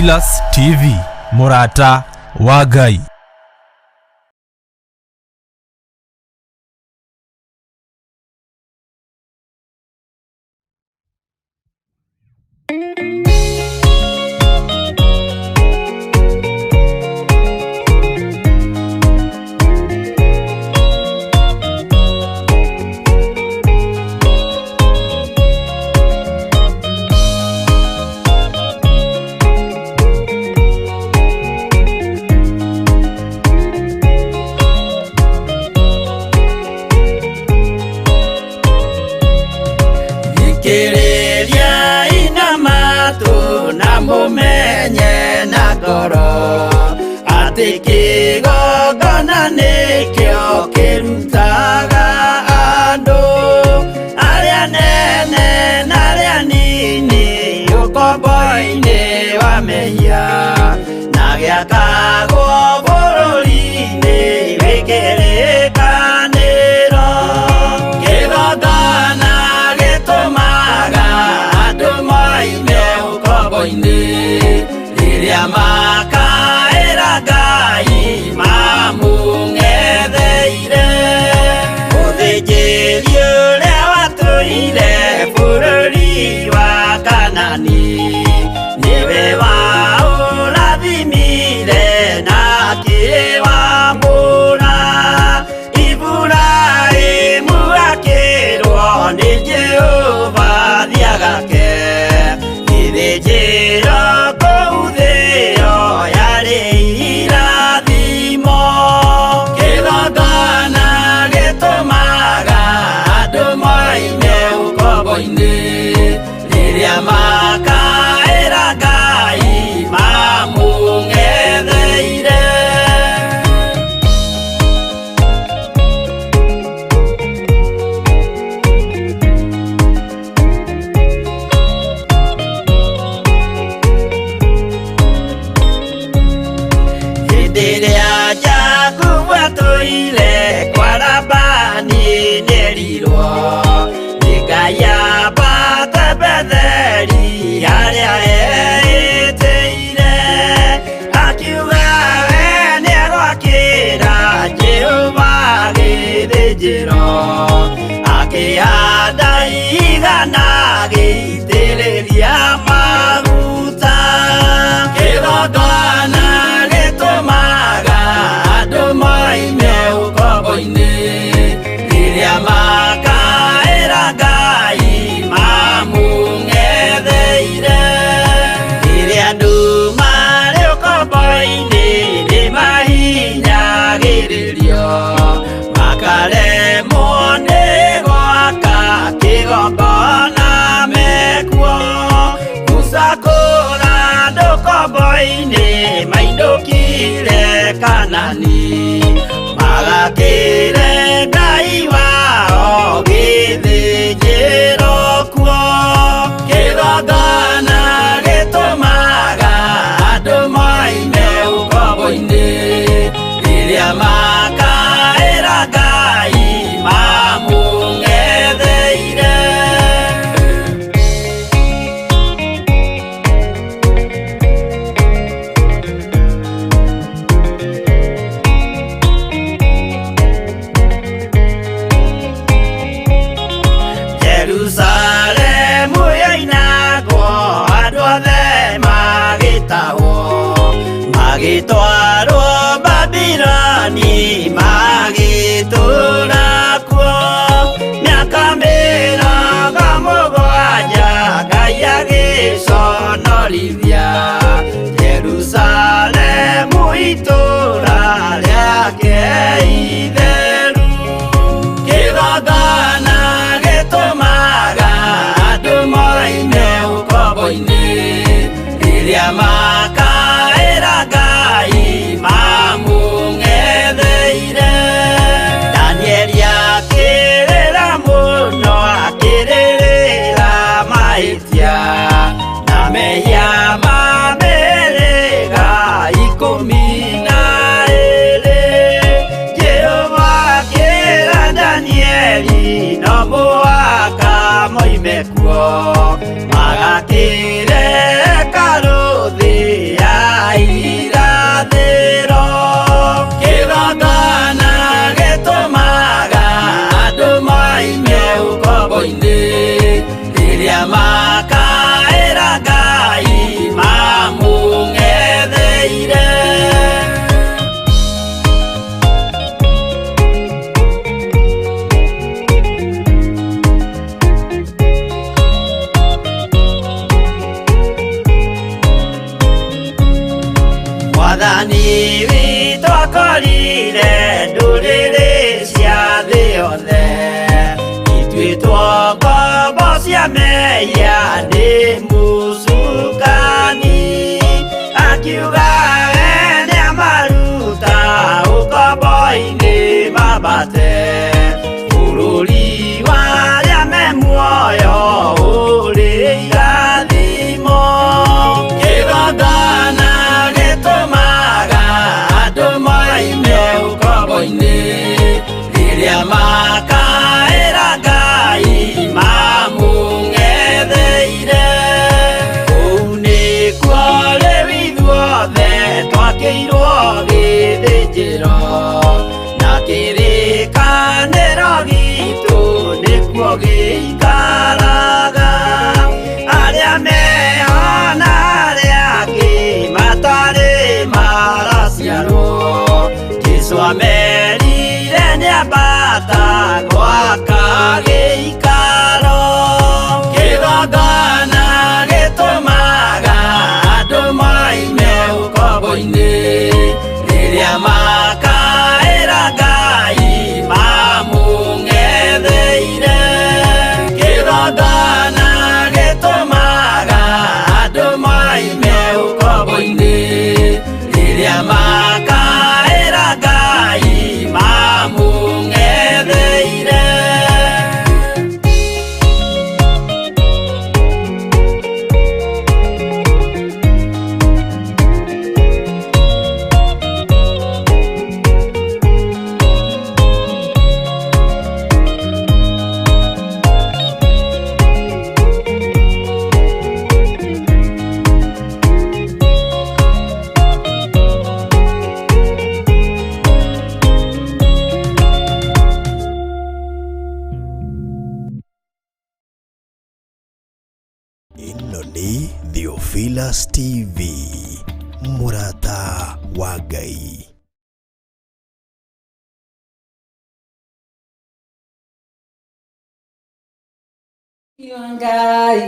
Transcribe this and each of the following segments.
Theophilus TV, mũrata wa Ngai. Thikĩrĩriai na matũ na mũmenye na ngoro atĩ kĩgongona nĩkĩo kĩrutaga andũ arĩa nene na arĩa nini ũkombo-inĩ wa mehia na gĩakagwo bũrũri-inĩ wĩ kĩrĩkanĩro. Kĩgongona gĩtũmaga andũ moime ũkombo-inĩ rĩrĩa makaĩra Ngai mamũng'etheire. Mũthĩnjĩri ũrĩa watũire bũrũri wa Kanani nĩwe waũrathimire na akĩwamũra. Iburahĩmu akĩrwo nĩ Jehova thiagake gĩthĩnjĩro kũu thĩo yarĩ irathimo. Kĩgongona gĩtũmaga andũ moime ũkombo-inĩ rĩrĩa makaĩra Ngai mamũng'etheire. Hĩndĩ ĩrĩa Jakubu atũire kwa Labani nĩerirwo nĩ Ngai ambate Betheli harĩa eĩtĩire, akiuga we nĩegwakĩra Jehova gĩthĩnjĩro, akĩhanda igana agĩitĩrĩria maguta. Kĩgongona gĩtũmaga andũ moime ũkombo-inĩ rĩrĩa makaĩra Ngai mamũng'etheire. Rĩrĩa andũ marĩ ũkombo-inĩ nĩmahinyagĩrĩrio makaremwo nĩ gwaka kĩgongona mekuo. Musa kũra andũ ũkombo-inĩ mainũkire Kanani magakĩre Ngai wao gĩthĩnjĩro kuo. Kĩgongona gĩtũmaga andũ moime ũkombo-inĩ rĩrĩa makaĩra Ngai mamũng'etheire. Jerusalemu yoinagwo andũ othe magĩtahwo magĩtwarwo Babiloni magĩtũũra kuo mĩaka 70 Ngai agĩconorithia Jerusalemu itũũra rĩake itheru. Kĩgongona gĩtũmaga andũ moime ũkombo-inĩ rĩrĩa makaĩra Ngai mamũng'etheire. Danieli akĩrĩra mũno akĩrĩrĩra mahĩtia na mehia ma mĩhĩrĩga 12. Jehova akĩra Danieli no mũhaka moime kuo magakĩre hekarũ thĩ. Cia mehia nĩ mũcukani akiuga we nĩamaruta ũkombo-inĩ mambate bũrũri wa arĩa me muoyo ũrĩ irathimo. Kĩgongona gĩtũmaga andũ moime ũkombo-inĩ rĩrĩa makaĩra Ngai mamũng'etheire. Kũu nĩkuo rĩu ithuothe twakĩirwo gĩthĩnjĩro na kĩrĩkanĩro gitũ nĩkuo gĩikaraga. Arĩa meho na arĩa angĩ matarĩ maraciarwo Jesũ amerire nĩambata gwaka gĩikaro. Kĩgongona gĩtũmaga andũ moime ũkombo-inĩ rĩrĩa makaĩra Ngai mamũng'etheire. Kĩgongona gĩtũmaga andũ moime ũkombo-inĩ rĩrĩa makaĩra Ngai mamũng'etheire. Ĩno nĩ Theophilus TV, mũrata wa Ngai. Ngai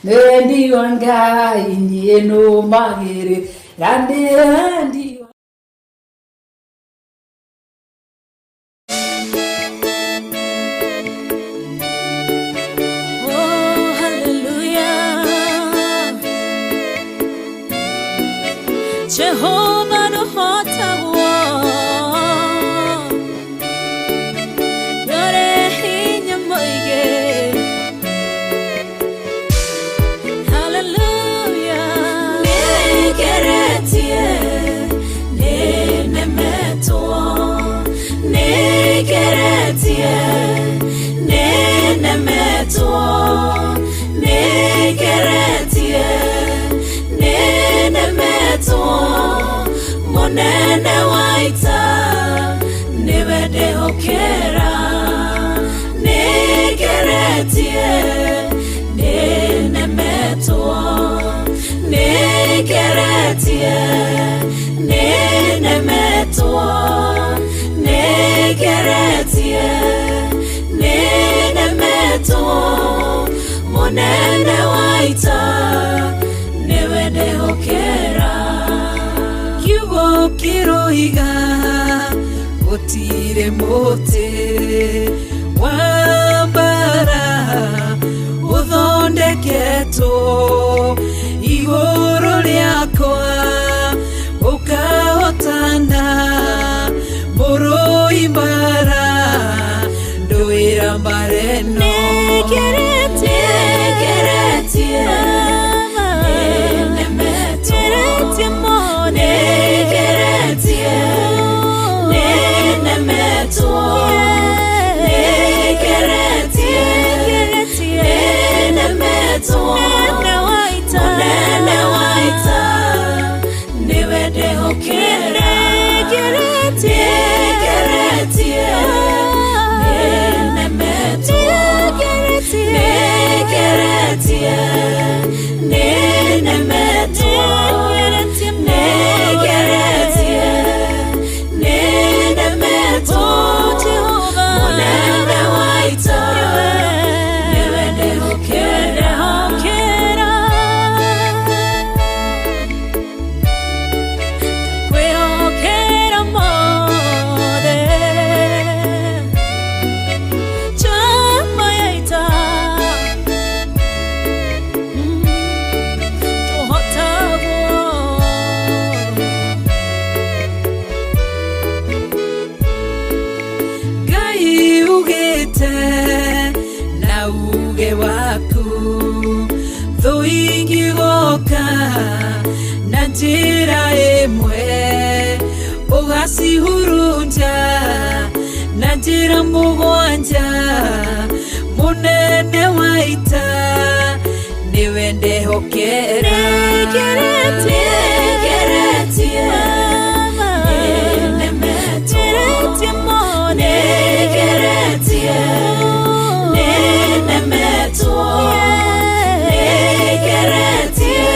wendi wa Ngai niĩ nũmagĩrĩra ndĩ wendi wa Oh, hallelujah. Jehovah nũhotagwo. Ndũrĩ hinya mũingĩ. Hallelujah. Nĩngeretie, nĩnemetwo. Nĩngeretie, nĩnemetwo. Nĩngeretie, nĩnemetwo. Mũnene wa ita nĩwe ndĩhokera. Nĩngeretie, nĩnemetwo. Nĩngeretie, nĩnemetwo. Nĩngeretie, nĩnemetwo. Mũnene wa ita nĩwe ndĩhokera. Kiugo kĩroiga gũtirĩ mũtĩ wa mbara ũthondeketwo igũrũ rĩakwa ũkahotana mũrũi mbara ndũĩra mbara ĩno. Nĩngeretie, nĩnemetwo. Nĩngeretie, nĩnemetwo. Nĩngeretie, nĩnemetwo. Mũnene wa ita nĩwe ndĩhokera. Nĩngeretie, nĩnemetwo. Njĩra ĩmwe ũgacihurunja na njĩra mũgwanja, mũnene wa ita nĩwe ndehokera. Nĩngeretie, nĩnemetwo, nĩngeretie, nĩnemetwo, nĩngeretie,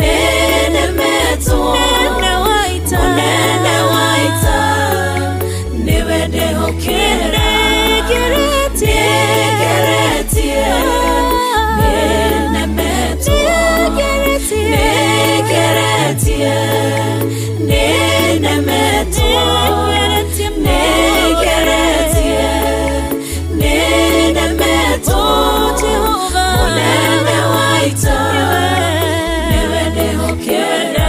nĩnemetwo, mũnene wa ita nĩwe ndehokera. Nĩngeretie, nĩnemetwo, nĩngeretie, nĩnemetwo, nĩngeretie, nĩnemetwo, mũnene wa ita nĩwe ndehokera.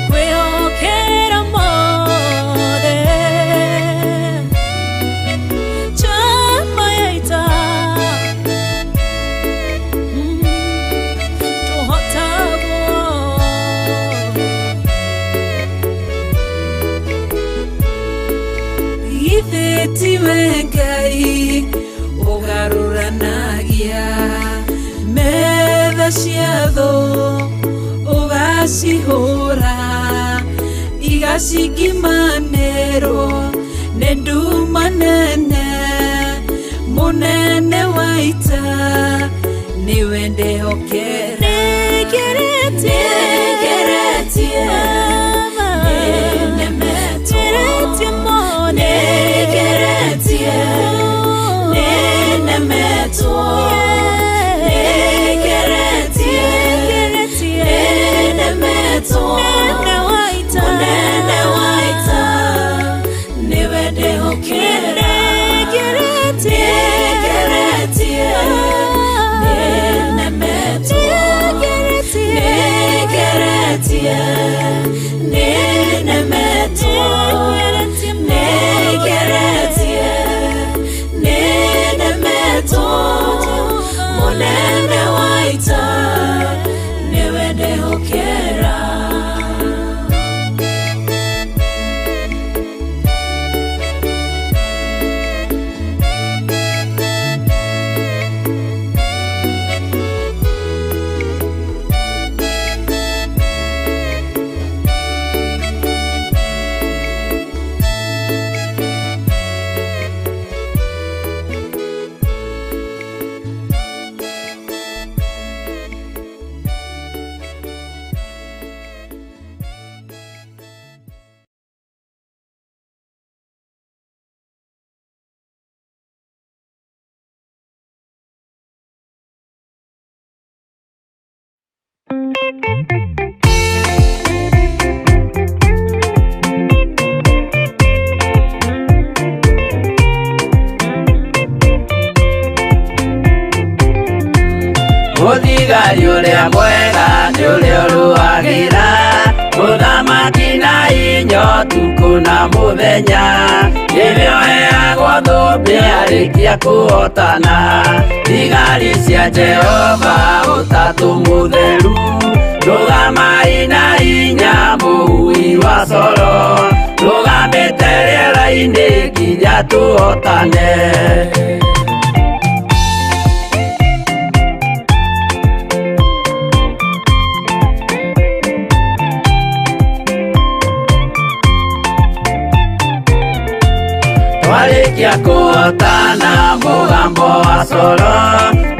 Kwĩhokera mothe chama ya ita tũhotagwo. Githĩ tiwe Ngai ũgarũranagia metha cia thũ, ũgacihũra igacingimanĩrwo nĩ nduma nene, mũnene wa ita nĩwe ndehokera. Nĩngeretie, nĩnemetwo, nĩngeretie, nĩnemetwo, nĩngeretie, nĩnemetwo, mũnene wa ita nĩwe ndehokera. Nĩngeretie, nĩnemetwo, nĩngeretie, nĩnemetwo, nĩngeretie, nĩnemetwo, mũnene wa ita nĩwe ndehokera. Mũthigari ũrĩa mwega nĩ ũrĩa ũrũagĩra mũthamaki na inya ũtukũ na mũthenya, nĩwe ũheagwo thũmbĩ arĩkia kũhotana. Thigari cia Jehova ũtatũ mũtheru, rũgamai na inya mũhui wa coro, rũgamĩte rĩera-inĩ nginya tũhotane. Twarĩkia kũhotana mũgambo wa coro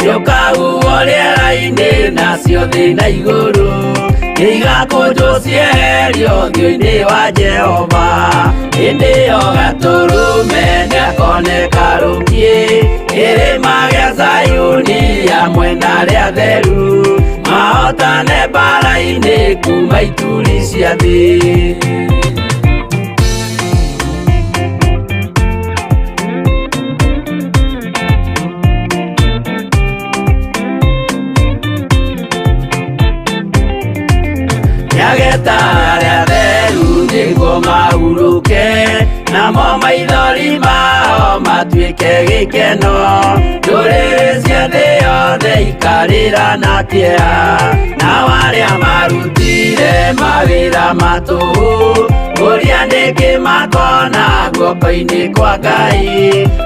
nĩũkahuhwo rĩera-inĩ, nacio thĩ na igũrũ nĩigakũnjwo cieherio ũthiũ-inĩ wa Jehova. Hĩndĩ ĩyo Gatũrũme nĩakoneka rũkiĩ kĩrĩma gĩa Zayuni hamwe na arĩa atheru, mahotane mbaara-inĩ kuma ituri cia thĩ. Nĩageta arĩa atheru nĩguo mahurũke, Namo maithori mao matuĩke gĩkeno. Ndũrĩrĩ cia thĩ yothe ikarĩra na kĩeha. Nao arĩa marutire mawĩra ma tũhũ, ngũria nĩkĩ makona guoko-inĩ kwa Ngai.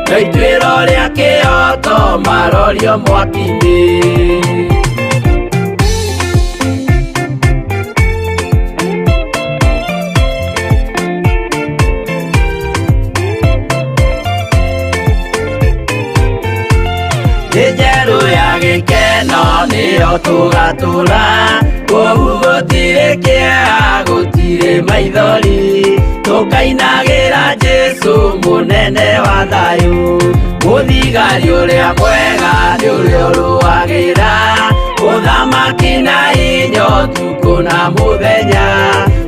No ituĩro rĩa kĩhooto marorio mwaki-inĩ. Thĩ njerũ ya gĩkeno nĩyo tũgatũra, kũu gũtirĩ kĩeha, gũtirĩ maithori. Tũkainagĩra Jesũ mũnene wa thayũ, mũthigari ũrĩa mwega nĩ ũrĩa ũrũagĩra ũthamaki na hinya ũtukũ na mũthenya.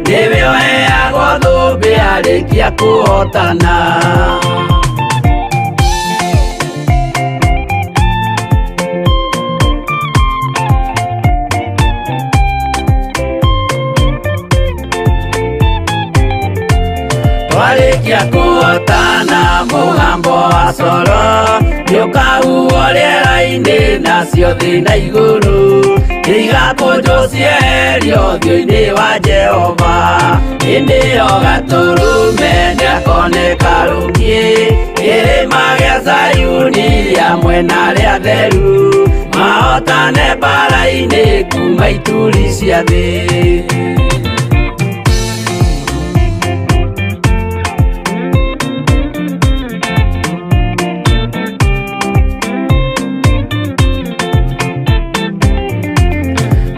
Nĩwe ũheagwo thũmbĩ arĩkia kũhotana. Twarĩkia kũhotana mũgambo wa coro, nĩũkahuhwo rĩera-inĩ nacio thĩ na igũrũ. Nĩigakũnjwo cieherio ũthiũ-inĩ wa Jehova. Hĩndĩ ĩyo Gatũrũme nĩakoneka rũngĩ, kĩrĩma gĩa Zayuni hamwe na arĩa atheru, mahotane mbaara-inĩ kuma ituri cia thĩ.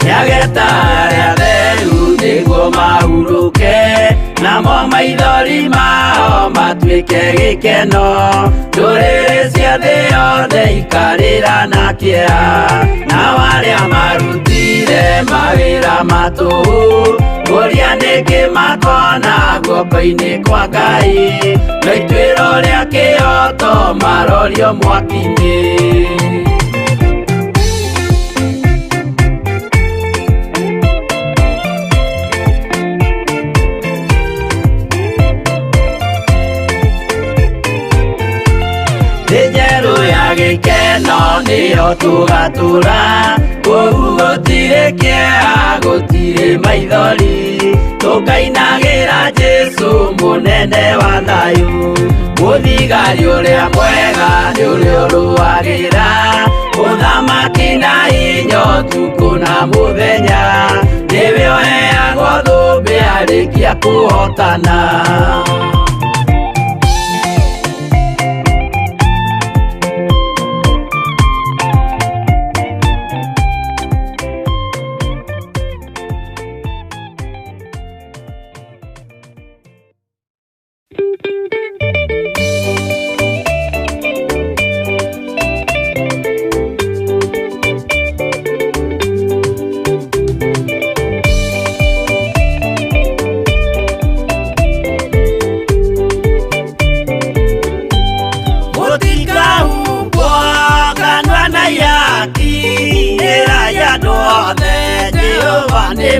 Nĩageta arĩa atheru nĩguo mahurũke, namo maithori mao matuĩke gĩkeno. Ndũrĩrĩ cia thĩ yothe ikarĩra na kĩeha, nao arĩa marutire mawĩra ma tũhũ, ngũria nĩkĩ makona guoko-inĩ kwa Ngai. No ituĩro rĩa kĩhooto marorio mwaki-inĩ. Thĩ njerũ ya gĩkeno nĩyo tũgatũra, kũu gũtirĩ kĩeha, gũtirĩ maithori. Tũkainagĩra Jesũ mũnene wa thayũ, mũthigari ũrĩa mwega nĩ ũrĩa ũrũagĩra ũthamaki na hinya ũtukũ na mũthenya. Nĩwe ũheagwo thũmbĩ arĩkia kũhotana.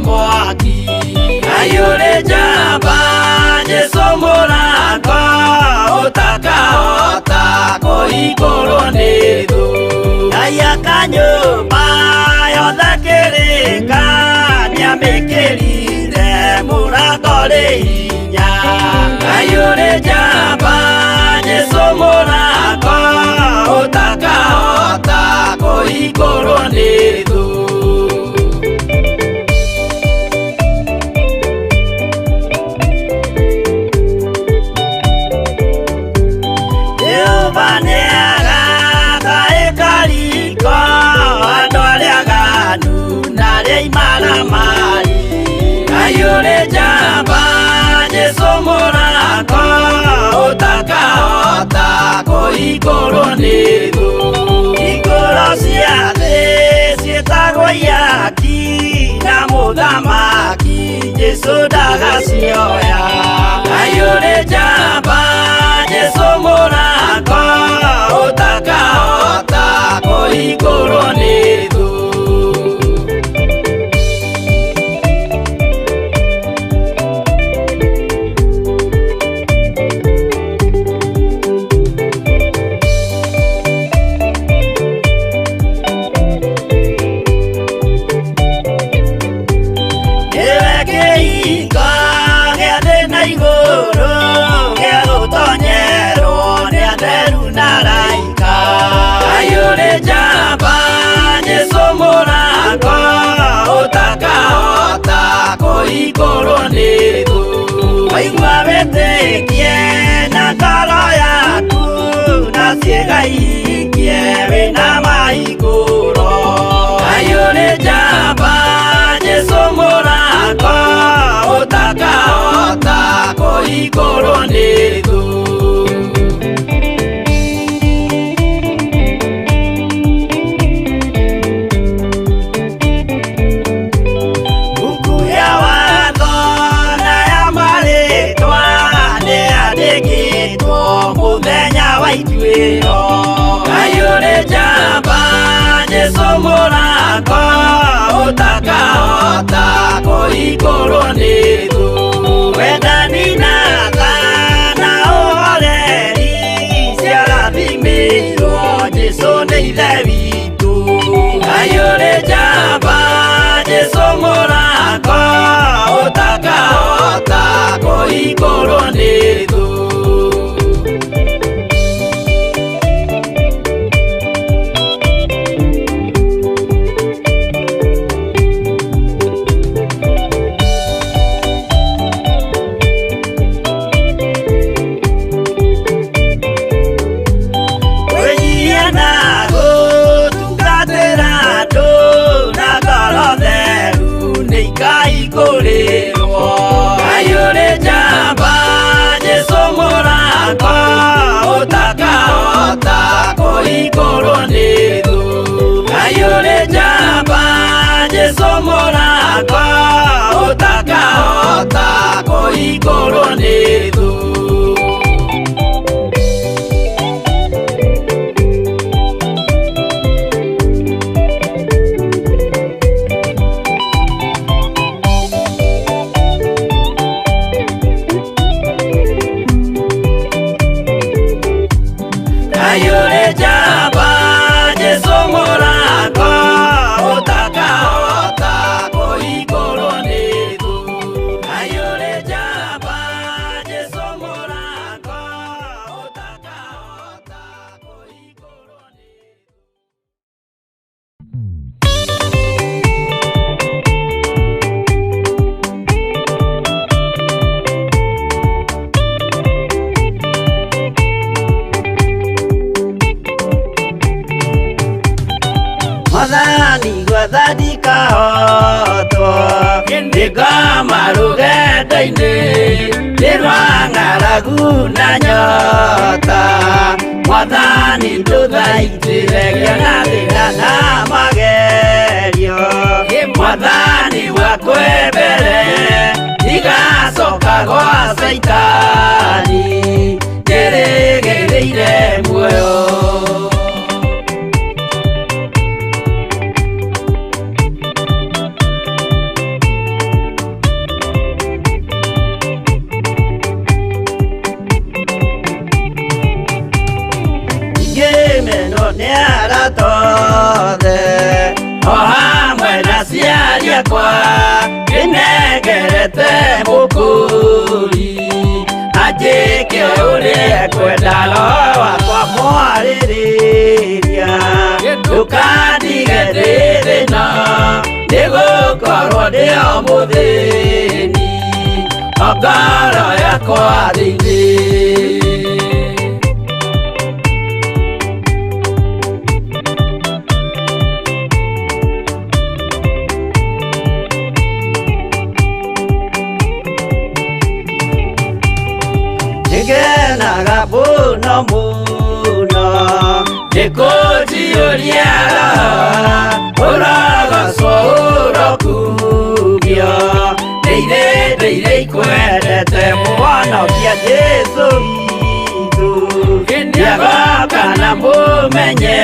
Mwaki ayure njamba Jesũ mũrango ũtakahota kũhingũrwo nĩ thũ. Ngai akanyũmba yothe kĩrĩka nĩamĩkĩrire mũrango rĩ hinya. Ayure njamba Jesũ mũrango ũtakahota kũhingũrwo nĩ thũ. Ayure njamba Jesũ mũrango ũtakahota kũhingũrwo nĩ thũ. Hingũro cia thĩ ciĩtagwo ihaki na mũthamaki Jesũ ndagacioya. Ayure njamba Jesũ mũrango ũtakahota kũhingũrwo nĩ thũ. igũrũ gĩa gũtonyerwo nĩ atheru na araika. Kaiyũrĩ njamba Jesũ mũrango ũtakahota kũhingũrwo nĩ thũ. Waigua wĩtĩkie na ngoro yaku na ciĩga ihingie wĩna mahingũro. Kaiyũrĩ njamba Jesũ mũrango ũtakahota kũhingũrwo nĩ thũ. Buku ya watho na ya marĩtwa nĩyandĩkĩtwo mũthenya wa ituĩro. Kaiyũrĩ njamba Jesũ mũrango ũtakahota kũhingũrwo nĩ thũ. Wendani na tha na ũhoreri ciarathimĩirwo Jesũ nĩ Ithe witũ. Kaiyũrĩ njamba Jesũ mũrango ũtakahota kũhingũrwo nĩ thũ. Kwĩnyihia na gũtungatĩra andũ na ngoro theru nĩikaihingũrĩrwo. Kaiyũrĩ njamba Jesũ mũrango ũtakahota kũhingũrwo nĩ thũ. Kaiyũrĩ njamba Jesũ mũrango ũtakahota kũhingũrwo nĩ thũ. Kaiyũrĩ njamba Jesũ mũrango ũtakahota kũhingũrwo nĩ thũ. Kaiyũrĩ njamba Jesũ mũrango ũtakahota kũhingũrwo nĩ thũ. Mwathani gwetha ndikahotwo nĩngoma rũgendo-inĩ nĩ rwa ng'aragu na nyota. Mwathani ndũthaitĩre ngĩona thĩna na magerio. Mwathani wakwe mbere ndigacoka gwa Caitani njĩrĩgĩrĩire muoyo. Ngĩmenwo nĩ arata othe o hamwe na aciari akwa ndĩnengerete mũkũri anjĩke ũrĩa ekwenda roho wakwa mwarĩrĩria ndũkandige ndĩ thĩna nĩgũkorwo ndĩ o mũthĩni o ngoro yakwa thĩinĩ. Nĩngenaga mũno mũno nĩkũnjiyũria roho ũrogocwo ũrokugio ndĩire ndĩire ikwendete mũhonokia Jesũ witũ. Nĩagoka na mũmenye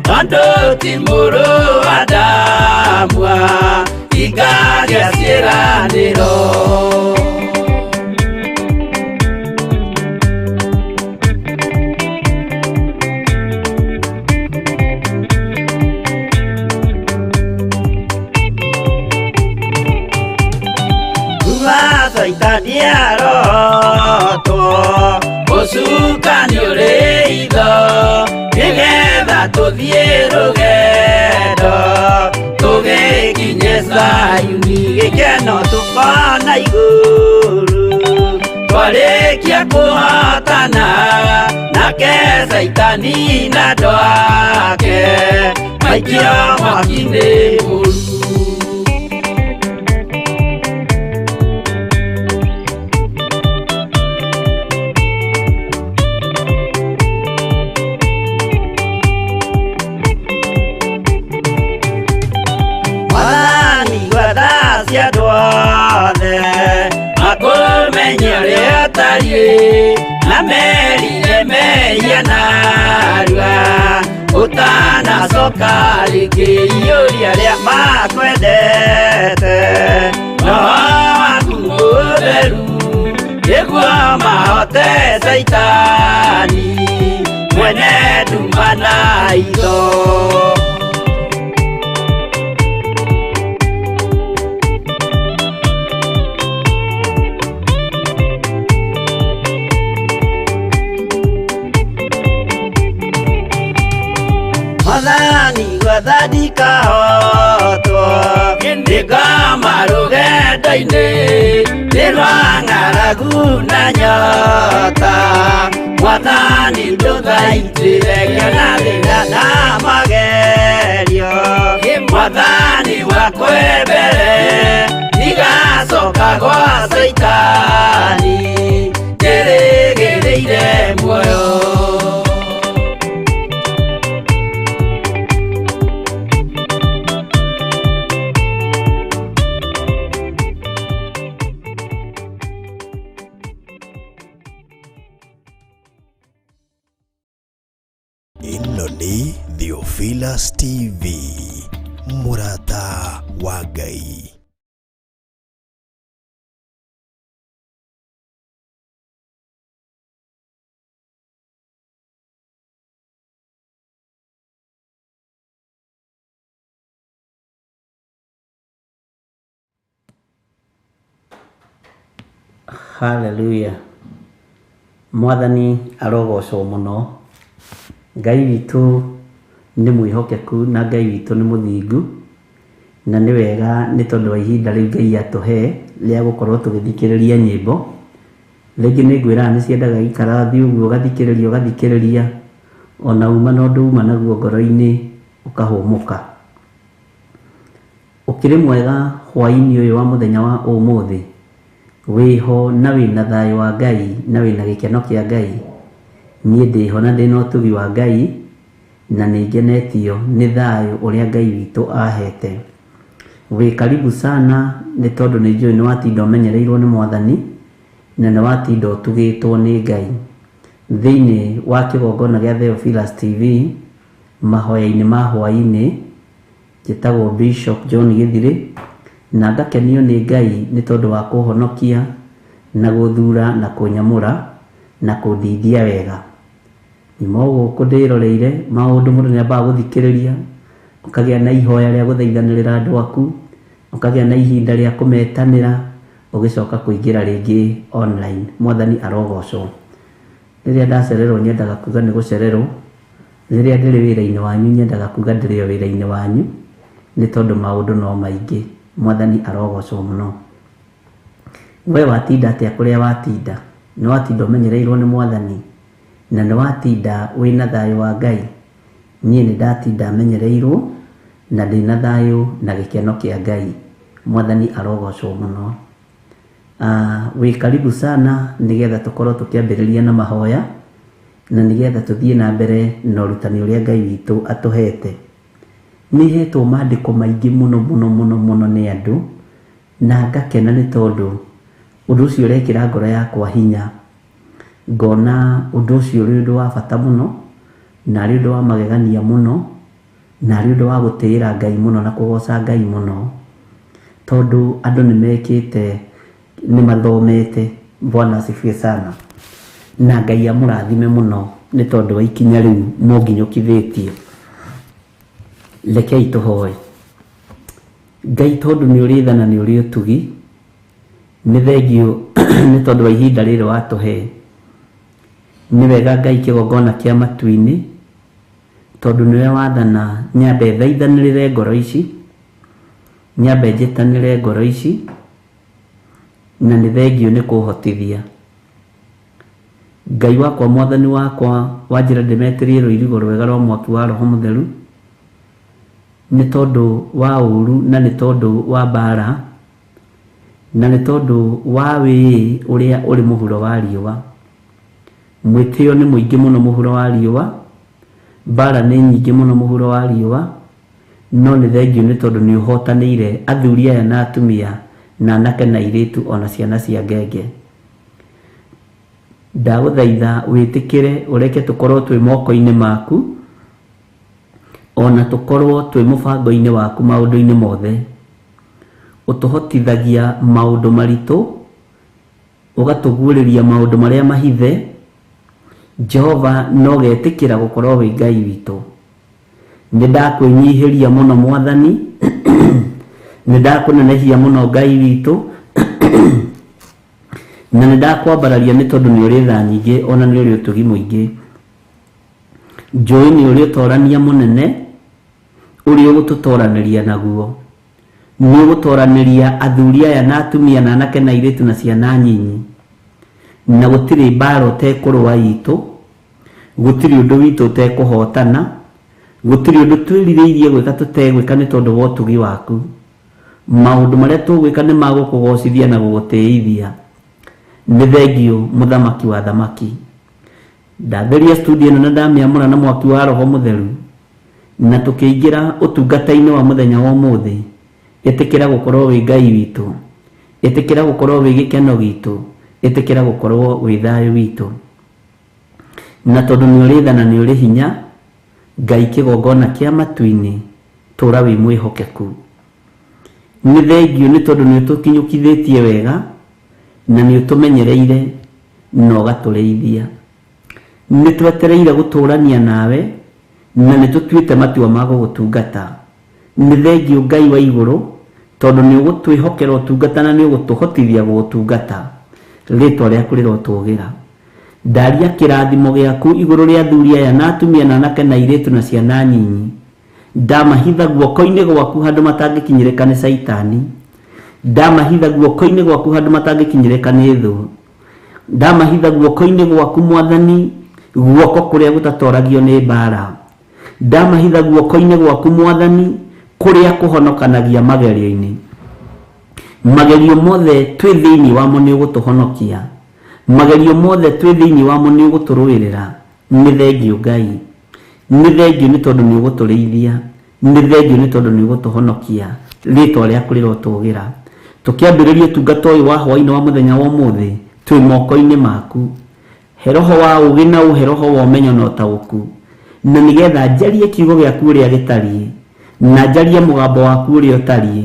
tondũ ti mũrũ wa Adamu ingagĩa ciĩranĩro. Kuma Caitani Mũcukani ũrĩ itho nĩgetha tũthiĩ rũgendo tũgĩkinye Zayuni gĩkeno tũkona igũrũ twarĩkia kũhotana nake Caitani na andũ ake maikio mwaki-inĩ mũru. Mwathani gwetha cia andũ othe makũmenye ũrĩa ũtariĩ na merire mehia narua ũtanacoka rĩngĩ iyũria arĩa makwendete roho waku mũtheru nĩguo mahote Caitani mwene nduma na itho. Mwathani gwetha ndikahotwo nĩngoma rũgendo-inĩ nĩ rwa ng'aragu na nyota Mwathani ndũthaitĩre ngĩona thĩna na magerio Mwathani wakwa mbere ndigacoka gwa Caitani ndĩrĩgĩrĩire muoyo. Ĩno nĩ Theophilus TV, mũrata wa Ngai. Haleluya. Mwathani arogocwo mũno. Ngai witũ nĩ mwĩhokeku na Ngai witũ nĩ mũthingu, na nĩ wega nĩ tondũ wa ihinda rĩu Ngai atũhe rĩa gũkorwo tũgĩthikĩrĩria nyĩmbo. Rĩngĩ nĩ ngwĩraga nĩ ciendaga ikara thiĩ ũguo ũgathikĩrĩria ũgathikĩrĩria, ona uma na ũndũ uma naguo ngoro-inĩ ũkahũmũka. Ũkĩrĩ mwega hwaĩ-inĩ ũyũ wa mũthenya wa ũmũthĩ, wĩho na wĩna thayũ wa Ngai na wĩna gĩkeno kĩa Ngai. Niĩ ndĩho na ndĩna ũtugi wa Ngai na nĩ ngenetio nĩ thayũ ũrĩa Ngai witũ ahete. Wĩ karibu sana nĩ tondũ nĩ njũĩ nĩ watinda ũmenyereirwo nĩ Mwathani na nĩ watinda ũtugĩtwo nĩ Ngai. Thĩinĩ wa kĩgongona gĩa Theophilus TV mahoya-inĩ ma hwaĩ-inĩ, njĩtagwo Bishop John Gĩthirĩ na ngakenio nĩ Ngai nĩ tondũ wa kũhonokia na gũthura na kũnyamũra na kũndindia wega. Nyuma o gũkũ ndĩroreire maũndũ mũndũ nĩambaga gũthikĩrĩria, ũkagĩa na ihoya rĩa gũthaithanĩrĩra andũ aku, ũkagĩa na ihinda rĩa kũmetanĩra, ũgĩcoka kũingĩra rĩngĩ online. Mwathani arogocwo. Rĩrĩa ndacererwo nyendaga kuga nĩ gũcererwo, rĩrĩa ndĩrĩ wĩra-inĩ wanyu nyendaga kuga ndĩrĩ o wĩra-inĩ wanyu, nĩ tondũ maũndũ no maingĩ. Mwathani arogocwo mũno. We watinda atĩa kũrĩa watinda? Nĩ watinda ũmenyereirwo nĩ Mwathani na nĩ watinda wĩna thayũ wa Ngai? Niĩ nĩ ndatinda menyereirwo na ndĩna thayũ na gĩkeno kĩa Ngai. Mwathani arogocwo mũno. Wĩ karibu sana nĩgetha tũkorwo tũkĩambĩrĩria na mahoya na nĩgetha tũthiĩ na mbere na ũrutani ũrĩa Ngai witũ atũhete. Nĩ hetwo maandĩko maingĩ mũno mũno mũno mũno nĩ andũ na ngakena nĩ tondũ ũndũ ũcio ũrekĩra ngoro yakwa hinya. Ngona ũndũ ũcio ũrĩ ũndũ wa bata mũno na arĩ ũndũ wa magegania mũno na arĩ ũndũ wa gũtĩĩra Ngai mũno na kũgoca Ngai mũno, tondũ andũ nĩ mekĩte, nĩ mathomete. Bwana asifiwe sana. Na Ngai amũrathime mũno nĩ tondũ wa ikinya rĩu mũnginyũkithĩtie. Rekei tũhoe. Ngai tondũ nĩ ũrĩ tha na nĩ ũrĩ ũtugi, nĩ thengio nĩ tondũ wa ihinda rĩrĩ watũhe. Nĩ wega Ngai kĩgongona kĩa matu-inĩ, tondũ nĩwe wathana nyambe thaithanĩrĩre ngoro ici, nyambe njĩtanĩre ngoro ici, na nĩ thengiũ nĩ kũhotithia. Ngai wakwa mwathani wakwa wanjĩra ndĩmetĩrie rũirigo rwega rwa mwaki wa Roho Mũtheru, nĩ tondũ wa ũru na nĩ tondũ wa mbara, na nĩ tondũ wa wĩĩ ũrĩa ũrĩ mũhuro wa riũa. Mwĩtĩo nĩ mũingĩ mũno mũhuro wa riũa, mbara nĩ nyingĩ mũno mũhuro wa riũa, no nĩ thengiũ nĩ tondũ nĩ ũhotanĩire athuri aya na atumia na anake na airĩtu ona ciana cia ngenge. Ndagũthaitha wĩtĩkĩre ũreke tũkorwo twĩ moko-inĩ maku, ona tũkorwo twĩ mũbango-inĩ waku maũndũ-inĩ mothe. Ũtũhotithagia maũndũ maritũ, ũgatũguũrĩria maũndũ marĩa mahithe. Jehova no getĩkĩra gũkorwo wĩ Ngai witũ. Nĩ ndakwĩnyihĩria mũno Mwathani, nĩ ndakũnenehia mũno Ngai witũ, na nĩ ndakwambararia nĩ tondũ nĩ ũrĩ tha nyingĩ ona nĩ ũrĩ ũtugi mũingĩ. Njũĩ nĩ ũrĩ ũtorania mũnene ũrĩa ũgũtũtoranĩria naguo. Nĩ ũgũtoranĩria athuri aya na atumia na anake na airĩtu na ciana nyinyi, na gũtirĩ mbara ũtekũrũa itũ, gũtirĩ ũndũ witũ ũtekũhotana, gũtirĩ ũndũ twĩrirĩirie gwĩka tũtegwĩka nĩ tondũ wa ũtugi waku. Maũndũ marĩa tũgwĩka nĩ magũkũgocithia na gũgũtĩithia. Nĩ thengiũ mũthamaki wa thamaki. Ndatheria studio ĩno na ndamĩamũra na mwaki wa Roho Mũtheru, na tũkĩingĩra ũtungata-inĩ wa mũthenya wa ũmũthĩ, ĩtĩkĩra gũkorwo wĩ Ngai witũ, ĩtĩkĩra gũkorwo wĩ gĩkeno gitũ, ĩtĩkĩra gũkorwo wĩ thayũ witũ. Na tondũ nĩ ũrĩ tha na nĩ ũrĩ hinya, Ngai kĩgongona kĩa matu-inĩ, tũra wĩ mwĩhokeku. Nĩ thengiũ nĩ tondũ nĩ ũtũkinyũkithĩtie wega, na nĩ ũtũmenyereire na ũgatũrĩithia. Nĩ twetereire gũtũrania nawe, na nĩ tũtuĩte matua ma gũgũtungata. Nĩ thengiũ Ngai wa igũrũ, tondũ nĩ ũgũtwĩhokera ũtungata na nĩ ũgũtũhotithia gũgũtungata. Rĩtwa rĩaku rĩrotũgĩra. Ndaria kĩrathimo gĩaku igũrũ rĩa athuri aya na atumia na anake na airĩtu na ciana nyinyi. Ndamahitha guoko-inĩ gwaku handũ matangĩkinyĩrĩka nĩ Caitani. Ndamahitha guoko-inĩ gwaku handũ matangĩkinyĩrĩka nĩ thũ. Ndamahitha guoko-inĩ gwaku Mwathani, guoko kũrĩa gũtatoragio nĩ mbara. Ndamahitha guoko-inĩ gwaku Mwathani, kũrĩa kũhonokanagia magerio-inĩ. Magerio mothe twĩ thĩinĩ wamo nĩ ũgũtũhonokia. Magerio mothe twĩ thĩinĩ wamo nĩ ũgũtũrũĩrĩra. Nĩ thengiũ Ngai. Nĩ thengiũ nĩ tondũ nĩ ũgũtũrĩithia. Nĩ thengiũ nĩ tondũ nĩ ũgũtũhonokia. Rĩtwa rĩaku rĩrotũgĩra. Tũkĩambĩrĩria ũtungata ũyũ wa hwaĩ-inĩ wa mũthenya wa ũmũthĩ, twĩ moko-inĩ maku. He roho wa ũũgĩ na ũhe roho wa ũmenyo na ũtaũku, na nĩgetha njarie kiugo gĩaku ũrĩa gĩtariĩ, na njarie mũgambo waku ũrĩa ũtariĩ,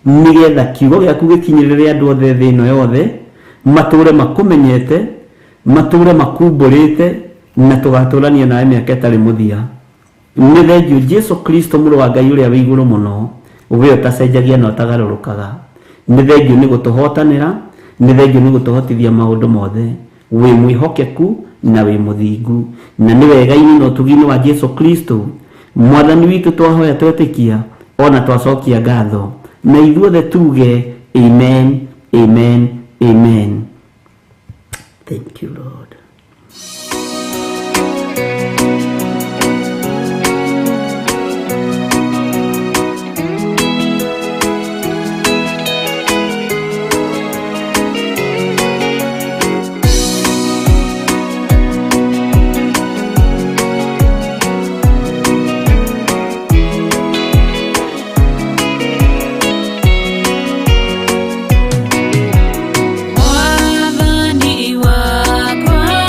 nĩgetha kiugo gĩaku gĩkinyĩrĩre andũ othe thĩ ĩno yothe, matũũre makũmenyete, matũũre makumbũrĩte, na tũgatũũrania nawe mĩaka ĩtarĩ mũthia. Nĩ thengiũ Jesu Kristo mũrũ wa Ngai ũrĩa wĩ igũrũ mũno, we ũtacenjagia na ũtagarũrũkaga. Nĩ thengiũ nĩ gũtũhotanĩra, nĩ thengiũ nĩ gũtũhotithia maũndũ mothe. Wĩ mwĩhokeku na wĩ mũthingu, na nĩ wega-inĩ na ũtugi-inĩ wa Jesu Kristo Mwathani witũ twahoya twetĩkia ona twacokia ngatho, na ithuothe tuge amen, amen, amen. Thank you Lord. Mwathani wakwa.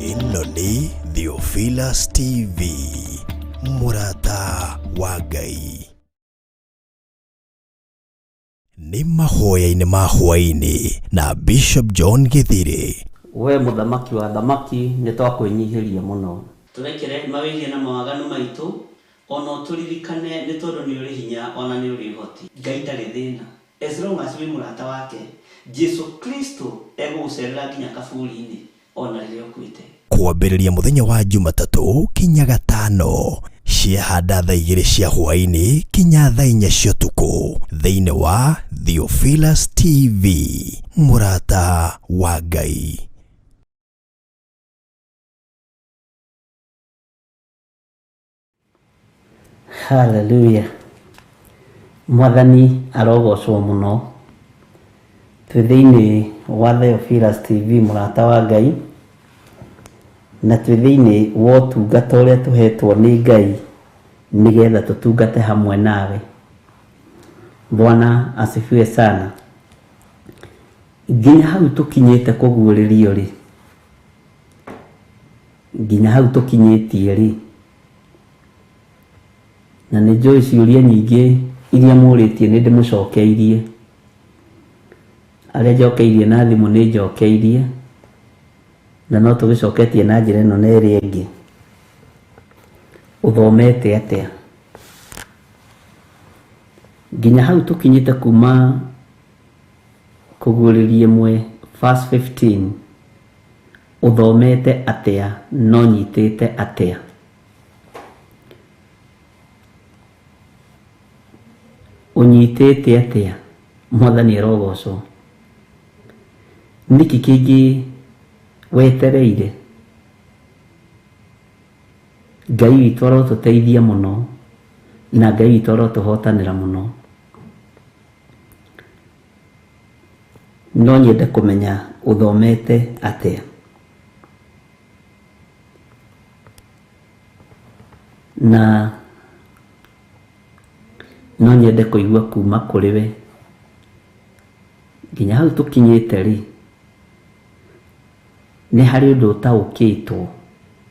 Ĩno nĩ Theophilus TV, mũrata wa Ngai. Nĩ mahoya-inĩ ma hwaĩ-inĩ na Bishop John Gĩthirĩ. We mũthamaki wa thamaki nĩ twakwĩnyihĩria mũno. Tũrekere mawĩhia na mawaganu maitũ, ona ũtũririkane nĩ tondũ nĩ ũrĩ hinya ona nĩ ũrĩ ũhoti. Ngai ndarĩ thĩna. As long as wĩ mũrata wake, Jesu Kristo egũgũcerera nginya kaburi-inĩ ona rĩrĩa ũkuĩte. Kwambĩrĩria mũthenya wa Jumatatũ kinya Gatano ciahanda thaa 2 cia hwaĩ-inĩ kinya thaa 4 cia ũtukũ thĩinĩ wa Theophilus TV, mũrata wa Ngai. Hallelujah. Mwathani arogocwo mũno. Twĩ thĩinĩ wa Theophilus TV, mũrata wa Ngai, na twĩ thĩinĩ wa ũtungata ũrĩa tũhetwo nĩ Ngai nĩgetha tũtungate hamwe nawe. Bwana asifiwe sana. Nginya hau tũkinyĩte kũguũrĩrio rĩ, nginya hau tũkinyĩtie rĩ, na nĩ njũĩ ciũria nyingĩ iria mũrĩtie nĩ ndĩmũcokeirie. Arĩa njokeirie na thimũ nĩ njokeirie, na no tũgĩcoketie na njĩra ĩno na ĩrĩa ĩngĩ. Ũthomete atĩa? Nginya hau tũkinyĩte kuma kũguũrĩria 1 verse 15, ũthomete atĩa no nyitĩte atĩa? Ũnyitĩte atĩa? Mwathani arogocwo. Nĩkĩ kĩngĩ wetereire? Ngai witũ arotũteithia mũno, na Ngai witũ arotũhotanĩra mũno. No nyende kũmenya ũthomete atĩa. Na no nyende kũigua kuma kũrĩ we. Nginya hau tũkinyĩte rĩ, nĩ harĩ ũndũ ũtaũkĩtwo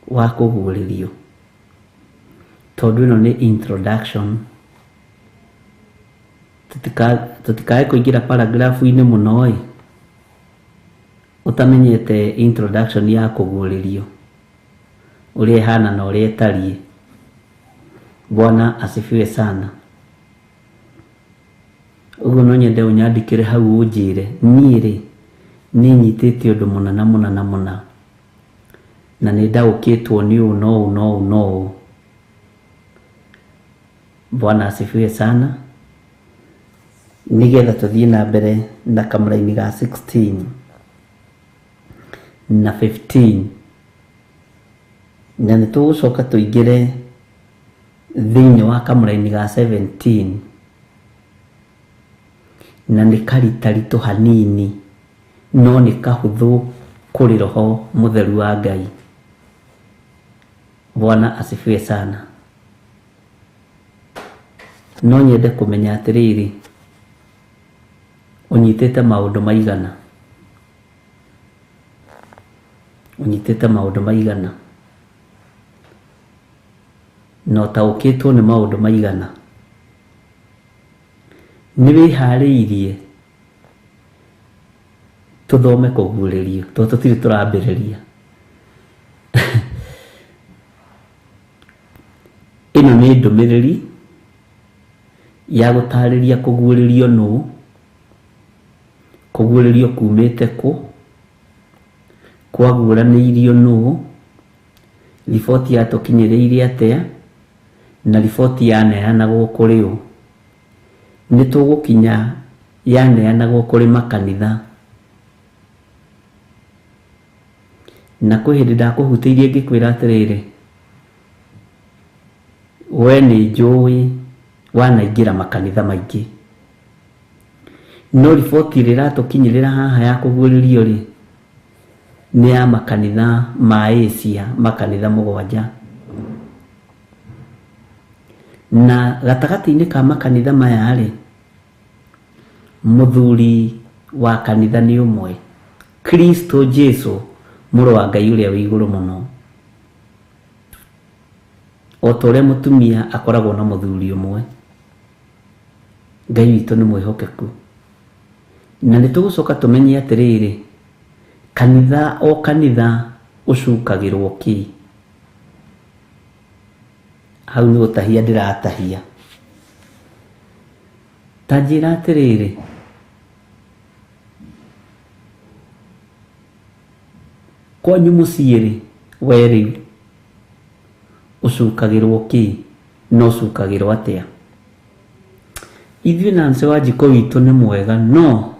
wa kũguũrĩrio, tondũ ĩno nĩ introduction. Tũtikae kũingĩra paragraph-inĩ mũno ĩ, ũtamenyete introduction ya kũguũrĩrio ũrĩa ĩhana na ũrĩa ĩtariĩ. Bwana asifiwe sana. Ũguo no nyende ũnyandĩkĩre hau ũnjĩre niĩ rĩ nĩ nyitĩte ũndũ mũna na mũna na mũna, na nĩ ndaũkĩtwo nĩ ũũ na ũũ na ũũ na ũũ. Bwana asifiwe sana. Nĩgetha tũthiĩ na mbere na kamũraini ga 16 na 15, na nĩ tũgũcoka tũingĩre thĩinĩ wa kamũraini ga 17, na nĩ karitaritũ hanini no nĩ kahũthũ kũrĩ Roho Mũtheru wa Ngai. Bwana asifiwe sana. No nyende kũmenya atĩrĩrĩ, ũnyitĩte maũndũ maigana? Ũnyitĩte maũndũ maigana? Na ũtaũkĩtwo nĩ maũndũ maigana? Nĩ wĩharĩirie tũthome kũguũrĩrio, tondũ tũtirĩ tũrambĩrĩria. Ĩno nĩ ndũmĩrĩri ya gũtarĩria kũguũrĩrio nũ, kũguũrĩrio kumĩte kũ, kwaguũranĩirio nũ, riboti yatũkinyĩrĩire atĩa, na riboti yaneanagwo kũrĩ ũ. Nĩ tũgũkinya yaneanagwo kũrĩ makanitha. Na kwĩ hĩndĩ ndakũhutĩirie ngĩkwĩra atĩrĩrĩ, we nĩ njũĩ wanaingĩra makanitha maingĩ, no riboti ĩrĩa ĩratũkinyĩrĩra haha ya kũguũrĩrio rĩ, nĩ ya makanitha ma Asia, makanitha 7. Na gatagatĩ-inĩ ka makanitha maya rĩ, mũthuri wa kanitha nĩ ũmwe, Kristo Jesu Mũrũ wa Ngai ũrĩa wĩ igũrũ mũno. O ta ũrĩa mũtumia akoragwo na mũthuri ũmwe, Ngai witũ nĩ mwĩhokeku. Na nĩ tũgũcoka tũmenye atĩrĩrĩ, kanitha o kanitha ũcukagĩrwo kĩ? Hau nĩ gũtahia ndĩratahia. Ta njĩra atĩrĩrĩ, kwanyu mũciĩ rĩ, we rĩu ũcukagĩrwo kĩ na ũcukagĩrwo atĩa? Ithuĩ Nancy Wanjikũ witũ nĩ mwega no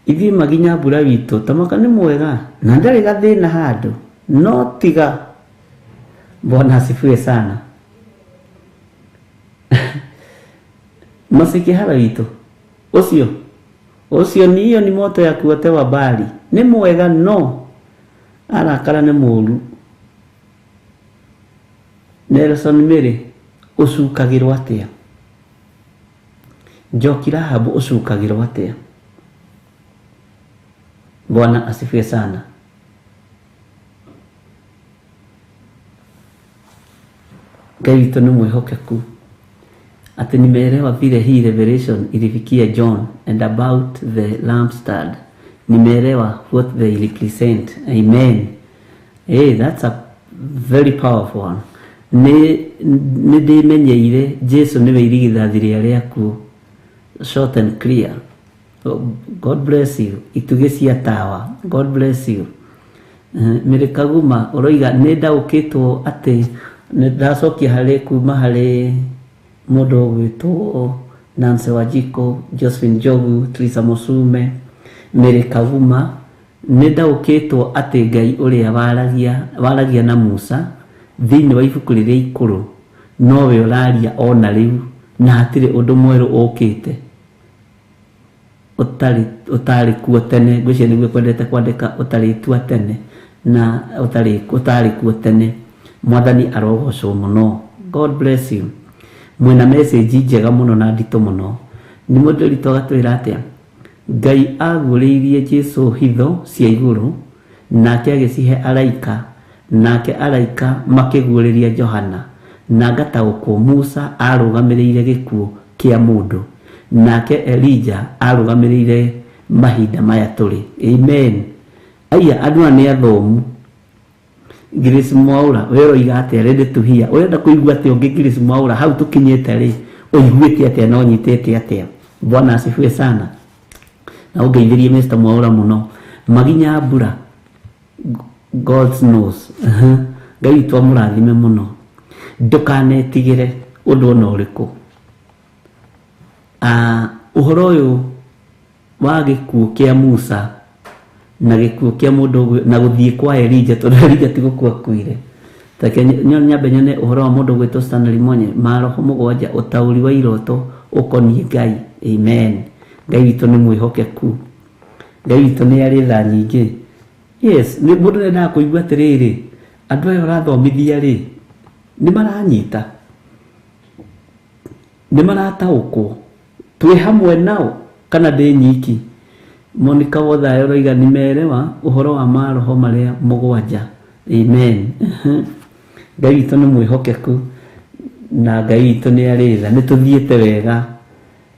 ithuĩ Maginya Mbura witũ tamaka nĩ mwega na ndarĩ gathĩna handũ no tiga. Bwana asifiwe sana. Masikihara witũ ũcio ũcio ni hiyo ni moto ya kuotewa mbali. Nĩ mwega no arakara nĩ mũru. Nelson Mary ũcukagĩrwo atĩa? Njoki Rahabu ũcukagĩrwo atĩa? Bwana asifiwe sana. Ngai witũ nĩ mwĩhokeku. Atĩ nimeelewa vile hii revelation ilifikia John and about the lampstand. Nimeelewa what they represent. Amen. Hey, that's a very powerful one. Nĩ ndĩmenyeire Jesu nĩwe irigithathi rĩa rĩaku. Short and clear. God bless you. Itugĩ cia tawa. God bless you. Mary Kaguma ũroiga nĩ ndaũkĩtwo atĩ nĩ ndacokia harĩ kuma harĩ mũndũ ũgwĩtwo Nancy Wanjikũ, Josephine Njogu, Teresa Musume, Mary Kaguma. Nĩ ndaũkĩtwo atĩ Ngai ũrĩa waragia na Musa thĩinĩ wa ibuku rĩrĩa ikũrũ nowe ũraria ona rĩu na hatirĩ ũndũ mwerũ ũkĩte ũtarĩ kuo tene. Ngwĩciria nĩguo kwendete kwandĩka ũtarĩ tua tene na ũtarĩ kuo tene. Mwathani arogocwo mũno. God bless you. Mwĩna message njega mũno na nditũ mũno. Nĩ mũndũ witũ agatwĩra atĩa? Ngai aguũrĩirie Jesu hitho cia igũrũ nake agĩcihe araika, nake araika makĩguũrĩria Johana, na ngataũkwo Musa arũgamĩrĩire gĩkuũ kĩa mũndũ, nake Elijah arũgamĩrĩire mahinda maya tũrĩ. Amen. Aya andũ aya nĩ athomu. Grace Mwaura we ũroiga atĩa? Ready to hear. Ũrenda kũigua atĩa ũngĩ Grace Mwaura? Hau tũkinyĩte rĩ, ũiguĩte atĩa na ũnyitĩte atĩa? Bwana asifiwe sana. Na ũngeithĩrie Mr. Mwaura mũno. Maginya Mbura, God knows. Ngai witũ amũrathime mũno. Ndũkanetigĩre ũndũ ona ũrĩkũ. Ũhoro ũyũ wa gĩkuũ kĩa Musa na gĩkuũ kĩa mũndũ na gũthiĩ kwa Elijah, tondũ Elijah ti gũkua akuire. Take nyambe nyone ũhoro wa mũndũ ũgwĩtwo Stanley Monye, maroho mũgwanja, ũtaũri wa iroto ũkoniĩ Ngai. Amen. Ngai witũ nĩ mwĩhokeku. Ngai witũ nĩ arĩ tha nyingĩ. Yes, nĩ mũndũ nĩendaga kũigua atĩrĩrĩ, andũ aya ũrathomithia rĩ, nĩ maranyita, nĩ marataũkwo, twĩ hamwe nao kana ndĩ nyiki? Monica Wothayo ũroiga nimeelewa ũhoro wa maroho marĩa mũgwanja. Amen. Ngai witũ nĩ mwĩhokeku na Ngai witũ nĩ arĩ tha. Nĩ tũthiĩte wega.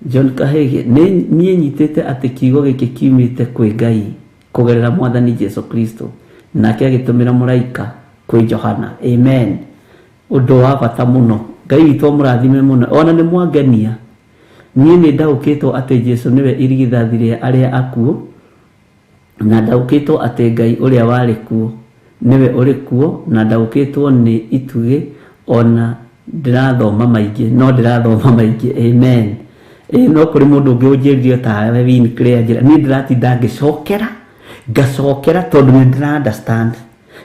John Kahege, niĩ nyitĩte atĩ kiugo gĩkĩ kiumĩte kwĩ Ngai kũgerera Mwathani Jesu Kristo, nake agĩtũmĩra mũraika kwĩ Johana. Amen. Ũndũ wa bata mũno. Ngai witũ amũrathime mũno. Ona nĩ mwangenia. Niĩ nĩ ndaũkĩtwo atĩ Jesu nĩwe irigithathi rĩa arĩa akuũ, na ndaũkĩtwo atĩ Ngai ũrĩa warĩ kuo nĩwe ũrĩ kuo, na ndaũkĩtwo nĩ itugĩ, ona ndĩrathoma maingĩ, no ndĩrathoma maingĩ. Amen. No kũrĩ mũndũ ũngĩ ũnjĩrire tawe Win Claire njĩra, niĩ ndĩratinda ngĩcokera, ngacokera tondũ nĩ ndĩra understand.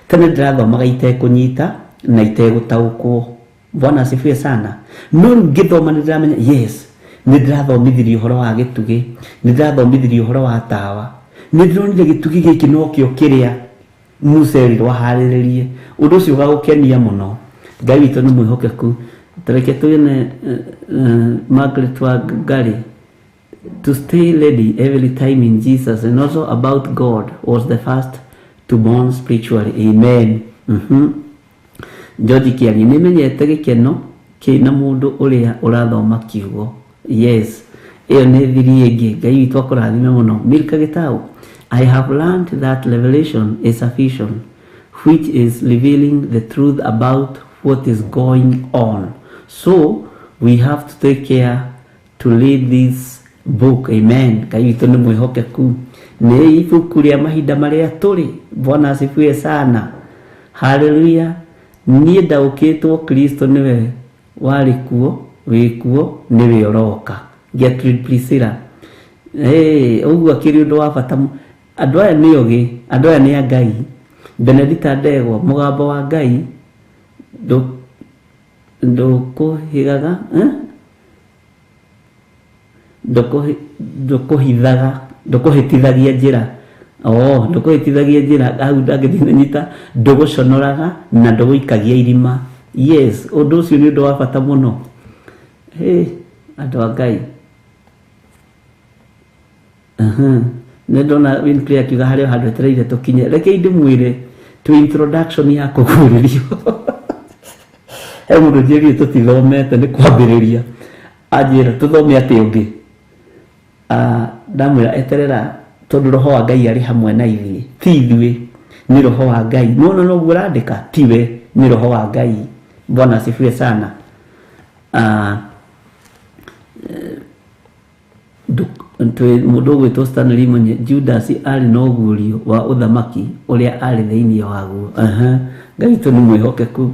Tene ndĩrathomaga itekũnyita na itegũtaũkwo. Bwana asifiwe sana. No rĩu ngĩthoma nĩ ndĩramenya, yes, nĩ ndĩrathomithirie ũhoro wa gĩtugĩ, nĩ ndĩrathomithirie ũhoro wa tawa, nĩ ndĩronire gĩtugĩ gĩkĩ nokĩo kĩrĩa Musa erirwo aharĩrĩrie. Ũndũ ũcio ũgagũkenia mũno. Ngai witũ nĩ mwĩhokeku. Tareke tuone Margaret Wangari. To stay ready every time in Jesus and also about God was the first to born spiritually. Amen. George Kiani, nĩmenyete gĩkeno kĩna mũndũ ũrĩa ũrathoma kiugo. Yes, ĩyo nĩ thiri ĩngĩ. Ngai witũ akũrathime mũno. Milka Gĩtau, I have learned that revelation is a vision which is revealing the truth about what is going on, so we have to take care to read this book. Amen. Ngai witũ nĩ mwĩhokeku. Nĩ ibuku rĩa mahinda marĩa tũrĩ. Bwana asifiwe sana. Haleluya. Niĩ ndaũkĩtwo Kristo nĩwe warĩ kuo, wĩ kuo, nĩwe ũroka. Gertrude Priscilla. Hey, ũguo akĩrĩ ũndũ wa bata. Andũ aya nĩ ogĩ, andũ aya nĩ a Ngai. Benedita Ndegwa, mũgambo wa Ngai ndũkũhigaga, eh? Ndũkũhithaga, ndũkũhĩtithagia njĩra. Oh, ndũkũhĩtithagia njĩra hau ndangĩthiĩ nyita, ndũgũconoraga na ndũgũikagia irima. Yes, ũndũ ũcio nĩ ũndũ wa bata mũno. Hey, andũ a Ngai. Nĩ ndona Winfrey akiuga harĩ o handũ etereire tũkinye. Rekei ndĩmwĩre twĩ introduction ya kũguũrĩrio. He mũndũ njĩrire tũtithomete nĩ kwambĩrĩria, anjĩra tũthome atĩ ũngĩ. Ah, ndamwĩra eterera, tondũ roho wa Ngai arĩ hamwe na ithuĩ, ti ithuĩ, nĩ roho wa Ngai. Nona noguo ũrandĩka, tiwe, nĩ roho wa Ngai. Bwana asifiwe sana. Ah, mũndũ ũgwĩtwo Stanley Munye, Judas arĩ na ũguũrio wa ũthamaki ũrĩa arĩ thĩinĩ waguo. Aha. Ngai witũ nĩ mwĩhokeku.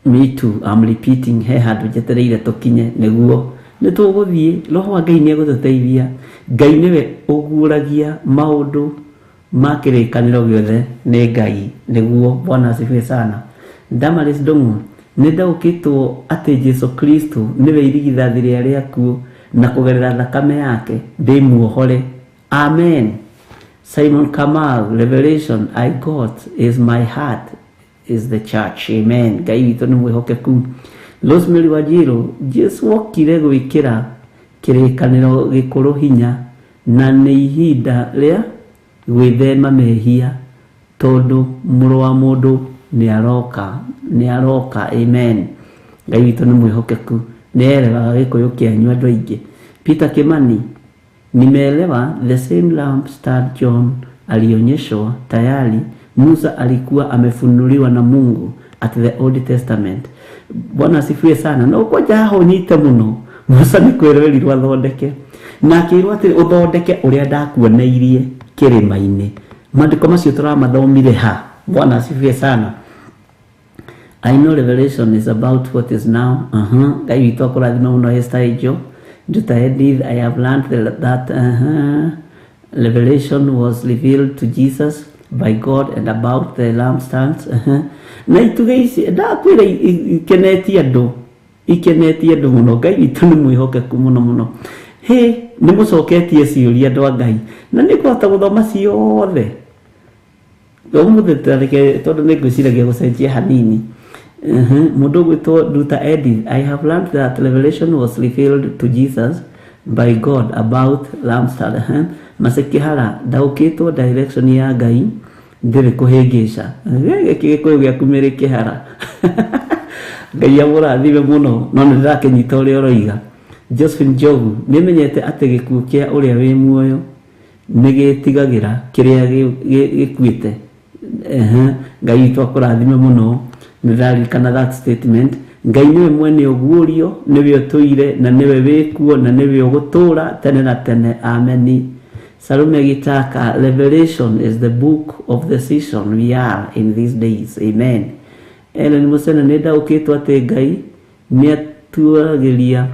Me too, I'm repeating, he handũ njetereire tũkinye nĩguo nĩ tũgũthiĩ. Roho wa Ngai nĩ egũtũteithia. Ngai nĩwe ũguũragia maũndũ ma kĩrĩkanĩro gĩothe, nĩ Ngai nĩguo. Bwana asifiwe sana. Damaris Ndung'u, nĩ ndaũkĩtwo atĩ Jesu Kristo nĩwe irigithathi rĩa rĩakuo na kũgerera thakame yake ndĩ muohore. Amen. Simon Kamau, revelation I got is my heart is the church. Amen. Ngai witũ nĩ mwĩhokeku. Rosemary Wanjiru, Jesu okire gwĩkĩra kĩrĩkanĩro gĩkũrũ hinya na nĩ ihinda rĩa gwĩthema mehia tondũ mũrũ wa mũndũ nĩ aroka, nĩ aroka. Amen. Ngai witũ nĩ mwĩhokeku. Nĩ erewaga gĩkũyũ kĩanyu andũ aingĩ. Peter Kimani, nimeelewa the same lampstand John alionyeshwa tayari Musa alikuwa amefunuliwa na Mungu at the Old Testament. Bwana asifiwe sana. No kwanja haha ũnyite mũno. Musa nĩ kwĩrwo athondeke na akĩrwo atĩrĩ, ũthondeke ũrĩa ndakuoneirie kĩrĩma-inĩ. Maandĩko macio tũramathomire ha? Bwana asifiwe sana. I know revelation is about what is now. Ngai witũ akũrathime mũno. Esther Angel. Nduta Edith, I have learned that revelation was revealed to Jesus by God and about the lampstands. Na itugĩ ici ndakwĩra ikenetie andũ, ikenetie andũ mũno. Ngai witũ nĩ mwĩhokeku mũno mũno. Hĩ, nĩ mũcoketie ciũria andũ a Ngai na nĩ ngũhota gũthoma ciothe ũmũthĩ, tareke tondũ nĩ ngwĩciragia gũcenjia hanini. Mũndũ ũgwĩtwo Nduta Edith, I have learned that revelation was revealed to Jesus by God about lampstand. Masekihara, ndaũkĩtwo direction ya Ngai ndĩrĩ kũhĩngĩca. Gĩkĩ gĩkũyũ gĩaku mĩrĩ kĩhara. Ngai amũrathime mũno, no nĩ ndĩrakĩnyita ũrĩa ũroiga. Josephine Njogu, nĩmenyete atĩ gĩkuũ kĩa ũrĩa wĩ muoyo nĩ gĩtigagĩra kĩrĩa gĩkuĩte. Ehe, Ngai witũ akũrathime mũno. Nĩ ndĩraririkana that statement. Ngai nĩwe mwene ũguũrio, nĩwe ũtũire na nĩwe wĩkuo na nĩwe ũgũtũũra tene na tene. Ameni. Salome Gitaka, Revelation is the book of the season we are in these days. Amen. Ellen Musene, nĩ ndaũkĩtwo atĩ Ngai nĩ atuagĩria,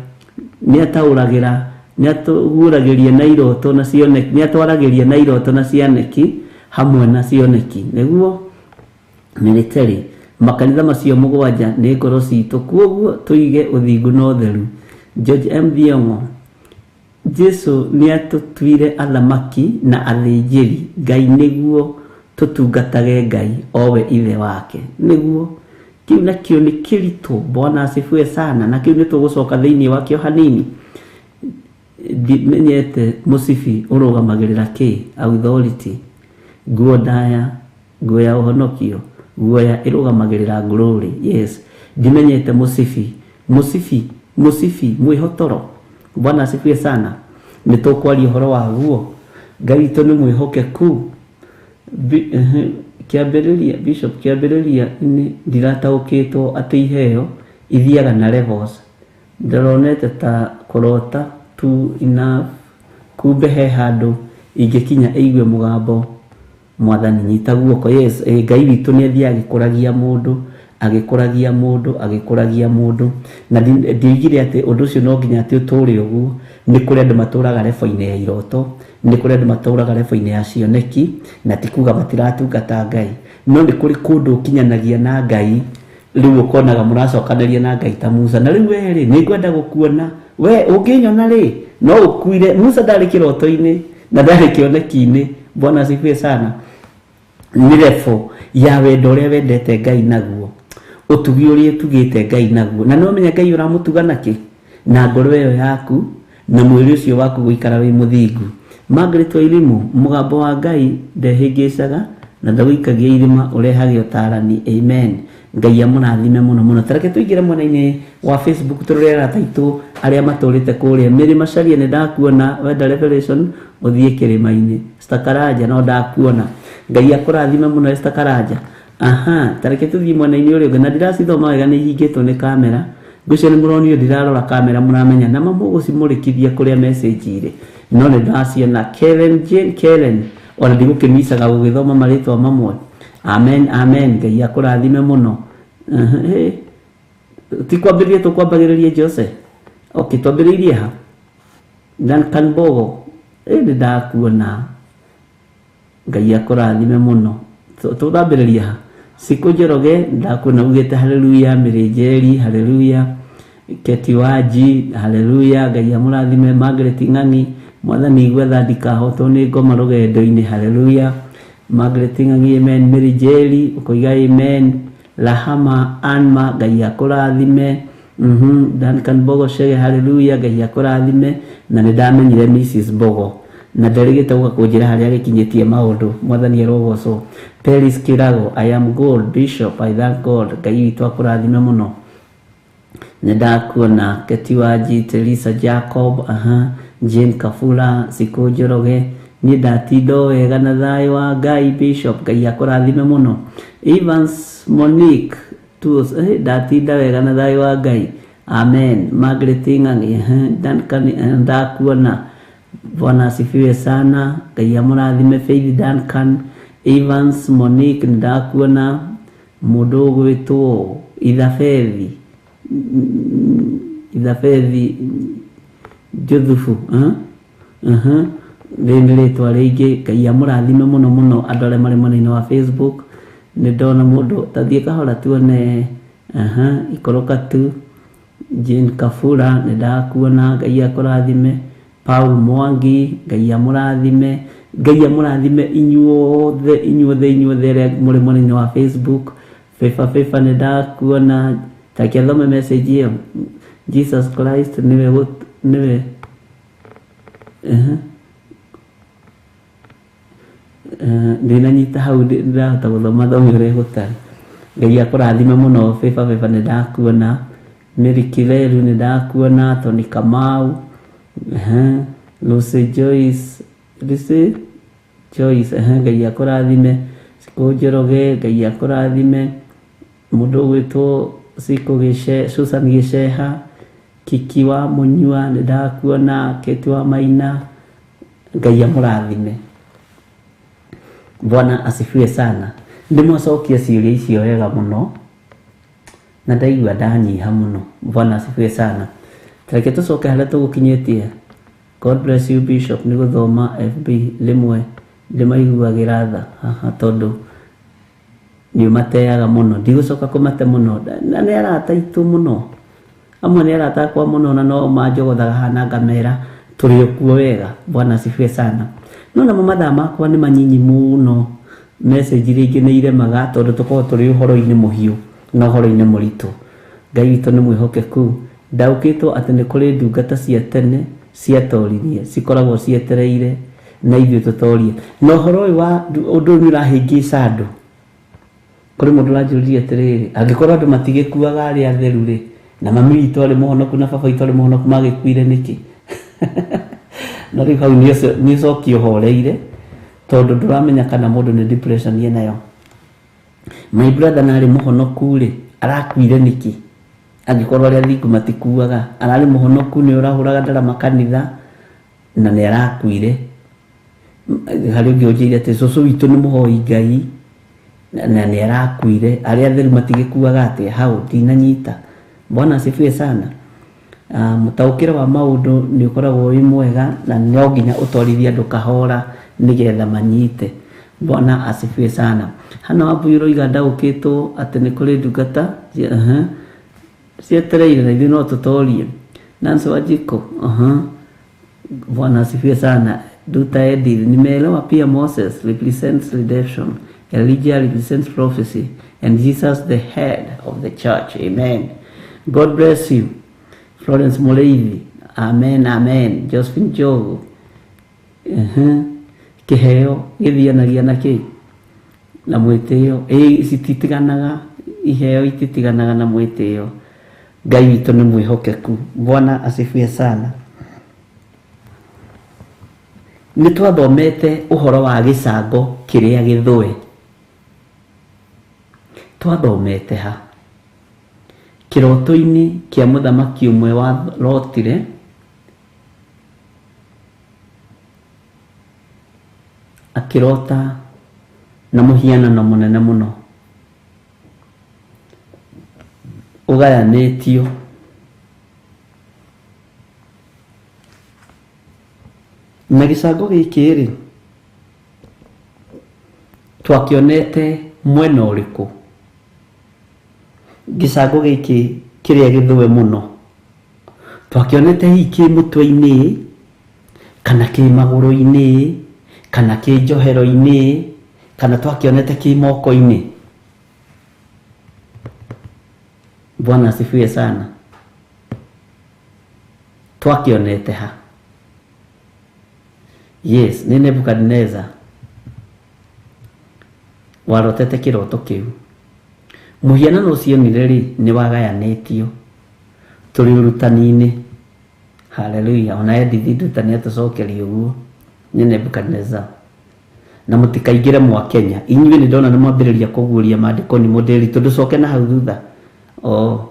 nĩ ataũragĩra, nĩ atũguũragĩria na iroto na cioneki, nĩ atwaragĩria na iroto na cioneki hamwe na cioneki nĩguo military. Makanitha macio 7 nĩ ngoro citũ, kuoguo tũige ũthingu na ũtheru. George M Thiong'o, Jesu nĩ atũtuire athamaki na athĩnjĩri Ngai nĩguo tũtungatage Ngai owe ithe wake. Nĩguo kĩu nakĩo nĩ kĩritũ. Bwana asifiwe sana. Na kĩu nĩ tũgũcoka thĩinĩ wakĩo hanini. Ndimenyete mũcibi ũrũgamagĩrĩra kĩ? Authority. Nguo ndaya, nguo ya ũhonokio, nguo ya ĩrũgamagĩrĩra glory. Yes. Ndimenyete mũcibi, mũcibi, mũcibi mwĩhotoro. Bwana asifiwe sana. Nĩ tũkwaria ũhoro wa guo. Ngai witũ nĩ mwĩhokeku. Kĩambĩrĩria Bishop, kĩambĩrĩria-inĩ ndirataũkĩtwo atĩ iheo ithiaga na levels. Ndĩronete ta kũrota tu enough, kumbe he handũ ingĩkinya ĩigue mũgambo mwathani nyita guoko. Yes, Ngai witũ nĩ athiaga agĩkũragia mũndũ, agĩkũragia mũndũ, agĩkũragia mũndũ. Na ndioigire atĩ ũndũ ũcio no nginya atĩ ũtũre ũguo. Nĩ kũrĩ andũ matũraga level-inĩ ya iroto, nĩ kũrĩ andũ matũraga level-inĩ ya cioneki, na ti kuga matiratungata Ngai. No nĩ kũrĩ kũndũ ũkinyanagia na Ngai, rĩu ũkonaga mũracokanĩria na Ngai ta Musa. Na rĩu we rĩ, nĩ ngwenda gũkuona. We ũngĩnyona rĩ, no ũkuire. Musa ndarĩ kĩroto-inĩ na ndarĩ kĩoneki-inĩ. Bwana asifiwe sana. Nĩ level ya wendo ũrĩa wendete Ngai naguo, ũtugi ũrĩa ũtugĩte Ngai naguo. Na nĩ wamenya Ngai ũramũtuga nakĩ? Na ngoro ĩyo yaku na mwĩrĩ ũcio waku gũikara wĩ mũthingu. Margaret Wairimu, mũgambo wa Ngai ndehĩngĩcaga na ndagũikagia irima, ũrehage ũtarani. Amen. Ngai amũrathime mũno mũno. Ta reke tũingĩre mwena-inĩ wa Facebook tũrore arata aitũ arĩa matũrĩte kũrĩa. Mary Macharia nĩ ndakuona, wenda Revelation ũthiĩ kĩrĩma-inĩ. Esther Karanja no ndakuona. Ngai akũrathime mũno Esther Karanja. Aha, ta reke tũthiĩ mwena-inĩ ũrĩa ũngĩ, na ndiracithoma wega nĩ ihingĩtwo nĩ kamera. Ngwĩciria nĩ mũronire ndirarora kamera mũramenya na mamũgũcimũrĩkithia kũrĩa message irĩ. No nĩ ndaciona. Kellen Jane Kellen, ona ndigũkĩmicaga gũgĩthoma marĩtwa mamwe. Amen, amen. Ngai akũrathime mũno. Ti kwambĩrĩria tũkwambagĩrĩria Jose. Okay, twambĩrĩirie ha? Duncan Bogo, nĩ ndakuona. Ngai akũrathime mũno. Tũrambĩrĩria ha? Siku Njoroge, ndakuona ugĩte haleluya. Mĩrĩnjeri, haleluya. Keti Waji, haleluya. Ngai amũrathime. Margaret Ng'ang'i, mwathani igua tha ndikahotwo nĩ ngoma rũgendo-inĩ, haleluya. Margaret Ng'ang'i, amen. Mary Njeri, ũkoiga amen. Rahama Anma, Ngai akũrathime. Duncan Bogo Shege, haleluya. Ngai akũrathime. Na nĩ ndamenyire Mrs Bogo na nderĩgĩte gũka kũnjĩra harĩa agĩkinyĩtie maũndũ. Mwathani arogocwo. Peris Kirago, I am good Bishop, I thank God. Ngai witũ akũrathime mũno. Nĩ ndakuona Keti Waji, Teresa Jacob, aha, Jane Kafula, Siku Njoroge, niĩ ndatinda o wega na thayũ wa Ngai Bishop, Ngai akũrathime mũno. Evans Monique Tuos, ndatinda wega na thayũ wa Ngai. Amen. Margaret Ng'ang'i, Duncan, ndakuona. Bwana asifiwe sana. Ngai amũrathime. Faith Duncan, Evans Monique, ndakuona. Mũndũ ũgwĩtwo Ithabethi, Ithabethi Juthufu, rĩrĩ nĩ rĩtwa rĩngĩ. Ngai amũrathime mũno mũno andũ arĩa marĩ mwena-inĩ wa Facebook. Nĩ ndona mũndũ tathiĩ kahora tuone. Ikũrũka tu. Jane Kafura, nĩ ndakuona. Ngai akũrathime. Paul Mwangi, Ngai amũrathime. Ngai amũrathime inyuothe, inyuothe, inyuothe arĩa mũrĩ mwena-inĩ wa Facebook. Fefa Fefa, nĩ ndakuona. Take thome message ĩyo. Jesus Christ nĩwe nĩwe ndinanyita hau, ndirahota gũthoma thome ũrĩa gũtarĩ. Ngai akũrathime mũno. Fefa Fefa, nĩ ndakuona. Mary Kireru, nĩ ndakuona. Tony Kamau, Lucy Joyce, Lucy Joyce, Ngai akũrathime. Sikũ Njoroge, Ngai akũrathime. Mũndũ ũgwĩtwo Sikũ Gĩce, Susan Gĩceha, Kiki wa Mũnyua, nĩ ndakuona. Keti wa Maina, Ngai amũrathime. Bwana asifiwe sana. Nĩ mwacokia ciũria icio wega mũno na ndaigua ndanyiha mũno. Bwana asifiwe sana. Reke tũcoke harĩa tũgũkinyĩtie. God bless you Bishop, nĩ gũthoma FB rĩmwe ndĩmaiguagĩra tha haha tondũ nĩ ũmateaga mũno. Ndigũcoka kũmate mũno, na nĩ arata aitũ mũno, amwe nĩ arata akwa mũno na no manjogothaga haha ngamera tũrĩ o kuo wega. Bwana asifiwe sana. No namo mathaa makwa nĩ manyinyi mũno, message rĩngĩ nĩ iremaga tondũ tũkoragwo tũrĩ ũhoro-inĩ mũhiũ na ũhoro-inĩ mũritũ. Ngai witũ nĩ mwĩhokeku. Ndaũkĩtwo atĩ nĩ kũrĩ ndungata cia tene Ciatoririe cikoragwo cietereire na ithuĩ tũtorie. Na ũhoro ũyũ wa ũndũ ũyũ nĩ ũrahĩngĩca andũ. Kũrĩ mũndũ ũranjũririe atĩrĩrĩ, angĩkorwo andũ matigĩkuaga arĩa atheru rĩ, na mami witũ arĩ mũhonoku na baba witũ arĩ mũhonoku, magĩkuire nĩkĩ? Na rĩu hau nĩ ũcoki ũhoreire, tondũ ndũramenya kana mũndũ nĩ depression enayo. My brother na arĩ mũhonoku rĩ, arakuire nĩkĩ? Angĩkorwo arĩa athingu matikuaga, ararĩ mũhonoku, nĩ ũrahũraga ndarama kanitha na nĩ arakuire. Harĩ ũngĩ ũnjĩire atĩ cũcũ witũ nĩ mũhoi Ngai na nĩ arakuire, arĩa atheru matigĩkuaga atĩa? Hau ndinanyita. Bwana asifiwe sana. Mũtaũkĩre wa maũndũ nĩ ũkoragwo wĩ mwega na no nginya ũtwarithie andũ kahora nĩgetha manyite. Bwana asifiwe sana. Hana Wambui ũroiga ndaũkĩtwo atĩ nĩ kũrĩ ndungata cietereire na ithuĩ no tũtorie. Nancy Wanjikũ, Bwana asifiwe sana. Duta Edith, nimeelewa pia Moses represents redemption, Elijah represents prophecy, and Jesus the head of the church. Amen. God bless you. Florence Mureithi, amen, amen. Josephine Jogo, kĩheo gĩthianagia na kĩ? Na mwĩtĩo. Ĩ, cititiganaga, iheo ititiganaga na mwĩtĩo. Ngai witũ nĩ mwĩhokeku. Bwana asifiwe sana. Nĩ twathomete ũhoro wa gĩcango kĩrĩa gĩthũe. Twathomete ha? Kĩroto-inĩ kĩa mũthamaki ũmwe warotire akĩrota na mũhianano mũnene mũno ũgayanĩtio na gĩcango gĩkĩ rĩ, twakĩonete mwena ũrĩkũ? Gĩcango gĩkĩ kĩrĩa gĩthũe mũno twakĩonete hihi kĩ mũtwe-inĩ, kana kĩ magũrũ-inĩ, kana kĩ njohero-inĩ, kana twakĩonete kĩ moko-inĩ? Bwana asifiwe sana. Twakĩonete ha? Yes, nĩ Nebukadneza warotete kĩroto kĩu. Mũhianano ũcio onire rĩ, nĩ wagayanĩtio. Tũrĩ ũrutani-inĩ. Haleluya. Ona Edith Nduta nĩ atũcokeria ũguo. Nĩ Nebukadneza. Na mũtikaingĩre mwa Kenya. Inyuĩ nĩ ndona nĩ mwambĩrĩria kũguũria maandĩko nĩ mũndĩri, tondũ coke na hau thutha. Oh.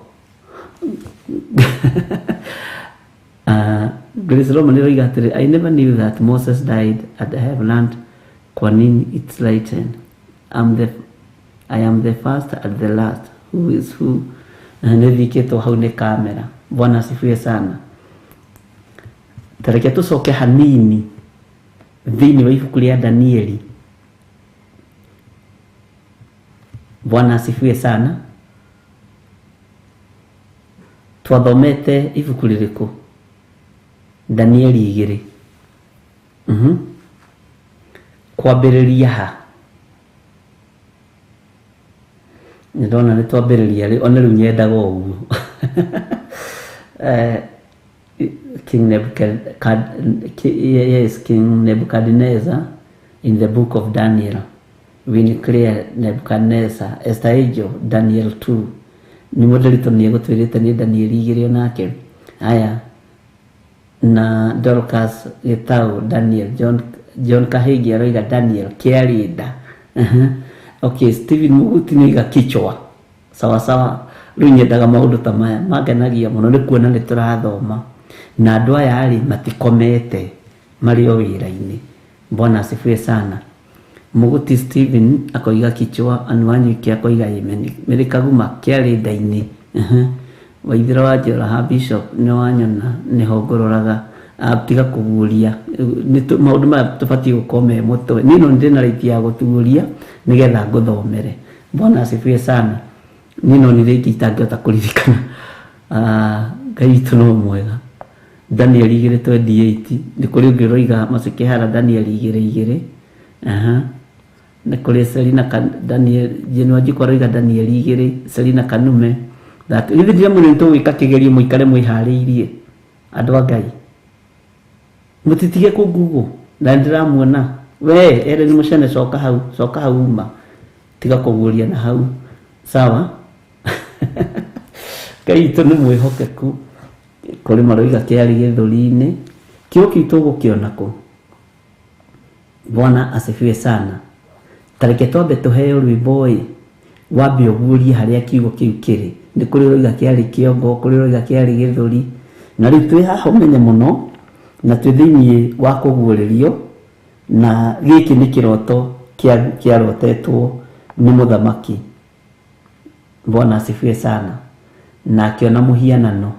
Grace Roman ĩroiga atĩrĩ, I never knew that Moses died and I have learned kwa nini it's written. I am the first and the last. Who is who? Nĩ thikĩtwo hau nĩ kamera. Bwana asifiwe sana. Tareke tũcoke hanini thĩinĩ wa ibuku rĩa Danieli. Bwana asifiwe sana. Twathomete ibuku rĩrĩkũ? Danieli 2. Kwambĩrĩria ha? Nĩ ndona nĩ twambĩrĩria rĩ, ona rĩu nyendaga ũguo. King yes, King Nebuchadnezzar in the book of Daniel. Winnie Nebuchadnezzar, Esther Angel, Daniel 2. Nĩ mũndũ nĩ egũtwĩrĩte nĩ Daniel 2 onake. Aya, na Dorcas Gitau, Daniel, John Kahigi aroiga Daniel kĩarĩ nda. Okay, Stephen Muguti nĩoiga kichwa. Sawa sawa. Rĩu nyendaga maũndũ ta maya mangenagia mũno nĩ kuona nĩ tũrathoma. Na andũ aya rĩ matikomete, marĩ o wĩra-inĩ. Bwana asifiwe sana. Muguti Stephen akoiga kichwa, Anuanyuike akoiga amen. Mary Kaguma kĩarĩ nda-inĩ. Waithĩra wa Njoroha Bishop nĩ wanyona nĩho ngũroraga. Tiga kũguũria. Maũndũ maya tũbatiĩ gũkorwo me mũtwe. Niĩ no ndĩ na right ya gũtuũria nĩgetha ngũthomere. Bwana asifiwe sana. Niĩ no nĩ rĩngĩ itangĩhota kũririkana. Ngai witũ no mwega. Daniel 2:28. Nĩ kũrĩ ũngĩ ũroiga Macikĩhara Daniel 2:2. Nĩ kũrĩ Selina Daniel, Jane Wanjikũ aroiga Daniel 2, Selina Kanume. That githĩ ndiramwĩra nĩ tũgwĩka kĩgerio mũikare mwĩharĩirie andũ a Ngai. Mũtitige kũ Google na nĩndĩramuona. We Ellen Mũcene coka hau, coka hau uma. Tiga kũguũria na hau. Sawa? Ngai witũ nĩ mwĩhokeku. Kũrĩ maroiga kĩarĩ gĩthũri-inĩ. Kĩo kĩu tũgũkĩona kũ? Bwana asifiwe sana. Ta reke twambe tũheo rwĩmbo ĩ, wambe ũguũrie harĩa kiugo kĩu kĩrĩ. Nĩ kũrĩ ũroiga kĩarĩ kĩongo, kũrĩ ũroiga kĩarĩ gĩthũri. Na rĩu twĩ haha ũmenye mũno, na twĩ thĩiniĩ wa kũguũrĩrio, na gĩkĩ nĩ kĩroto kĩarotetwo nĩ mũthamaki. Bwana asifiwe sana. Na akĩona mũhianano.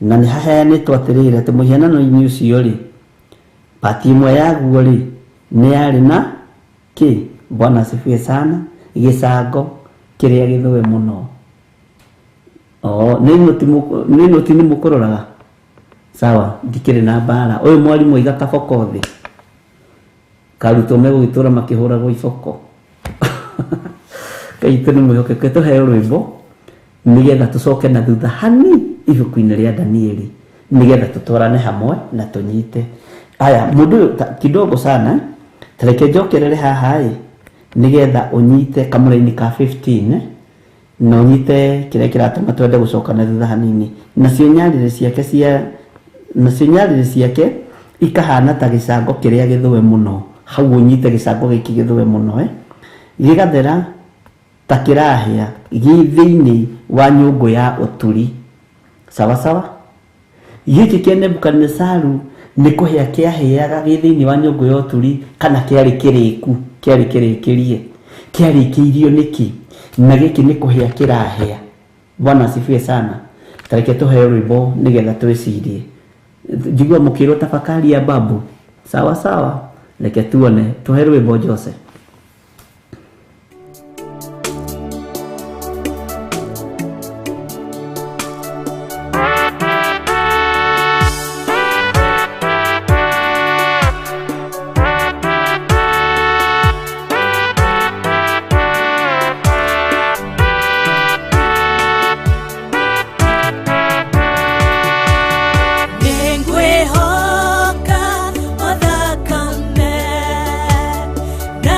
Na nĩ haheanĩtwo atĩrĩrĩ, atĩ mũhianano-inĩ ũcio rĩ, pati ĩmwe yaguo rĩ, nĩ yarĩ na kĩ? Bwana asifiwe sana. Gĩcango kĩrĩa gĩthũe mũno. Oh, nĩ noti nĩ mũkũroraga? Sawa, ndikĩrĩ na mbara. Ũyũ mwarimũ aiga kaboko thĩ. Karutwo megũgĩtũra makĩhũragwo iboko. Ngai witũ nĩ mwĩhokeku. Tũheo rwĩmbo nĩgetha tũcoke na thutha hani ibuku-inĩ rĩa Danieli nĩgetha tũtwarane hamwe na tũnyite. Aya, mũndũ ũyũ kidogo sana, ta reke njokerere haha ĩ, nĩgetha ũnyite kamũraini ka 15 na ũnyite kĩrĩa kĩratũma twende gũcoka na thutha hanini. Nacio nyarĩrĩ ciake cia nacio nyarĩrĩ ciake ikahana ta gĩcango kĩrĩa gĩthũe mũno. Hau ũnyite gĩcango gĩkĩ gĩthũe mũno Gĩgathera ta kĩrahĩa gĩ thĩinĩ wa nyũngũ ya ũturi. Sawa sawa? Gĩkĩ kĩa Nebukadinesaru nĩ kũhĩa kĩahĩaga gĩ thĩinĩ wa nyũngũ ya ũturi, kana kĩarĩ kĩrĩku, kĩarĩ kĩrĩkĩrie. Kĩarĩkĩirio nĩkĩ? Na gĩkĩ nĩ kũhĩa kĩrahĩa. Bwana asifiwe sana. Ta reke tũheo rwĩmbo nĩgetha twĩcirie. Njigua mũkĩrwo tafakari ya babu. Sawa sawa. Reke tuone. Tũhe rwĩmbo Jose. Nĩngwĩhoka o thakame na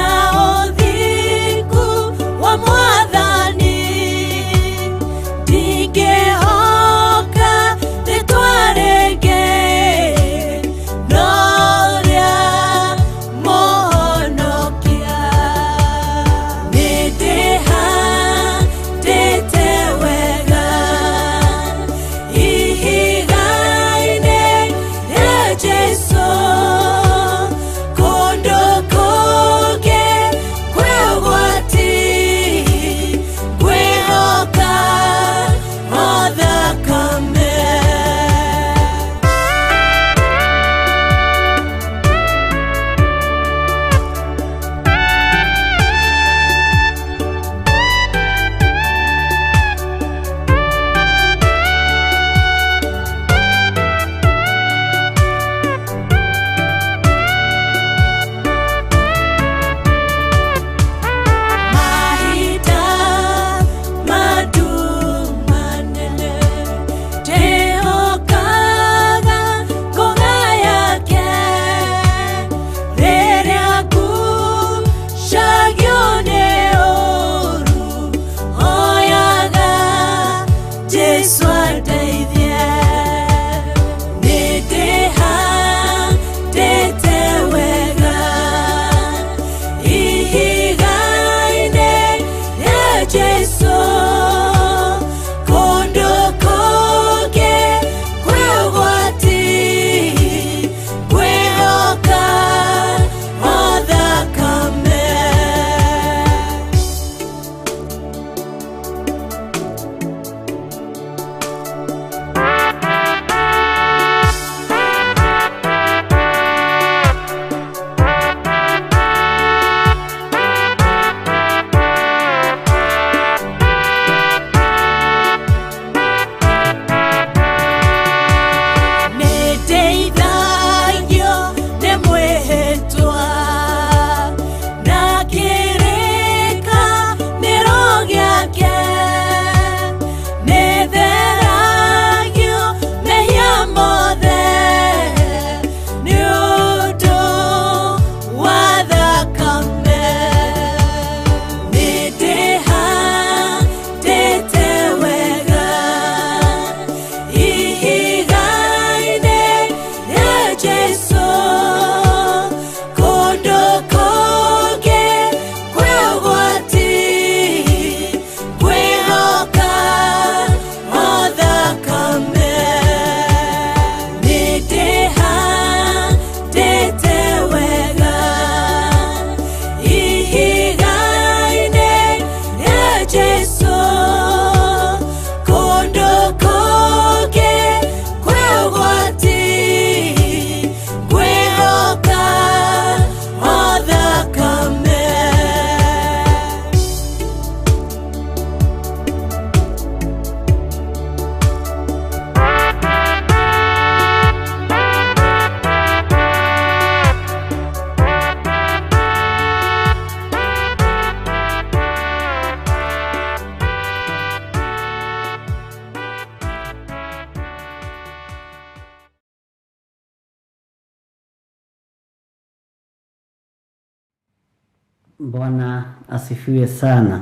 Bwana asifiwe sana.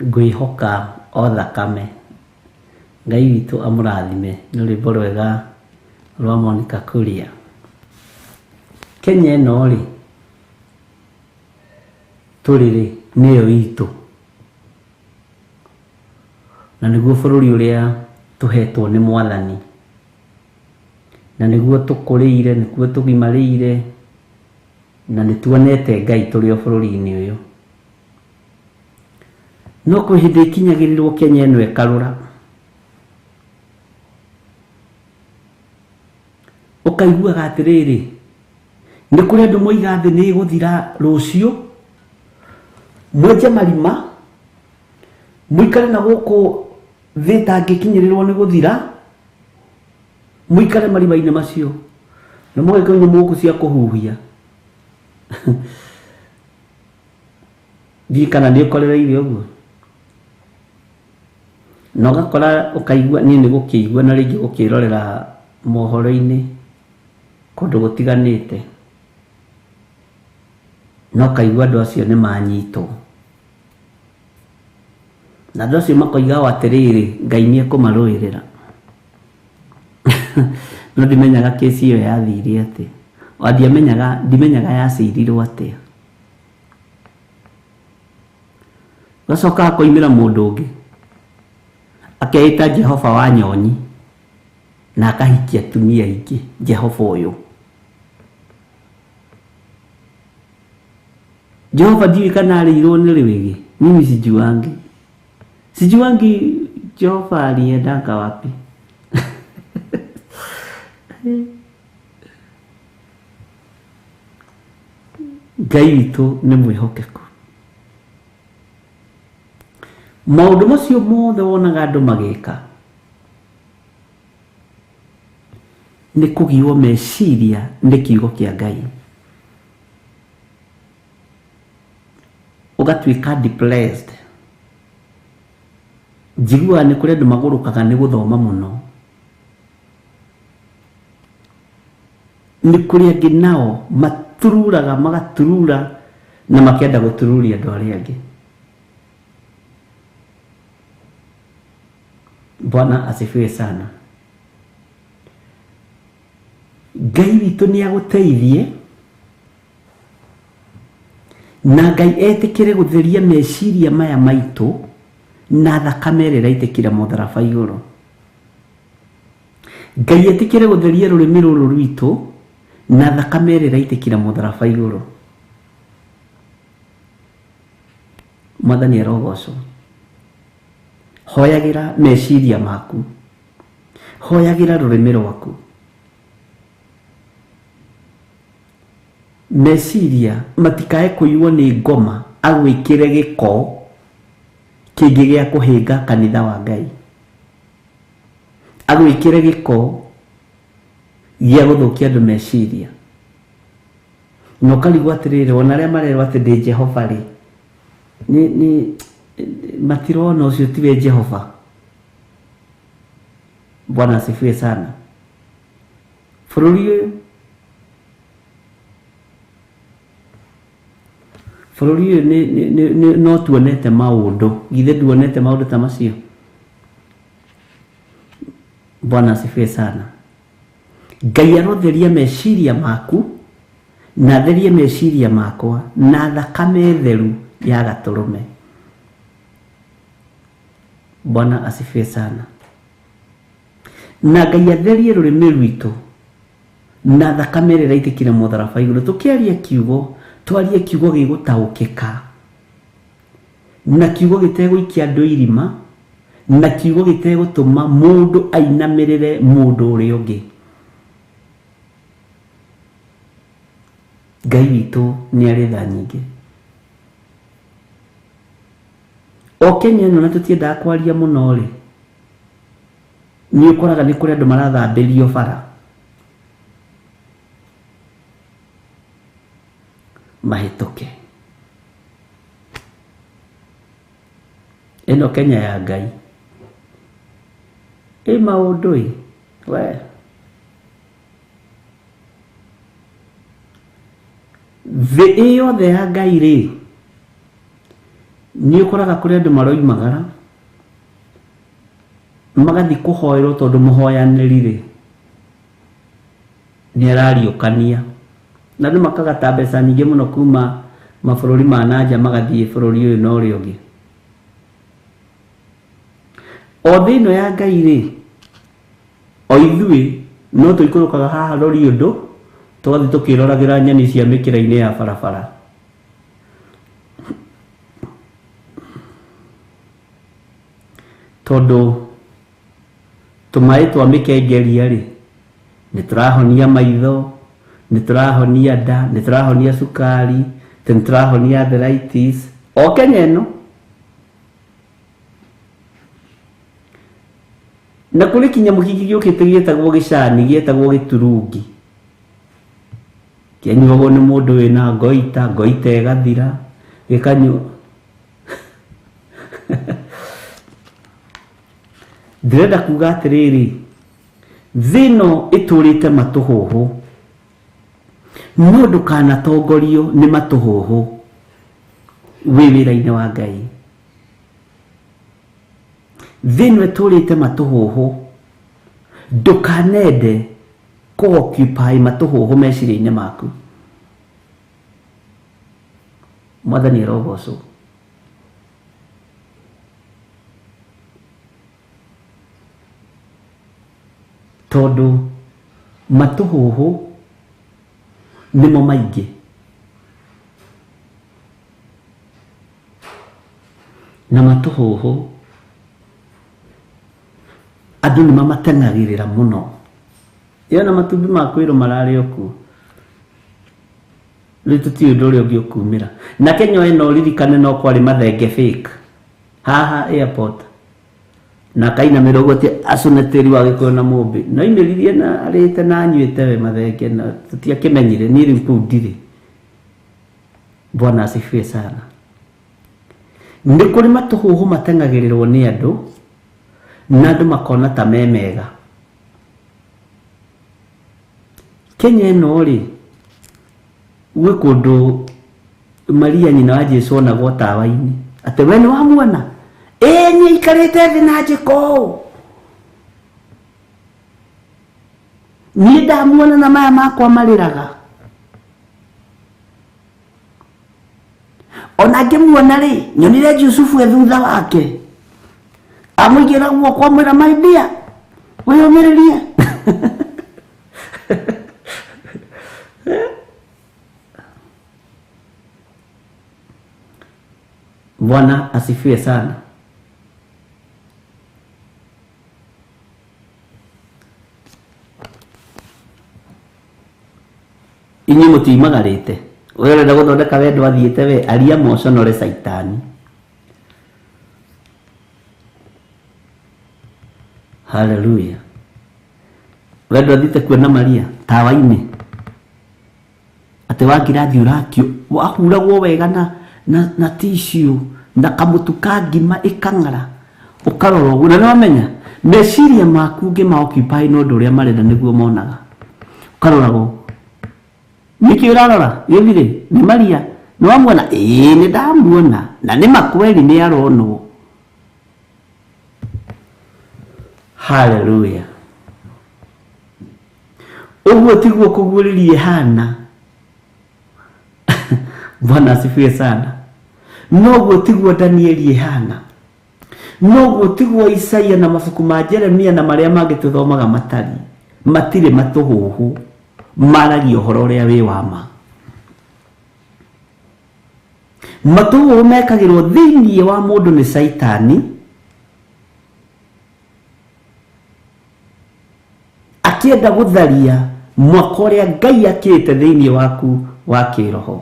Ngwĩhoka o thakame. Ngai witũ amũrathime. Nĩ rwĩmbo rwega rwa Monica Kuria. Kenya ĩno rĩ, tũrĩ rĩ, nĩyo itũ. Na nĩguo bũrũri ũrĩa tũhetwo nĩ Mwathani. Na nĩguo tũkũrĩire, nĩguo tũgimarĩire, na nĩ tuonete Ngai tũrĩ o bũrũri-inĩ ũyũ. No kwĩ hĩndĩ ĩkinyagĩrĩrwo Kenya ĩno ĩkarũra. Ũkaiguaga atĩrĩrĩ, nĩ kũrĩ andũ moiga thĩ nĩ ĩgũthira rũciũ, mwenje marima, mũikare na gũkũ thĩ ĩtangĩkinyĩrĩrwo nĩ gũthira, mũikare marima-inĩ macio, na mũgekĩrwo nyamũ gũkũ cia kũhuhia. Ndiũĩ kana nĩ ũkorereire ũguo. Na ũgakora ũkaigua niĩ nĩ gũkĩigua na rĩngĩ gũkĩrorera mohoro-inĩ kũndũ gũtiganĩte, na ũkaigua andũ acio nĩ manyitwo. Na andũ acio makoiga o atĩrĩrĩ, Ngai nĩ ekũmarũĩrĩra. No ndimenyaga kesi ĩyo yathire atĩa. O ndiamenyaga, ndimenyaga yacirirwo atĩa. Gacoka akoimĩra mũndũ ũngĩ akeĩta Jehova wa Nyonyi na akahikia atumia aingĩ. Jehova ũyũ, Jehova ndiũĩ kana arĩirwo nĩ rwĩgĩ. Mimi sijuangi, sijuangi Jehova aliendanga wapi. Ngai witũ nĩ mwĩhokeku. Maũndũ macio mothe wonaga andũ magĩka nĩ kũgiwo meciria nĩ kiugo kĩa Ngai. Ũgatuĩka depressed. Njiguaga nĩ kũrĩ andũ magũrũkaga nĩ gũthoma mũno. Nĩ kũrĩ angĩ nao matururaga magaturura na makenda gũtururia andũ arĩa angĩ. Bwana asifiwe sana. Ngai witũ nĩ agũteithie na Ngai etĩkĩre gũtheria meciria maya maitũ na thakame ĩrĩa ĩraitĩkĩra mũtharaba igũrũ. Ngai etĩkĩre gũtheria rũrĩmĩ rũrũ rwitũ na thakame ĩrĩa ĩraitĩkĩra mũtharaba igũrũ. Mwathani arogocwo. Hoyagĩra meciria maku, hoyagĩra rũrĩmĩ rwaku. Meciria matikae kũiywo nĩ ngoma agwĩkĩre gĩko kĩngĩ gĩa kũhĩnga kanitha wa Ngai, agwĩkĩre gĩko gĩa gũthũkia andũ meciria. Na ũkarigwo atĩrĩrĩ, ona arĩa marerwo atĩ ndĩ Jehova rĩ, nĩ matirona ũcio tiwe Jehova. Bwana asifiwe sana. Bũrũri ũyũ, bũrũri ũyũ nĩ no tuonete maũndũ. Githĩ nduonete maũndũ ta macio? Bwana asifiwe sana. Ngai arotheria meciria maku na atherie meciria makwa na thakame theru ya gatũrũme. Bwana asifiwe sana. Na Ngai atherie rũrĩmĩ rwitũ na thakame ĩrĩa ĩraitĩkire mũtharaba igũrũ. Tũkĩaria kiugo, twarie kiugo gĩgũtaũkĩka, na kiugo gĩtegũikia andũ irima, na kiugo gĩtegũtũma mũndũ ainamĩrĩre mũndũ ũrĩa ũngĩ. Ngai witũ nĩ arĩ tha nyingĩ. O Kenya ĩno na tũtiendaga kwaria mũno rĩ, nĩ ũkoraga nĩ kũrĩ andũ marathambĩrio bara mahĩtũke. Ĩno Kenya ya Ngai ĩ maũndũ ĩ we. Thĩ ĩ yothe ya Ngai rĩ, Nĩ ũkoraga kũrĩ andũ maroimagara magathiĩ kũhoerwo tondũ mũhoyanĩri rĩ nĩ arariũkania, na andũ makagata mbeca nyingĩ mũno kuma mabũrũri ma nanja magathiĩ bũrũri ũyũ na ũrĩa ũngĩ. O thĩ ĩno ya Ngai rĩ, o ithuĩ no tũikũrũkaga haha rori ũndũ tũgathiĩ tũkĩroragĩra nyeni cia mĩkĩra-inĩ ya barabara. Tondũ tũmaĩ twa mĩkengeria rĩ, nĩ tũrahonia maitho, nĩ tũrahonia nda, nĩ tũrahonia cukari, nĩ tũrahonia arthritis, o Kenya ĩno. Na kũrĩ kĩnyamũ kĩngĩ gĩũkĩte gĩtagwo gĩcani, gĩetagwo gĩturungi. Kĩanyuagwo nĩ mũndũ wĩna ngoita, ngoita ĩgathira, gĩkanyua. Ndĩrenda kuga atĩrĩrĩ, thĩ ĩno ĩtũrĩte matũhũhũ, no ndũkanatongorio nĩ matũhũhũ wĩ wĩra-inĩ wa Ngai. Thĩ ĩno ĩtũrĩte matũhũhũ, ndũkanende kũ occupy matũhũhũ meciria-inĩ maku. Mwathani arogocwo. Tondũ matũhũhũ nĩmo maingĩ. Na matũhũhũ andũ nĩ mamateng'agĩrĩra mũno. Ĩyo na matumbĩ ma kwĩrwo mararĩ o kuo. Rĩu tũtiũĩ ũndũ ũrĩa ũngĩ ũkumĩra. Na Kenya ĩno ũririkane no kwarĩ mathenge fake haha airport. Na akainamĩrĩra ũguo atĩ acũne tĩri wa Gĩkũyũ na Mũmbĩ. No aimĩririe na arĩte na anyuĩte we mathenge na tũtiakĩmenyire, niĩ rĩu kũu ndirĩ. Bwana asifiwe sana. Nĩ kũrĩ matũhũhũ mateng'agĩrĩrwo nĩ andũ na andũ makona ta me mega. Kenya ĩno rĩ, gwĩ kũndũ Maria nyina wa Jesu onagwo tawa-inĩ atĩ we nĩ wamuona, ĩĩ niĩ aikarĩte thĩ na njĩka ũũ, niĩ ndamuona na maya makwa marĩraga, ona ngĩmuona rĩ nyonire Jusufu e thutha wake amũigĩra guoko amwĩra my dear wĩyũmĩrĩrie. Bwana asifiwe sana. Inyuĩ mũtiumagarĩte, we ũrenda gũthondeka wendo athiĩte we aria moconore caitani. Haleluya. Wendo athiĩte kuona Maria tawa-inĩ atĩ wangirathi ũrakio wahuragwo wega na tissue na kamũtu ka ngima ĩkang'ara ũkarora ũguo, na nĩwamenya meciria maku ũngĩma occupy na ũndũ ũrĩa marenda nĩguo monaga, ũkaroragwo nĩkĩ ũrarora gĩthirĩ nĩ Maria nĩwamuona? Ĩĩ nĩ ndamuona na nĩ makweli nĩ aronwo. Haleluya. Ũguo tiguo kũguũrĩria ĩhana. Bwana asifiwe sana. Noguo tiguo Danieli ĩhana. Noguo tiguo Isaia na mabuku ma Jeremia na marĩa mangĩ tũthomaga matariĩ. Matirĩ matũhũhũ, maragia ũhoro ũrĩa wĩ wa ma. Matũhũhũ mekagĩrwo thĩinĩ wa mũndũ nĩ Caitani akĩenda gũtharia mwaka ũrĩa Ngai akĩte thĩinĩ waku wa kĩroho.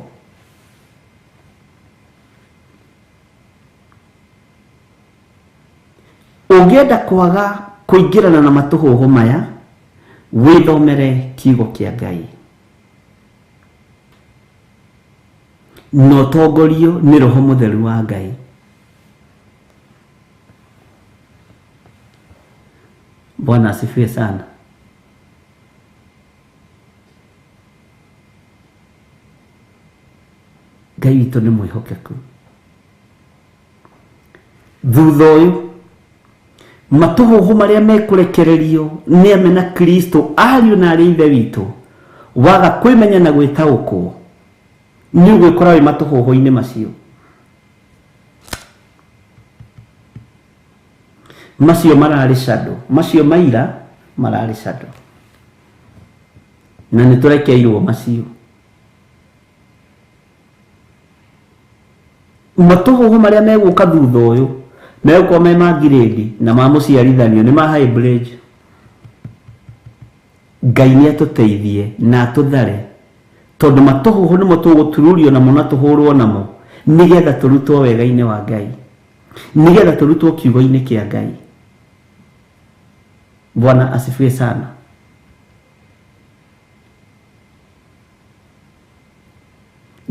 Ũngĩenda kwaga kũingĩrana na matũhũhũ maya, wĩthomere kiugo kĩa Ngai na ũtongorio nĩ Roho Mũtheru wa Ngai. Bwana asifiwe sana. Ngai witũ nĩ mwĩhokeku. Thutha ũyũ matũhũhũ marĩa mekũrekererio nĩ amena Kristo ariũ na arĩ ithe witũ, waga kwĩmenya na gwĩtaũkwo nĩ ũgwĩkora wĩ matũhũhũ-inĩ macio. Macio mararĩ shadow, macio maira mararĩ shadow, na nĩ tũrekeirwo macio. Matũhũhũ marĩa megũka thutha ũyũ megũkorwo me ma grade na ma mũciarithanio nĩ ma hybrid. Ngai nĩ atũteithie na atũthare, tondũ matũhũhũ nĩmo tũgũtururio namo na tũhũrwo namo nĩgetha tũrutwo wega-inĩ wa Ngai, nĩgetha tũrutwo kiugo-inĩ kĩa Ngai. Bwana asifiwe sana.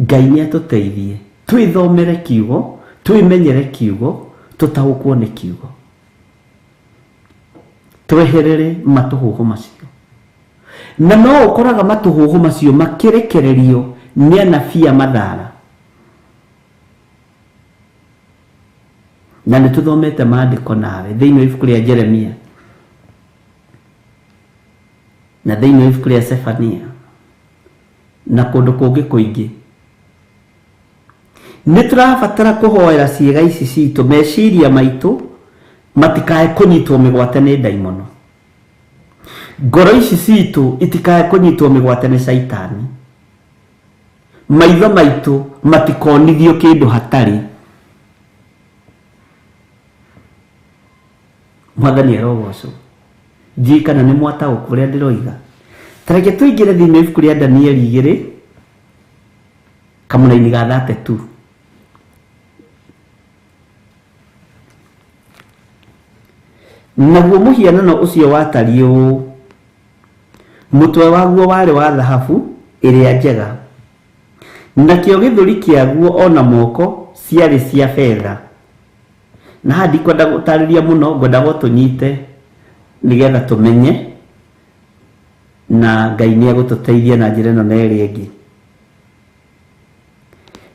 Ngai nĩ atũteithie twĩthomere kiugo, twĩmenyere kiugo, tũtaũkwo nĩ kiugo, tweherere matũhũhũ macio. Na no ũkoraga matũhũhũ macio makĩrekererio nĩ anabii a mathara. Na nĩ tũthomete maandĩko nawe thĩinĩ wa ibuku rĩa Jeremia na thĩinĩ wa ibuku rĩa Sefania na kũndũ kũngĩ kũingĩ. Nĩ tũrabatara kũhoera ciĩga ici citũ, meciria maitũ matikae kũnyitwo mĩgwate nĩ ndaimono, ngoro ici citũ itikae kũnyitwo mĩgwate nĩ caitani, maitho maitũ matikonithio kĩndũ hatarĩ. Mwathani arogocwo. Ndiũĩ kana nĩ mwataũkwo ũrĩa ndĩroiga. Ta reke tũingĩre thĩinĩ wa ibuku rĩa Danieli 2 kamũraini ga 32. Naguo mũhianano ũcio watariĩ ũũ: mũtwe waguo warĩ wa thahabu ĩrĩa njega, nakĩo gĩthũri kĩaguo o na moko ciarĩ cia betha. Na haha ndikwenda gũtarĩria mũno, ngwendaga tũnyite nĩgetha tũmenye, na Ngai nĩ egũtũteithia na njĩra ĩno na ĩrĩa ĩngĩ.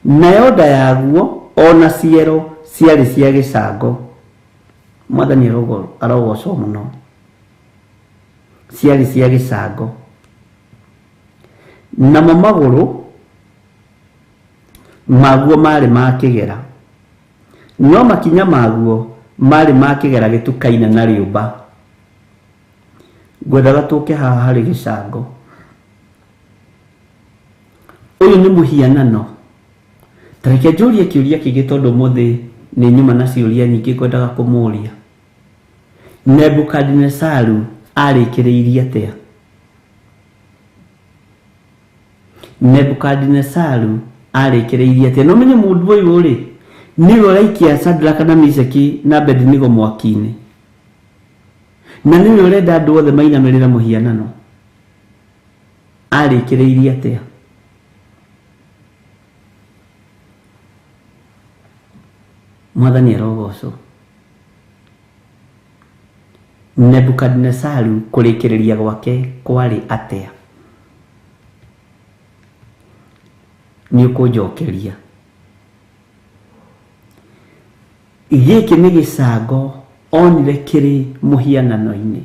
Nayo nda yaguo o na ciero ciarĩ cia gĩcango. Mwathani arogocwo mũno. Ciarĩ cia gĩcango, namo magũrũ maguo marĩ ma kĩgera, no makinya maguo marĩ ma kĩgera gĩtukaine na rĩũmba. Ngwendaga tũke haha harĩ gĩcango. Ũyũ nĩ mũhianano. Ta reke njũrie kĩũria kĩngĩ, tondũ ũmũthĩ nĩ nyuma na ciũria nyingĩ ngwendaga kũmũria. Nebukadinesaru arĩkĩrĩirie atĩa? Nebukadinesaru arĩkĩrĩirie atĩa? No menye mũndũ ũyũ rĩ, nĩwe ũraikia Shadraka na Meshaki na Abednego mwaki-inĩ, na nĩwe ũrenda andũ othe mainamĩrĩre mũhianano. Arĩkĩrĩirie atĩa? Mwathani arogocwo. Nebukadinesaru kũrĩkĩrĩria gwake kwarĩ atĩa? Nĩ ũkũnjokeria. Gĩkĩ nĩ gĩcango onire kĩrĩ mũhianano-inĩ,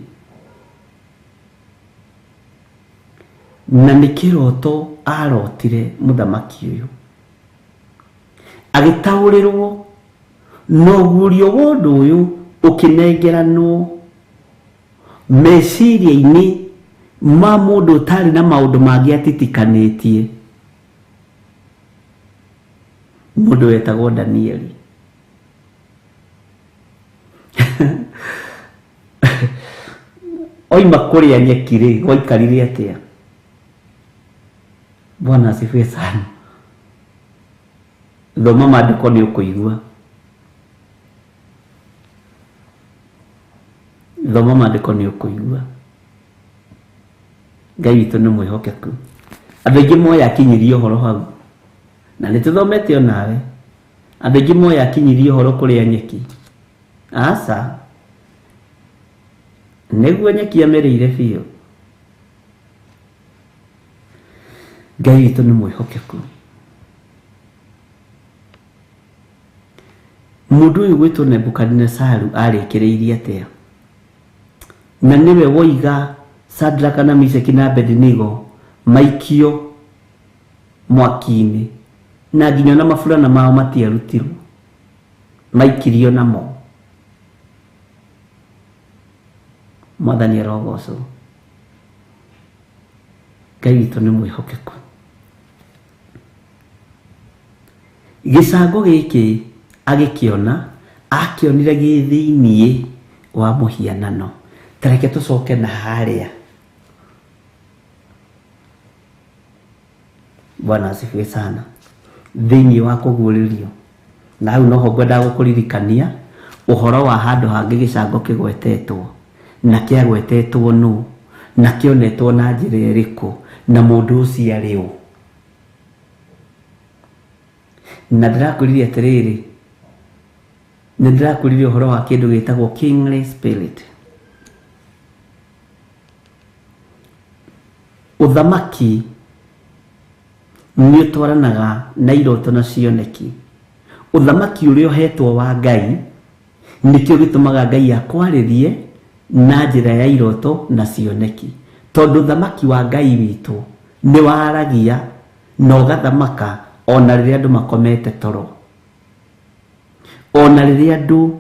na nĩ kĩroto arotire mũthamaki ũyũ, agĩtaũrĩrwo na ũguũrio wa ũndũ ũyũ ũkĩnengeranwo meciria-inĩ ma mũndũ ũtarĩ na maũndũ mangĩ atitikanĩtie, mũndũ wetagwo Danieli. Oima kũrĩa nyeki rĩ, gwaikarire atĩa? Bwana asifiwe sana. Thoma maandĩko nĩ ũkũigua. Thoma maandĩko nĩ ũkũigua. Ngai witũ nĩ mwĩhokeku. Andũ aingĩ moĩ akinyirie ũhoro hau, na nĩ tũthomete onawe. Andũ aingĩ moĩ akinyirie ũhoro kũrĩa nyeki. Aca, nĩguo nyeki amĩrĩire biũ. Ngai witũ nĩ mwĩhokeku. Mũndũ ũyũ gwĩtwo Nebukadinesaru arĩkĩrĩirie atĩa? Na nĩwe woiga Sadraka na Mishaki na Abednego maikio mwaki-inĩ, na nginya ona maburana mao matiarutirwo, maikirio namo. Mwathani arogocwo. Ngai witũ nĩ mwĩhokeku. Gĩcango gĩkĩ agĩkĩona, akĩonire gĩ thĩiniĩ wa mũhianano. Ta reke tũcoke na harĩa. Bwana asifiwe sana. Thĩiniĩ wa kũguũrĩrio. Na hau noho ngwendaga gũkũririkania ũhoro wa handũ hangĩ gĩcango kĩgwetetwo, na kĩagwetetwo nũ, na kĩonetwo na njĩra ĩrĩkũ, na mũndũ ũcio arĩ ũ. Na ndĩrakwĩrire atĩrĩrĩ, nĩ ndĩrakwĩrire ũhoro wa kĩndũ gĩtagwo kingly spirit. Ũthamaki nĩ ũtwaranaga na iroto na cioneki. Ũthamaki ũrĩa ũhetwo wa Ngai nĩkĩo gĩtũmaga Ngai akwarĩrie na njĩra ya iroto na cioneki, tondũ ũthamaki wa Ngai witũ nĩ waragia na ũgathamaka ona rĩrĩa andũ makomete toro. Ona rĩrĩa andũ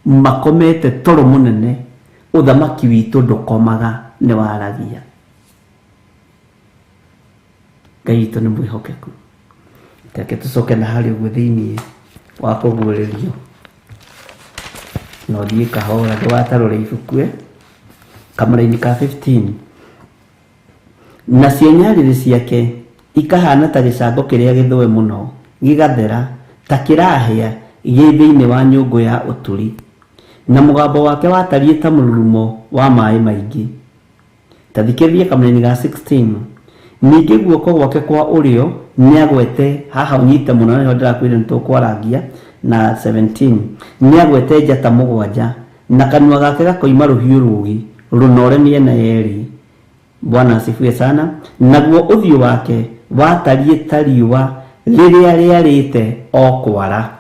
makomete toro mũnene, ũthamaki witũ ndũkomaga, nĩ waragia. Ngai witũ nĩ mwĩhokeku. Reke tũcoke na harĩa ũguo thĩiniĩ wa kũguũrĩrio. Na ũthiĩ kahora ndũgatarũre ibuku, kamũraini ka 15. Nacio nyarĩrĩ ciake ikahana ta gĩcango kĩrĩa gĩthũe mũno, gĩgathera ta kĩrahĩa gĩ thĩinĩ wa nyũngũ ya ũturi. Na mũgambo wake watariĩ ta mũrurumo wa maĩ maingĩ. Ta thikĩrĩria kamũraini ga 16. Ningĩ guoko gwake kwa ũrĩo nĩagwete, haha ũnyite mũno nĩho ndĩrakwĩra nĩ tũkwarangia, na 17. Nĩagwete njata mũgwanja, na kanua gake gakoima rũhiũ rũũgĩ rũnore mĩena yerĩ. Bwana asifiwe sana. Naguo ũthiũ wake watariĩ ta riũa rĩrĩa rĩarĩte o kwara.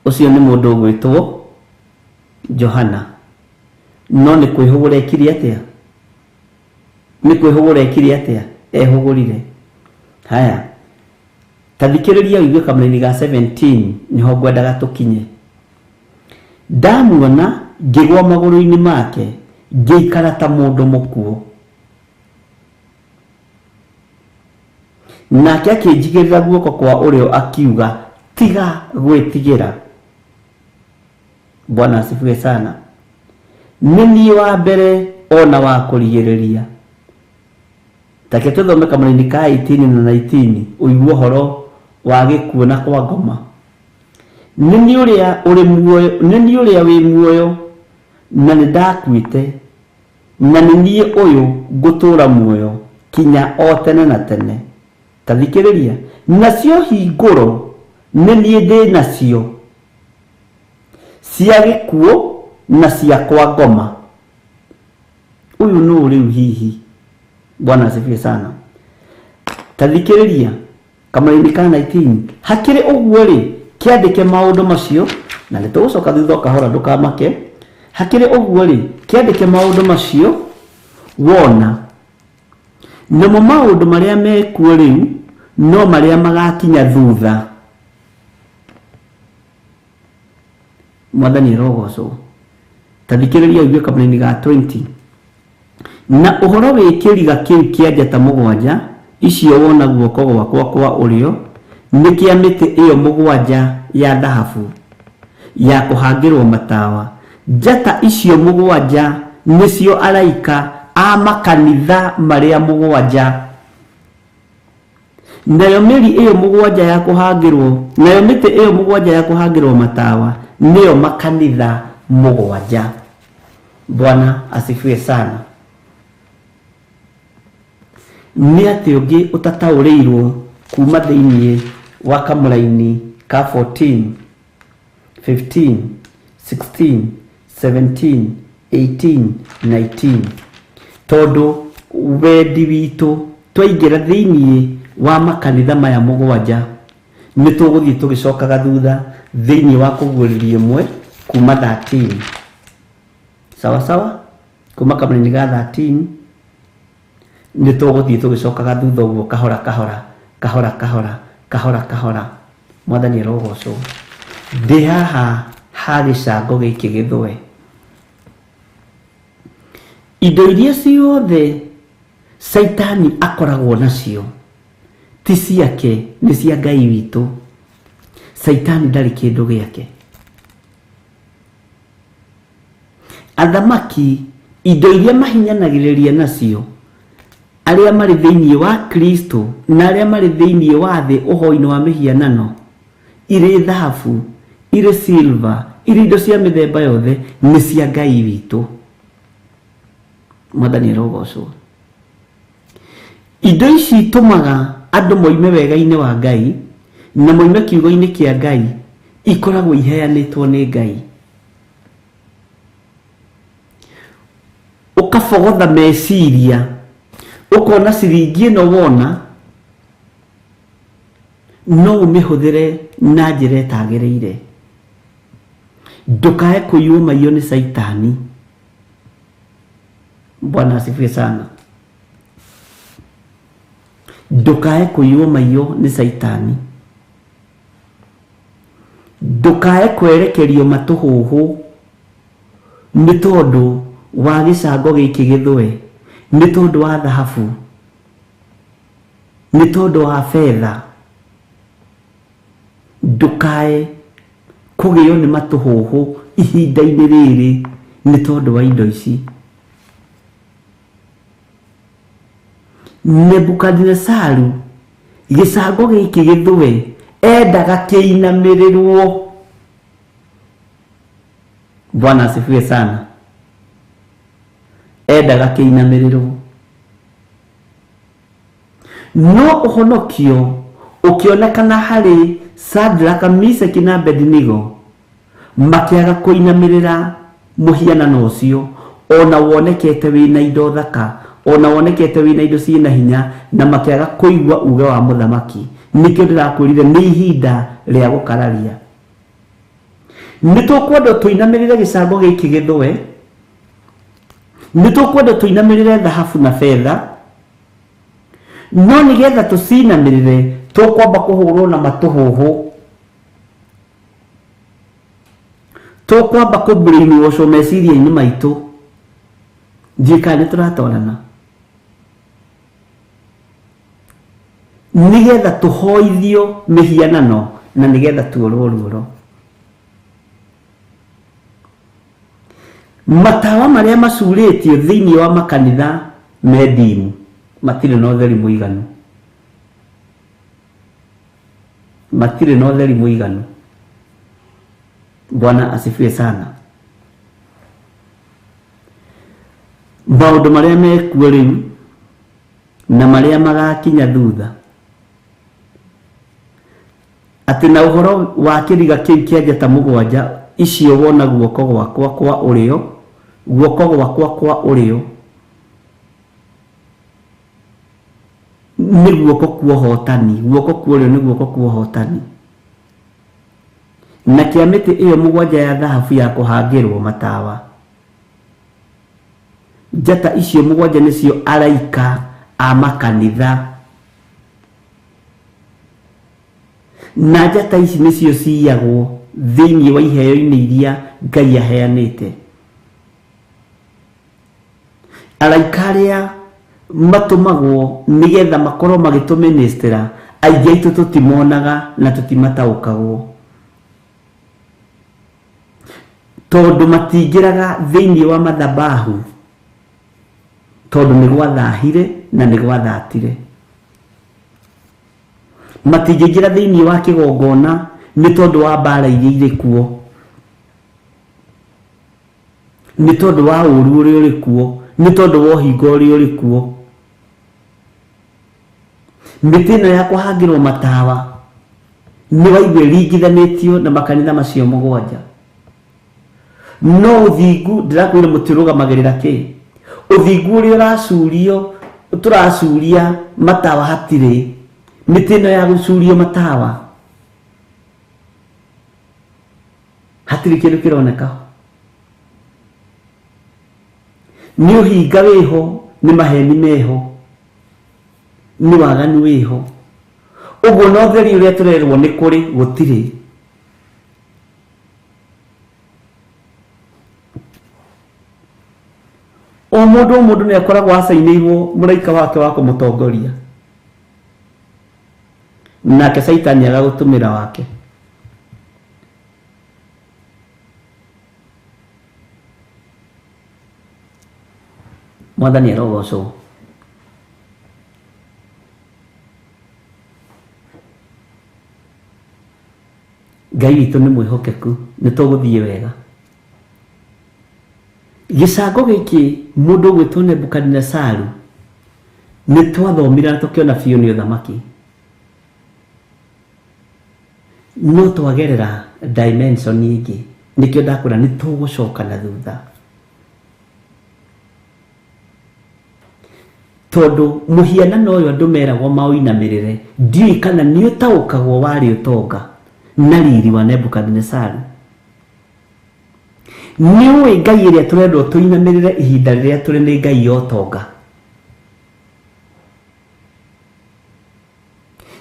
Ũcio nĩ mũndũ ũgwĩtwo Johana. No nĩ kwĩhũgũra ekire atĩa? Nĩ kwĩhũgũra ekire atĩa? Ehũgũrire. Haya, ta thikĩrĩria ũigue kamũraini ga 17 nĩho ngwendaga tũkinye. Ndamuona ngĩgwa magũrũ-inĩ make, ngĩikara ta mũndũ mũkuũ. Nake akĩnjigĩrĩra guoko kwa ũrĩo akiuga, tiga gwĩtigĩra. Bwana asifiwe sana. Nĩ niĩ wa mbere ona wa kũrigĩrĩria. Take tũthome kamũraini ka 18 na 19 ũigue ũhoro wa gĩkuũ na kwa ngoma. Nĩ niĩ ũrĩa ũrĩ muoyo, nĩ niĩ ũrĩa wĩ muoyo, na nĩ ndakuĩte, na nĩ niĩ ũyũ ngũtũũra muoyo kinya o tene na tene. Ta thikĩrĩria, nacio hingũro nĩ niĩ ndĩ nacio cia gĩkuũ na cia kwa ngoma. Ũyũ nũ rĩu hihi? Bwana asifiwe sana. Ta thikĩrĩria kamũraini ka 19. Hakĩrĩ ũguo rĩ, kĩandĩke maũndũ macio, na nĩ tũgũcoka thutha o kahora ndũkamake. Hakĩrĩ ũguo rĩ, kĩandĩke maũndũ macio wona. Namo maũndũ marĩa mekuo rĩu no marĩa magakinya thutha. Mwathani arogocwo. Ta thikĩrĩria ũigue kamũraini ga 20. Na ũhoro wĩ kĩriga kĩu kĩa njata mũgwanja icio wona guoko gwakwa kwa ũrĩo nĩ kĩa mĩtĩ ĩyo mũgwanja ya thahabu ya kũhangĩrwo matawa. Njata icio mũgwanja nĩcio araika a makanitha marĩa mũgwanja. Nayo mĩri ĩyo mũgwanja ya kũhangĩrwo, nayo mĩtĩ ĩyo mũgwanja ya kũhangĩrwo matawa nĩyo makanitha mũgwanja. Bwana asifiwe sana. Nĩ atĩ ũngĩ ũtataũrĩirwo kuma thĩiniĩ wa kamũraini ka 14, 15, 16, 17, 18, 19. Tondũ wendi witũ twaingĩra thĩiniĩ wa makanitha maya mũgwanja Nĩ tũgũthiĩ tũgĩcokaga thutha thĩinĩ wa kũguũrĩrio ĩmwe kuma 13. Sawa sawa? Kuma kamũraini ga 13 nĩ tũgũthiĩ tũgĩcokaga thutha ũguo kahora kahora kahora kahora kahora kahora. Mwathani arogocwo. Ndĩ haha ha gĩcango gĩkĩ gĩthwe. Indo iria ciothe Caitani akoragwo nacio ti ciake, nĩ cia Ngai witũ. Caitani ndarĩ kĩndũ gĩake. Athamaki indo iria mahinyanagĩrĩria nacio arĩa marĩ thĩinĩ wa Kristo na arĩa marĩ thĩinĩ wa thĩ ũhoi-inĩ wa mĩhianano, irĩ thahabu, irĩ silver, irĩ indo cia mĩthemba yothe, nĩ cia Ngai witũ. Mwathani arogocwo. Indo ici itũmaga andũ moime wega-inĩ wa Ngai na moime kiugo-inĩ kĩa Ngai ikoragwo iheanĩtwo nĩ Ngai. Ũkabogotha meciria, ũkona ciringi ĩno wona no ũmĩhũthĩre na njĩra ĩtagĩrĩire. Ndũkae kũiywo maiyo nĩ Caitani. Bwana asifiwe sana. Ndũkae kũiywo maiyo nĩ Caitani. Ndũkae kwerekerio matũhũhũ nĩ tondũ wa gĩcango gĩkĩ gĩthũe, nĩ tondũ wa thahabu, nĩ tondũ wa betha. Ndũkae kũgĩo nĩ matũhũhũ ihinda-inĩ rĩrĩ nĩ tondũ wa indo ici. Nebukadinesaru gĩcango gĩkĩ gĩthũe endaga kĩinamĩrĩrwo. Bwana asifiwe sana. Endaga kĩinamĩrĩrwo. No ũhonokio ũkĩonekana harĩ Sadraka, Mishaki na Abednego makĩaga kũinamĩrĩra mũhianano ũcio, o na wonekete wĩ na indo thaka, o na wonekete wĩ na indo ciĩ na hinya, na makĩaga kũigua uuge wa mũthamaki. Nĩkĩo ndĩrakwĩrire nĩ ihinda rĩa gũkararia. Nĩ tũkwenda tũinamĩrĩre gĩcango gĩkĩ gĩthũe, nĩ tũkwenda tũinamĩrĩre thahabu na betha, no nĩgetha tũcinamĩrĩre tũkwamba kũhũrwo na matũhũhũ. Tũkwamba kũ brainwash meciria-inĩ maitũ. Ndiũĩ kana nĩ tũratwarana. Nĩgetha tũhoithio mĩhianano na nĩgetha tuorwo ruoro. Matawa marĩa macurĩtio thĩinĩ wa makanitha me ndimu matirĩ na ũtheri mũiganu. Matirĩ na ũtheri mũiganu. Bwana asifiwe sana. Maũndũ marĩa mekuo rĩu na marĩa magakinya thutha, atĩ na ũhoro wa kĩriga kĩu kĩa njata mũgwanja icio wona guoko gwakwa kwa ũrĩo, guoko gwakwa kwa ũrĩo nĩ guoko kwa ũhotani, guoko kwa ũrĩo nĩ guoko kwa ũhotani. Na kĩa mĩtĩ ĩyo mũgwanja ya thahabu ya kũhangĩrwo matawa. Njata icio mũgwanja nĩcio araika a makanitha. Na njata ici nĩcio ciyagwo thĩinĩ wa iheo-inĩ iria Ngai aheanĩte. Araika arĩa matũmagwo nĩgetha makorwo magĩtũmĩnĩstĩra, aingĩ aitũ tũtimonaga na tũtimataũkagwo. Tondũ matingĩraga thĩinĩ wa mathabahu, tondũ nĩ gwathahire na nĩ gwathatire. Matingĩingĩra thĩinĩ wa kĩgongona nĩ tondũ wa mbara iria irĩ kuo. Nĩ tondũ wa ũũru ũrĩa ũrĩ kuo, nĩ tondũ wa ũhinga ũrĩa ũrĩ kuo. Mĩtĩ ĩno ya kũhangĩrwo matawa nĩ waigua ĩringithanĩtio na makanitha macio mũgwanja. No ũthingu, ndĩrakwĩra mũtĩ ũrũgamagĩrĩra kĩ? Ũthingu ũrĩa ũracurio, tũracuria matawa hatirĩ. Mĩtĩ ĩno ya gũcurio matawa. Hatirĩ kĩndũ kĩroneka ho. Nĩ ũhinga wĩho, nĩ maheni meho, nĩ waganu wĩho. Ũguo na ũtheri ũrĩa tũrerwo nĩ kũrĩ gũtirĩ. O mũndũ o mũndũ nĩ akoragwo acainĩirwo mũraika wake wa kũmũtongoria, nake Caitani agagũtũmĩra wake. Mwathani arogocwo. Ngai witũ nĩ mwĩhokeku, nĩ tũgũthiĩ wega. Gĩcango gĩkĩ mũndũ ũgwĩtwo Nebukadinesaru nĩ twathomire na tũkĩona biũ nĩ ũthamaki, no twagerera dimension ĩngĩ, nĩkĩo ndakwĩra nĩ tũgũcoka na thutha, tondũ mũhianano ũyũ andũ meragwo maũinamĩrĩre, ndiũĩ kana nĩ ũtaũkagwo warĩ ũtonga na riri wa Nebukadinesaru. Nĩ ũĩ Ngai ĩrĩa tũrendwo tũinamĩrĩre ihinda rĩrĩa tũrĩ nĩ Ngai ya ũtonga.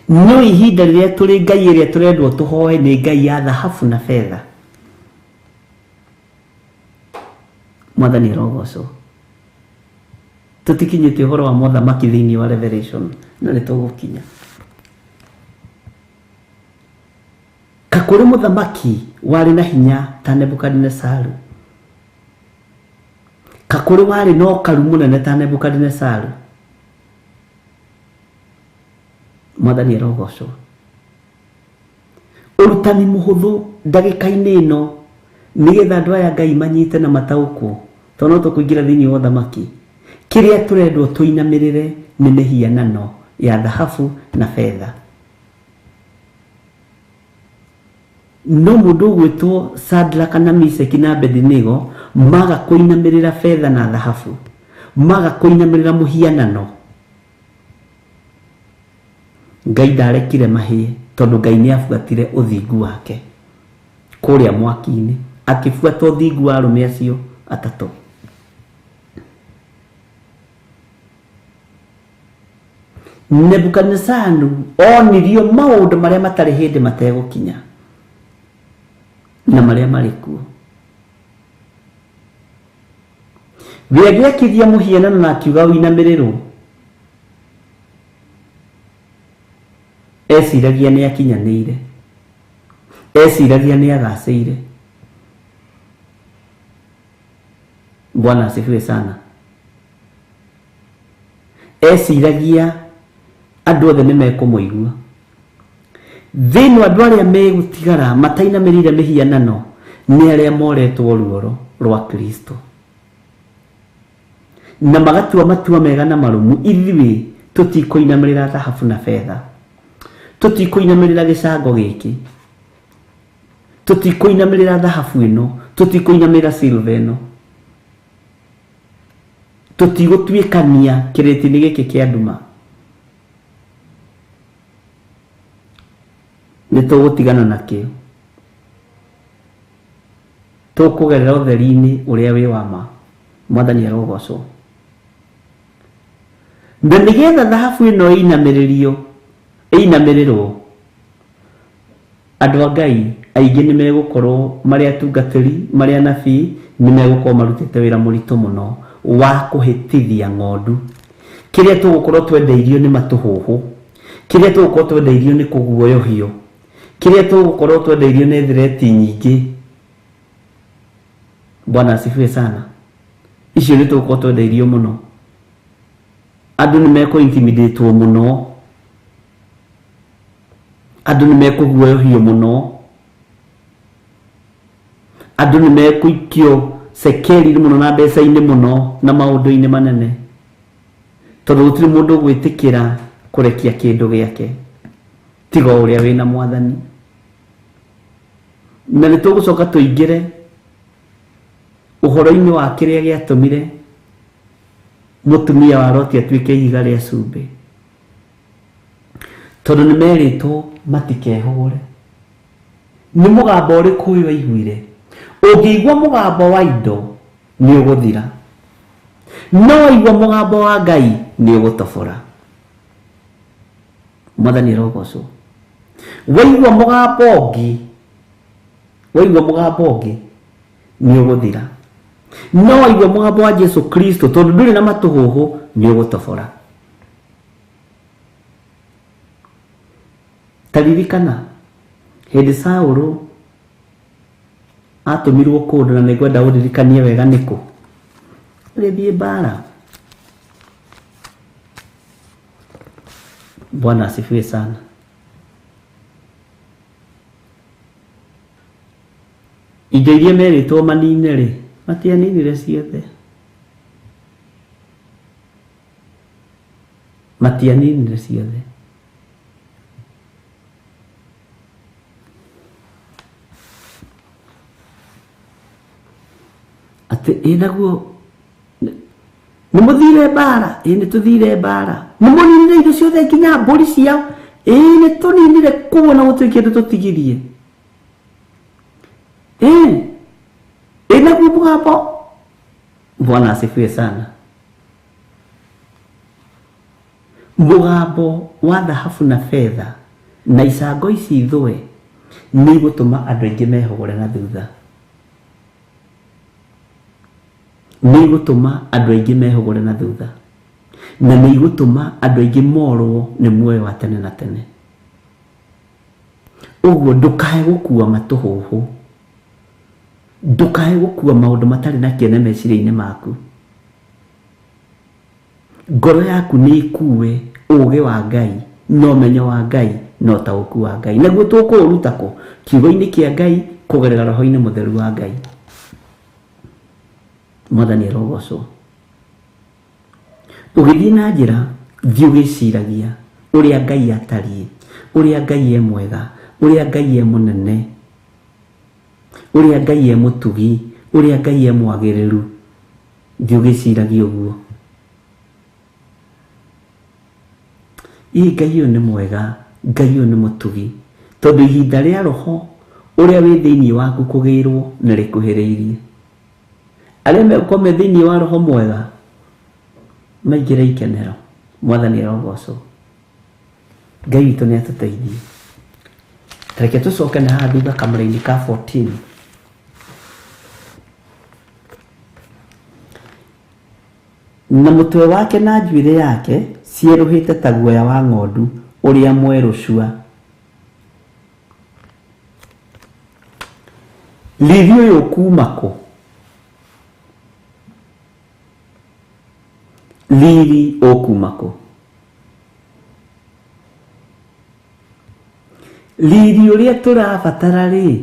Nĩ ũĩ ihinda rĩrĩa tũrĩ Ngai ĩrĩa tũrendwo tũhoe nĩ Ngai ya thahabu na betha. Mwathani arogocwo. Tũtikinyĩte ũhoro wa mothamaki thĩinĩ wa Revelation, no nĩ tũgũkinya. Kakũrĩ mũthamaki warĩ na hinya ta Nebukadinesaru, kakũrĩ warĩ na ũkaru mũnene ta Nebukadinesaru. Mwathani arogocwo. Ũrutani mũhũthũ ndagĩka-inĩ ĩno nĩgetha andũ aya Ngai manyite na mataũkwo, tondũ no tũkũingĩra thĩinĩ wa ũthamaki. Kĩrĩa tũrendwo tũinamĩrĩre nĩ mĩhianano ya thahabu na betha. No mũndũ ũgwĩtwo Shadraka na Mishaki na Abedinego maga kũinamĩrĩra betha na thahabu, maga kũinamĩrĩra mũhianano, Ngai ndarekire mahĩe, tondũ Ngai nĩ abuatire ũthingu wake kũrĩa mwaki-inĩ, akĩbuata ũthingu wa arũme acio atatũ. Nebukadinesaru onirio maũndũ marĩa matarĩ hĩndĩ mategũkinya na marĩa marĩ kuo. We agĩakithia mũhianano na akiuga ũinamĩrĩrwo. Eciragia nĩ akinyanĩire, eciragia nĩ agacĩire. Bwana asifiwe sana. Eciragia andũ othe nĩ mekũmũigua. Thĩinĩ andũ arĩa megũtigara matainamĩrĩire mĩhianano nĩ arĩa moretwo ruoro rwa Kristo na magatua matua mega na marũmu. Ithuĩ tũtikũinamĩrĩra thahabu na betha, tũtikũinamĩrĩra gĩcango gĩkĩ, tũtikũinamĩrĩra thahabu ĩno, tũtikũinamĩrĩra silver ĩno, tũtigũtuĩkania kĩrĩti-inĩ gĩkĩ kĩa nduma. Nĩ tũgũtigana nakĩo, tũkũgerera ũtheri-inĩ ũrĩa wĩ wa ma. Mwathani arogocwo. Na nĩgetha thahabu ĩno ĩinamĩrĩrio, ĩinamĩrĩrwo, andũ a Ngai aingĩ nĩ megũkorwo marĩ atungatĩri, marĩ anabii, nĩ megũkorwo marutĩte wĩra mũritũ mũno wa kũhĩtithia ng'ondu. Kĩrĩa tũgũkorwo twendeirio nĩ matũhũhũ, kĩrĩa tũgũkorwo twendeirio nĩ kũguoyohio, kĩrĩa tũgũkorwo twendeirio nĩ thireti nyingĩ. Bwana asifiwe sana. Icio nĩ tũgũkorwo twendeirio mũno. Andũ nĩ mekũ intimidatwo mũno, andũ nĩ mekũguoyohio mũno, andũ nĩ mekũikio cekeri-inĩ mũno na mbeca-inĩ mũno na maũndũ-inĩ manene, tondũ gũtirĩ mũndũ ũgwĩtĩkĩra kũrekia kĩndũ gĩake tiga o ũrĩa wĩna Mwathani. Na nĩ tũgũcoka tũingĩre ũhoro-inĩ wa kĩrĩa gĩatũmire mũtumia wa Loti atuĩke ihiga rĩa cumbĩ, tondũ nĩ merĩtwo matikehũgũre. Nĩ mũgambo ũrĩkũ ũyũ aiguire? Ũngĩigua mũgambo wa indo nĩ ũgũthira, no waigua mũgambo wa Ngai nĩ ũgũtobora. Mwathani arogocwo. Waigua mũgambo ũngĩ, waigua mũgambo ũngĩ nĩ ũgũthira, no waigua mũgambo wa Jesu Kristo, tondũ ndũrĩ na matũhũhũ, nĩ ũgũtobora. Ta ririkana hĩndĩ Saũlũ atũmirwo kũndũ, na nĩngwenda ũririkanie wega nĩkũ ũgĩthiĩ mbara. Bwana asifiwe sana. Indo iria merĩtwo manine rĩ, matianinire ciothe, matianinire ciothe. Atĩ ĩ naguo nĩ mũthire mbara? Ĩ nĩ tũthire mbara. Nĩ mũninire indo ciothe nginya mbũri ciao? Ĩ nĩ tũninire kũguo na gũtirĩ kĩndũ tũtigirie. Ĩ ĩ naguo mũgambo. Bwana asifiwe sana. Mũgambo wa thahabu na betha na icango ici thũe nĩ igũtũma andũ aingĩ mehũgũre na thutha, nĩ igũtũma andũ aingĩ mehũgũre na thutha, na nĩ igũtũma andũ aingĩ morwo nĩ muoyo wa tene na tene. Ũguo ndũkae gũkua matũhũhũ, ndũkae gũkua maũndũ matarĩ na kĩene meciria-inĩ maku. Ngoro yaku nĩ ĩkue ũũgĩ wa Ngai na ũmenyo wa Ngai na ũtaũku wa Ngai. Naguo tũkũũruta kũ? Kiugo-inĩ kĩa Ngai kũgerera Roho-inĩ Mũtheru wa Ngai. Mwathani arogocwo. Ũgĩthiĩ na njĩra, thiĩ ũgĩciragia ũrĩa Ngai atariĩ, ũrĩa Ngai e mwega, ũrĩa Ngai e mũnene, ũrĩa Ngai e mũtugi, ũrĩa Ngai e mwagĩrĩru. Thiĩ ũgĩciragia ũguo. Ĩ Ngai ũyũ nĩ mwega, Ngai ũyũ nĩ mũtugi, tondũ ihinda rĩa roho ũrĩa wĩ thĩinĩ waku kũgĩrwo nĩ rĩkuhĩrĩirie. Arĩa megũkorwo me thĩinĩ wa roho mwega maingĩre ikenero. Mwathani arogocwo. Ngai witũ nĩ atũteithie. Reke tũcoke na haha thutha kamũra-inĩ ka 14. Na mũtwe wake na njuĩrĩ yake cierũhĩte ta guoya wa ng'ondu ũrĩa mwerũ cua. Riri ũyũ ũkuuma kũ? Riri ũkuuma kũ? Riri ũrĩa tũrabatara-rĩ,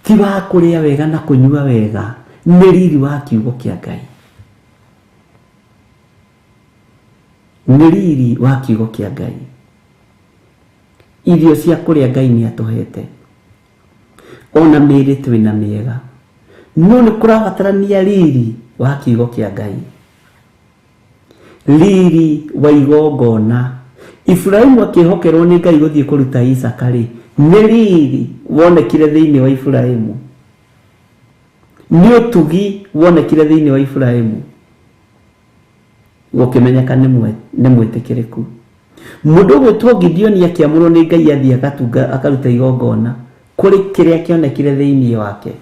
ti wa kũrĩa wega na kũnyua wega, nĩ riri wa kiugo kĩa Ngai. Nĩ riri wa kiugo kĩa Ngai. Irio cia kũrĩa Ngai nĩ atũhete, ona mĩĩrĩ twĩna mĩega, no nĩ kũrabatarania riri wa kiugo kĩa Ngai. Riri wa igongona. Iburahimu akĩhokerwo nĩ Ngai gũthiĩ kũruta Isaka-rĩ, nĩ riri wonekire thĩinĩ wa Iburahimu. Nĩ ũtugi wonekire thĩinĩ wa Iburahimu. Gũkĩmenyeka nĩ mwĩtĩkĩrĩku. Mũndũ ũgwĩtwo Gideoni akĩamũrwo nĩ Ngai athiĩ akatunga akaruta igongona kũrĩ kĩrĩa kĩonekire thĩinĩ wake,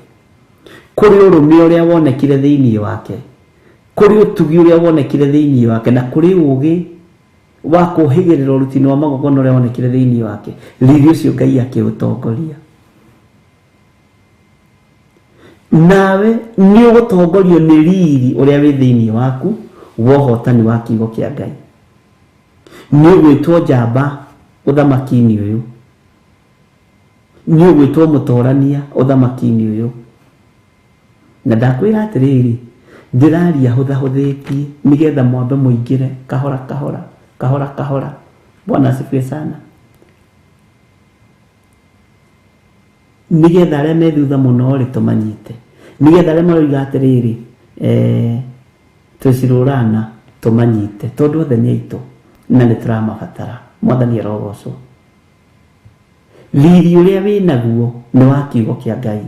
kũrĩ ũrũme ũrĩa wonekire thĩinĩ wake, kũrĩ ũtugi ũrĩa wonekire thĩinĩ wake, na kũrĩ ũũgĩ wa kũũhĩgĩrĩra ũruti-inĩ wa magongona ũrĩa wonekire thĩinĩ wake. Riri ũcio Ngai akĩũtongoria. Nawe nĩ ũgũtongorio nĩ riri ũrĩa wĩ thĩinĩ waku wa ũhotani wa kiugo kĩa Ngai. Nĩ ũgwĩtwo njamba ũthamaki-inĩ ũyũ. Nĩ ũgwĩtwo mũtorania ũthamaki-inĩ ũyũ. Na ndakwĩra atĩrĩrĩ, ndĩraria hũthahũthĩtie nĩgetha mwambe mũingĩre kahora kahora, kahora kahora. Bwana asifiwe sana. Nĩgetha arĩa me thutha mũno rĩ tũmanyite, nĩgetha arĩa maroiga atĩrĩrĩ, twĩcirũrana tũmanyite, tondũ othe nĩ aitũ na nĩ tũramabatara. Mwathani arogocwo. Riri ũrĩa wĩ naguo nĩ wa kiugo kĩa Ngai.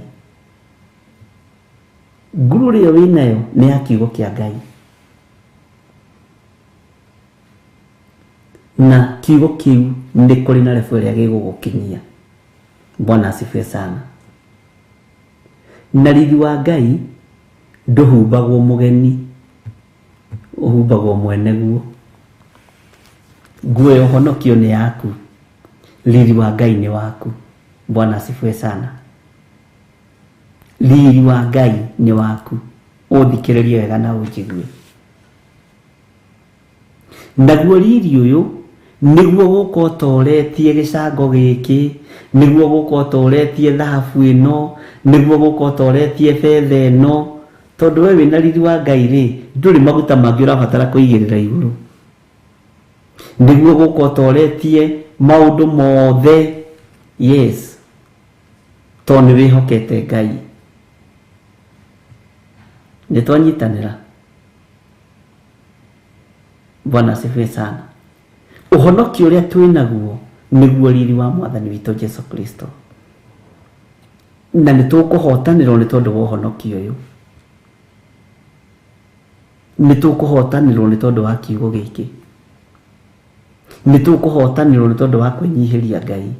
Ngurũri ĩyo wĩnayo nĩ ya kiugo kĩa Ngai, na kiugo kĩu nĩ kũrĩ na rebu ĩrĩa gĩgũgũkinyia. Bwana asifiwe sana. Na riri wa Ngai ndũhumbagwo mũgeni, ũhumbagwo mwene guo. Nguo ya ũhonokio nĩ yaku, riri wa Ngai nĩ waku. Bwana asifiwe sana. Riri wa Ngai nĩ waku, ũthikĩrĩrie wega na ũnjigue. Naguo riri ũyũ nĩguo gũka ũtoretie gĩcango gĩkĩ, nĩguo gũka ũtoretie thahabu ĩno, nĩguo gũka ũtoretie betha ĩno. Tondũ we wĩna riri wa Ngai rĩ, ndũrĩ maguta mangĩ ũrabatara kũigĩrĩra igũrũ. Nĩguo gũka ũtoretie maũndũ mothe, yes, tondũ nĩ wĩhokete Ngai. Nĩ twanyitanĩra. Bwana asifiwe sana. Ũhonokio ũrĩa twĩnaguo nĩguo riri wa Mwathani witũ Jesu Kristo, na nĩ tũkũhotanĩrwo nĩ tondũ wa ũhonokio ũyũ, nĩ tũkũhotanĩrwo nĩ tondũ wa kiugo gĩkĩ, nĩ tũkũhotanĩrwo nĩ tondũ wa kwĩnyihĩria Ngai.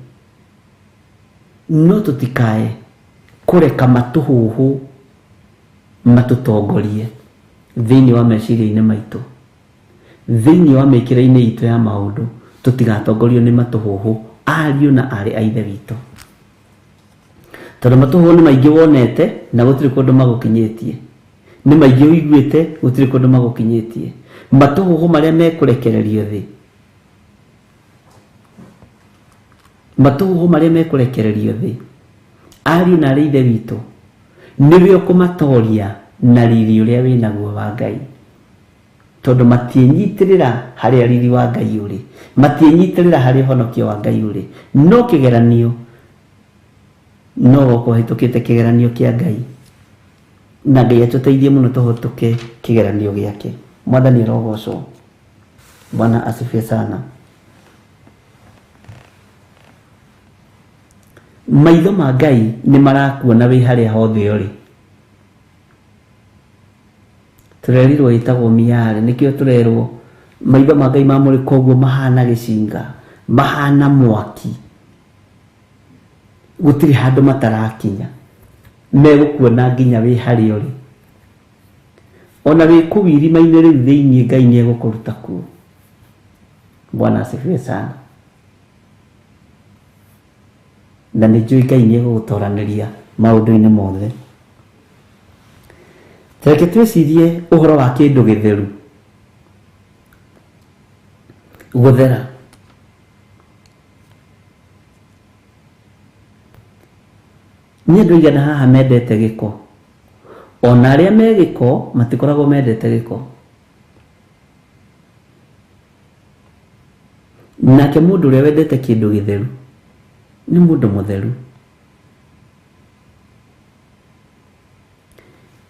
No tũtikae kũreka matũhũhũ matũtongorie thĩinĩ wa meciria-inĩ maitũ, thĩinĩ wa mĩkĩre-inĩ itũ ya maũndũ. Tũtigatongorio nĩ matũhũhũ ariũ na aarĩ a Ithe witũ, tondũ matũhũhũ nĩ maingĩ wonete na gũtirĩ kũndũ magũkinyĩtie, nĩ maingĩ ũiguĩte gũtirĩ kũndũ magũkinyĩtie. Matũhũhũ marĩa mekũrekererio thĩ, matũhũhũ marĩa mekũrekererio thĩ, ariũ na aarĩ a Ithe witũ, nĩwe ũkũmatoria na riri ũrĩa wĩnaguo wa Ngai, tondũ matiĩnyitĩrĩra harĩa riri wa Ngai ũrĩ, matiĩnyitĩrĩra harĩa ũhonokio wa Ngai ũrĩ. No kĩgeranio no goka ũhĩtũkĩte kĩgeranio kĩa Ngai, na Ngai atũteithie mũno tũhĩtũke kĩgeranio gĩake. Mwathani arogocwo. Bwana asifiwe sana. Maitho ma Ngai nĩ marakuona wĩ harĩa hothe ũrĩ. Tũrerirwo ĩtagwo miare, nĩkĩo tũrerwo maitho ma Ngai mamũrĩka ũguo mahana gĩcinga, mahana mwaki, gũtirĩ handũ matarakinya, megũkuona nginya wĩ harĩa ũrĩ. Ona wĩ kũu irima-inĩ rĩu thĩinĩ, Ngai nĩ egũkũruta kuo. Bwana asifiwe sana. Na nĩ njũĩ Ngai nĩ egũgũtoranĩria maũndũ-inĩ mothe. Reke twĩcirie ũhoro wa kĩndũ gĩtheru, gũthera. Nĩ andũ aigana haha mendete gĩko? Ona arĩa me gĩko matikoragwo mendete gĩko. Nake mũndũ ũrĩa wendete kĩndũ gĩtheru nĩ mũndũ mũtheru.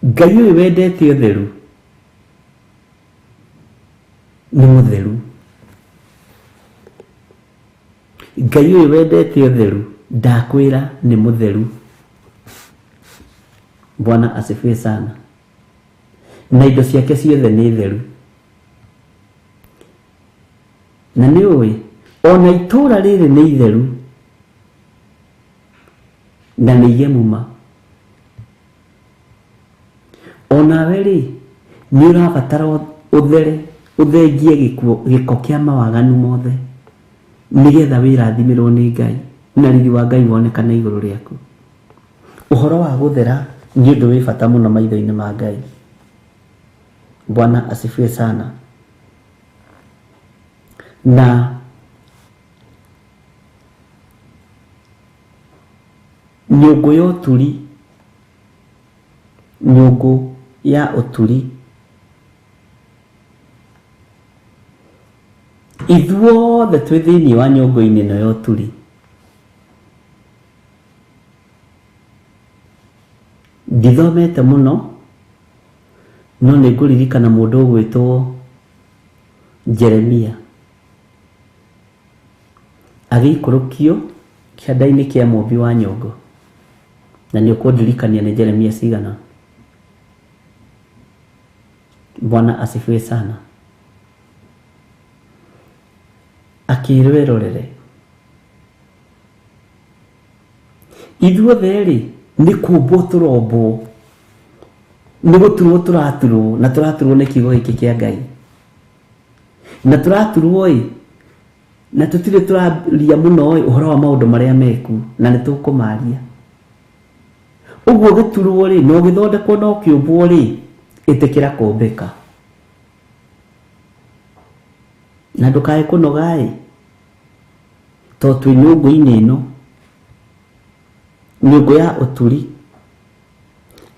Ngai ũyũ wendete ũtheru nĩ mũtheru. Ngai ũyũ wendete ũtheru ndakwĩra nĩ mũtheru. Bwana asifiwe sana. Na indo ciake ciothe nĩ theru. Na nĩ ũĩ ona itũũra rĩrĩ nĩ itheru na nĩ igemu ma. Onawe rĩ nĩ ũrabatara ũthere, ũthengie gĩko kĩa mawaganu mothe, nĩgetha wĩrathimĩrwo nĩ Ngai na riri wa Ngai wonekane igũrũ rĩaku. Ũhoro wa gũthera nĩ ũndũ wĩ bata mũno maitho-inĩ ma Ngai. Bwana asifiwe sana. Na nyũngũ ya ũturi, nyũngũ ya ũturi, ithuothe twĩ thĩinĩ wa nyũngũ-inĩ ĩno ya ũturi. Ndithomete mũno, no nĩ ngũririkana mũndũ ũgwĩtwo Jeremia agĩikũrũkio kĩanda-inĩ kĩa mũmbi wa nyũngũ. Na nĩ ũkũndirikania nĩ Jeremia cigana. Bwana asifiwe sana. Akĩrwo erorere. Ithuothe rĩ nĩ kũmbwo tũrombwo, nĩ gũturwo tũraturwo, na tũraturwo nĩ kiugo gĩkĩ kĩa Ngai, na tũraturwo ĩ na tũtirĩ tũraria mũno ĩ ũhoro wa maũndũ marĩa meku, na nĩ tũkũmaria. Ũguo gĩturwo rĩ na ũgĩthondekwo na ũkĩũmbwo rĩ, ĩtĩkĩra kũmbĩka na ndũkae kũnoga ĩ, tondũ twĩ nyũngũ-inĩ ĩno, nyũngũ ya ũturi,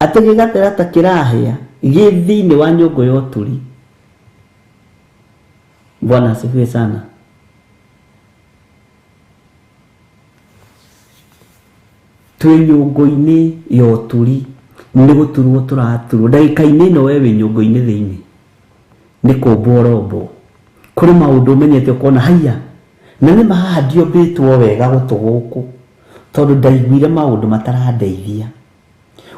atĩ gĩgathera ta kĩrahĩa gĩ thĩinĩ wa nyũngũ ya ũturi. Bwana asifiwe sana. Twĩ nyũngũ-inĩ ya ũturi, nĩ gũturwo tũraturwo. Ndagĩka-inĩ ĩno we wĩ nyũngũ-inĩ thĩinĩ, nĩ kũmbwo ũrombwo. Kũrĩ maũndũ ũmenyete ũkona haiya, na nĩ ma haha ndiombĩtwo wega gũtũ gũkũ, tondũ ndaiguire maũndũ matarandeithia.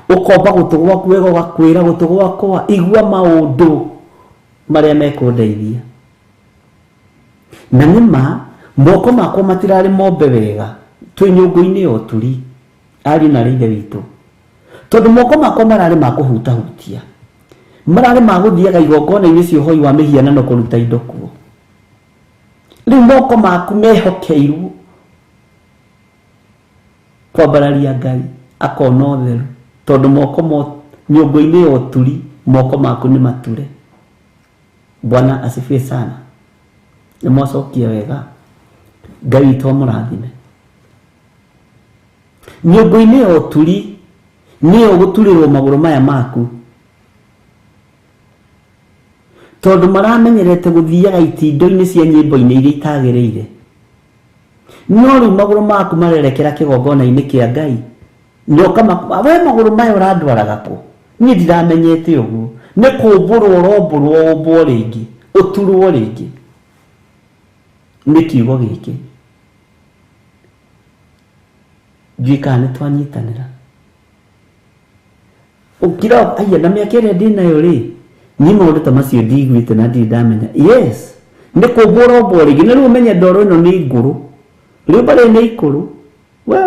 Ũkomba gũtũ gwaku wega, ũgakwĩra gũtũ gwakwa igua maũndũ marĩa mekũndeithia. Na nĩ ma moko makwa matirarĩ mombe wega, twĩ nyũngũ-inĩ ya ũturi, ariũ na aarĩ a Ithe witũ, tondũ moko makwa mararĩ ma kũhutahutia, mararĩ ma gũthiaga igongona-inĩ cia ũhoi wa mĩhianano kũruta indo kuo. Rĩu moko maku mehokeirwo kwambararia Ngai akona ũtheru, tondũ moko nyũngũ-inĩ ya ũturi moko maku nĩ mature. Bwana asifiwe sana. Nĩ mwacokia wega. Ngai witũ amũrathime. Nyũngũ-inĩ ya ũturi nĩyo gũturĩrwo magũrũ maya maku, tondũ maramenyerete gũthiaga itindo-inĩ cia nyĩmbo-inĩ iria itagĩrĩire. No rĩu magũrũ maku marerekera kĩgongona-inĩ kĩa Ngai, na we magũrũ maya ũrandwaraga kũ? Niĩ ndiramenyete ũguo. Nĩ kũmbũrwo ũrombũrwo, ũmbwo rĩngĩ, ũturwo rĩngĩ nĩ kiugo gĩkĩ. Ndiũĩ kana nĩ twanyitanĩra. Ũkira aya na mĩaka ĩrĩa ndĩnayo rĩ, niĩ maũndũ ta macio ndiguĩte na ndirĩ ndamenya. Yes, nĩ kũmbwo ũrombwo rĩngĩ. Na rĩu ũmenye ndoro ĩno nĩ ngũrũ, rĩũmba rĩrĩ nĩ ikũrũ. We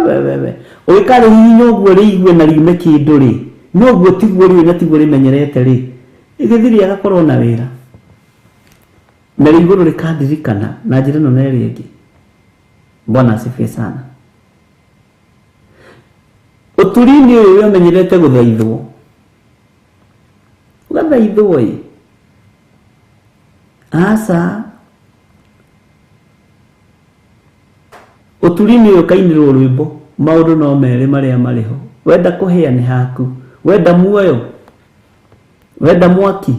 ũgĩkarĩhihinya ũguo rĩigue na riume kĩndũ rĩ, noguo tiguo rĩũĩ na tiguo rĩmenyerete rĩ, gĩthiri agakorwo na wĩra. Na rĩu igũrũ rĩkandirikana na njĩra ĩno na ĩrĩa ĩngĩ. Bwana asifiwe sana. Ũturi-inĩ ũyũ we ũmenyerete gũthaithwo, ũgathaithwo ĩ, aca. Ũturi-inĩ ũyũ ũkainĩrwo rwĩmbo, maũndũ no merĩ marĩa marĩ ho. Wenda kũhĩa nĩ haku, wenda muoyo, wenda mwaki.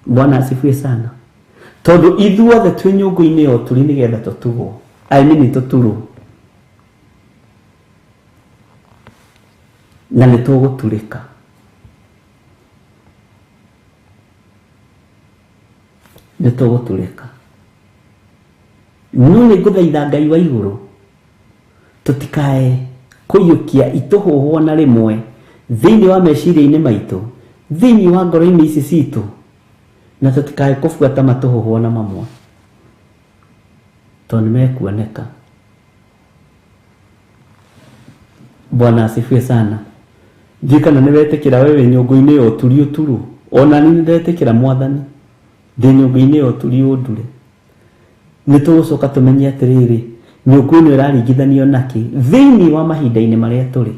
Bwana asifiwe sana. Tondũ ithuothe twĩ nyũngũ-inĩ ya ũturi nĩgetha tũtugwo, I mean tũturwo, na nĩ tũgũturĩka. Nĩ tũgũturĩka. No nĩ ngũthaitha Ngai wa igũrũ tũtikae kũiyũkia itũhũhwo na rĩmwe thĩinĩ wa meciria-inĩ maitũ, thĩinĩ wa ngoro-inĩ ici citũ, na tũtikae kũbuata matũhũhwo na mamwe, tondũ nĩ mekuoneka. Bwana asifiwe sana. Ndiũĩ kana nĩ wetĩkĩra we wĩ nyũngũ-inĩ ya ũturi ũturwo. Ona niĩ nĩ ndetĩkĩra Mwathani, ndĩ nyũngũ-inĩ ya ũturi ũndure. Nĩ tũgũcoka tũmenye atĩrĩrĩ, nyũngũ ĩno ĩraringithanio nakĩ thĩinĩ wa mahinda-inĩ marĩa tũrĩ,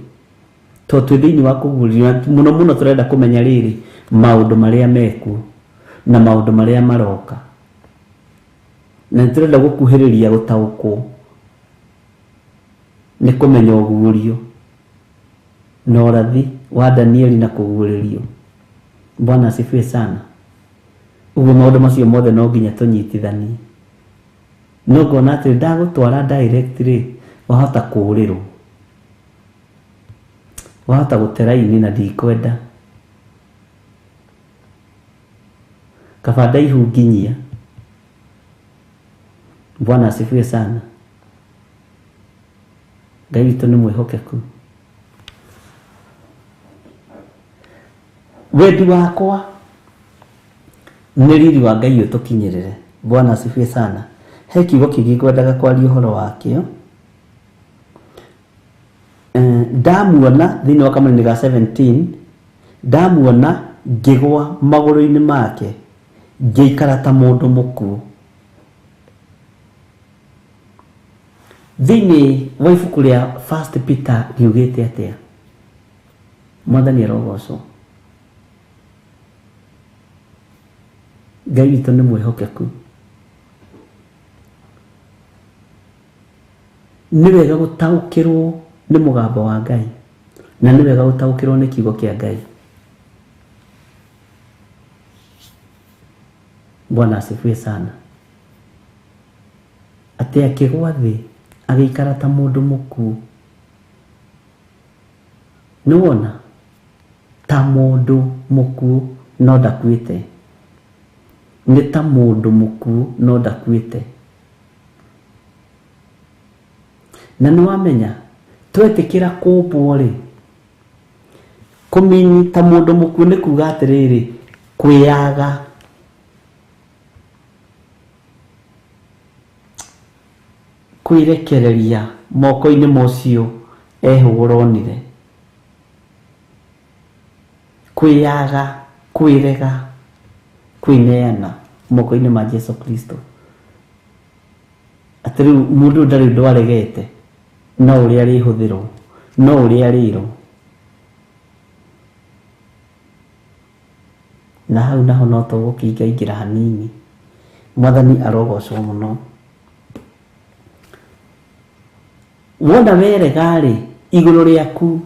tondũ twĩ thĩinĩ wa kũguũrĩrio, na mũno mũno tũrenda kũmenya rĩrĩ maũndũ marĩa mekuo na maũndũ marĩa maroka, na nĩ tũrenda gũkuhĩrĩria gũtaũkwo nĩ kũmenya ũguũrio na ũrathi wa Danieli na kũguũrĩrio. Bwana asifiwe sana. Ũguo maũndũ macio mothe no nginya tũnyitithanie. No ngona atĩ ndagũtwara direct rĩ, wahota kũũrĩrwo, wahota gũte raini na ndikwenda. Kaba ndaihu nginyia. Bwana asifiwe sana. Ngai witũ nĩ mwĩhokeku. Wendi wakwa nĩ riri wa Ngai ũtũkinyĩrĩre. Bwana asifiwe sana. He kiugo kĩngĩ ngwendaga kwaria ũhoro wakĩo. Ndamuona thĩinĩ wa kamũrainĩ ga 17, ndamuona ngĩgwa magũrũ-inĩ make, ngĩikara ta mũndũ mũkuũ. Thĩinĩ wa ibuku rĩa First Peter riugĩte atĩa? Mwathani arogocwo. Ngai witũ nĩ mwĩhokeku. Nĩ wega gũtaũkĩrwo nĩ mũgambo wa Ngai, na nĩ wega gũtaũkĩrwo nĩ kiugo kĩa Ngai. Bwana asifiwe sana. Atĩ akĩgwa thĩ agĩikara ta mũndũ mũkuũ. Nĩ wona? Ta mũndũ mũkuũ no ndakuĩte. Nĩ ta mũndũ mũkuũ no ndakuĩte. Na nĩ wamenya twetĩkĩra kũmbwo rĩ, kũmini ta mũndũ mũkuũ nĩ kuga atĩrĩrĩ, kwĩyaga. Kwĩrekereria moko-inĩ ma ũcio ehũgũra onire. Kwĩyaga, kwĩrega, kwĩneana moko-inĩ ma Jesu Kristo. Atĩ rĩu mũndũ ũyũ ndarĩ ũndũ aregete, no ũrĩa arĩhũthĩrwo, no ũrĩa arĩrwo. Na hau naho no tũgũkĩingaingĩra hanini. Mwathani arogocwo mũno. Wona werega-rĩ, igũrũ rĩaku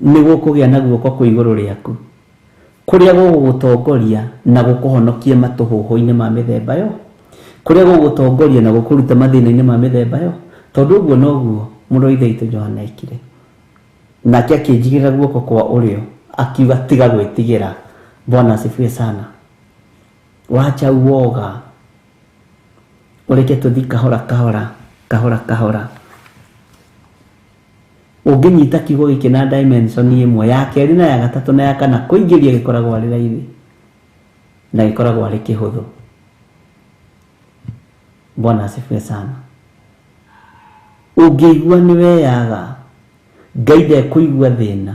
nĩ gũkũgĩa na guoko kwĩ igũrũ rĩaku, kũrĩa gũgũgũtongoria na gũkũhonokie matũhũhũ-inĩ ma mĩthemba yo, kũrĩa gũgũtongoria na gũkũruta mathĩna-inĩ ma mĩthemba yo, tondũ ũguo noguo mũrũ wa Ithe witũ Johana ekire. Nake akĩnjigĩrĩra guoko kwa ũrĩo, akiuga, tiga gwĩtigĩra. Bwana asifiwe sana. Wacha uoga, ũreke tũthi kahora kahora, kahora kahora. Ũngĩnyita kiugo gĩkĩ na dimension ĩmwe, ya kerĩ na ya gatatũ na ya kana, kũingĩria gĩkoragwo arĩ raithi na gĩkoragwo arĩ kĩhũthũ. Bwana asifiwe sana. Ũngĩigua nĩ weyaga, Ngai ndekũigua thĩna.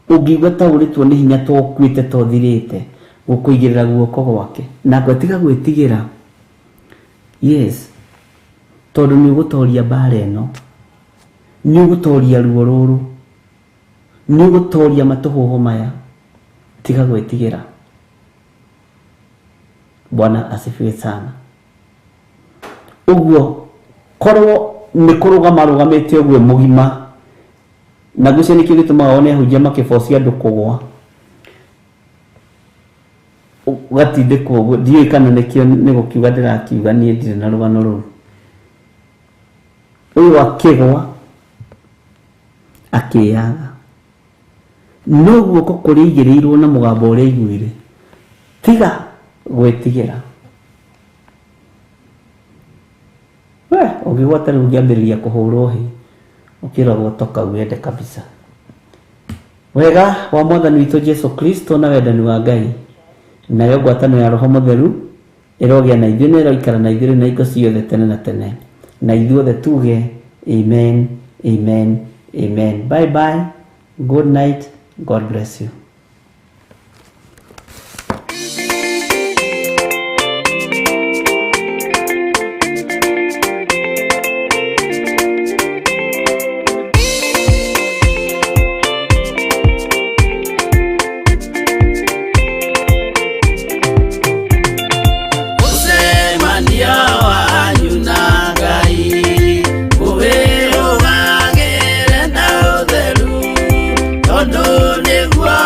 Ũngĩigua ta ũrĩtwo nĩ hinya ta ũkuĩte ta ũthirĩte, gũkũigĩrĩra guoko gwake. Na tiga gwĩtigĩra. Yes. Tondũ nĩ ũgũtoria mbara ĩno. Nĩ ũgũtoria ruo rũrũ. Nĩ ũgũtoria matũhũhũ maya. Tiga gwĩtigĩra. Bwana asifiwe sana. Ũguo korwo nĩ kũrũgama arũgamĩte ũguo mũgima, na ngwĩciria nĩkĩo gĩtũmaga one ahunjia makĩbocia andũ kũgwa, ũgatindĩkwo ũguo, ndiũĩ kana nĩkĩo nĩ gũkiuga ndĩrakiuga, niĩ ndirĩ na rũgano rũu. Ũyũ akĩgwa akĩyaga, no guoko kũrĩa aigĩrĩirwo na mũgambo ũrĩa aiguire, tiga gwĩtigĩra. We ũngĩgwata rĩu ũngĩambĩrĩria kũhũrwo hĩ, ũkĩragwo toka uende kabisa. Wega wa Mwathani witũ Jesu Kristo na wendani wa Ngai nayo ngwatanĩro ya Roho Mũtheru ĩrogĩa na ithuĩ na ĩroikara na ithuĩ rĩu na hingo ciothe tene na tene. Na ithuothe tuge amen, amen, amen. Bye bye, good night, God bless you. Mũcemanio wanyu na Ngai ũwĩrũgagĩre na ũtheru, tondũ nĩguo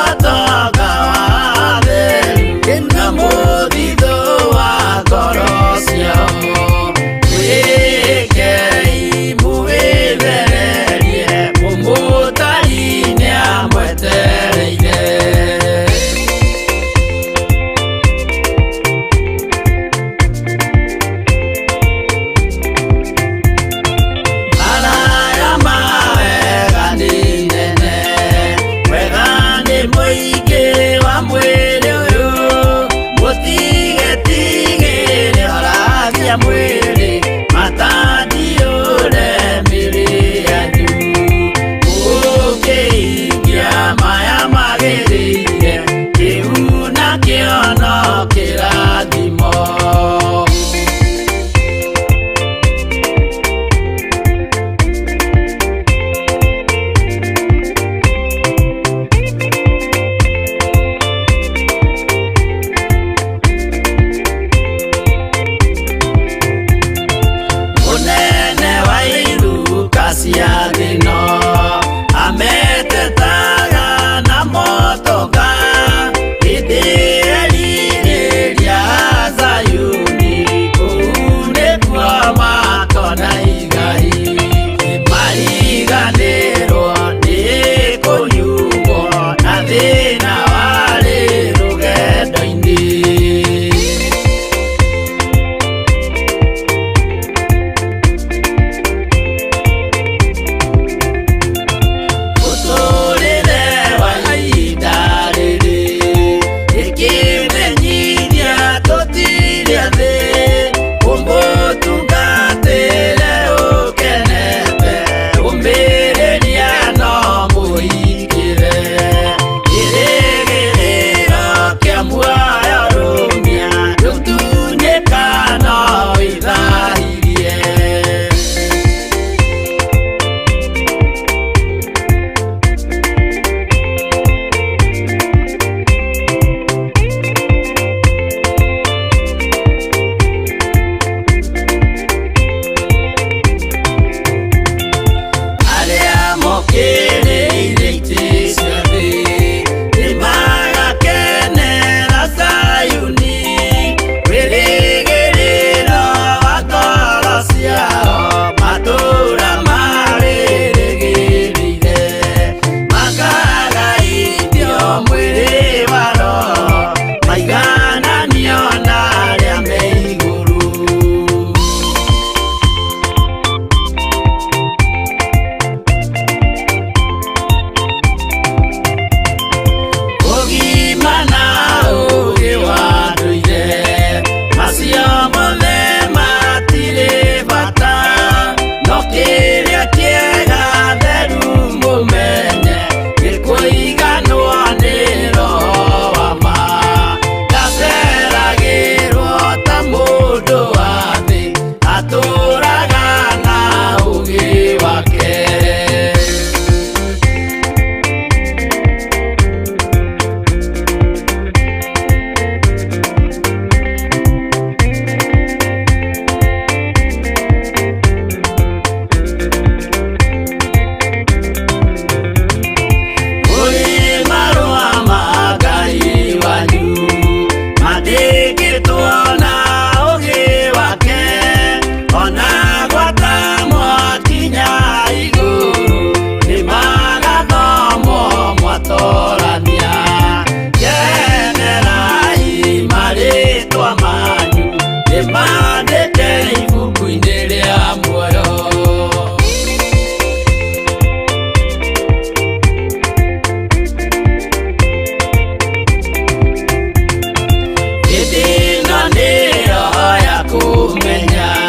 Kũmenya.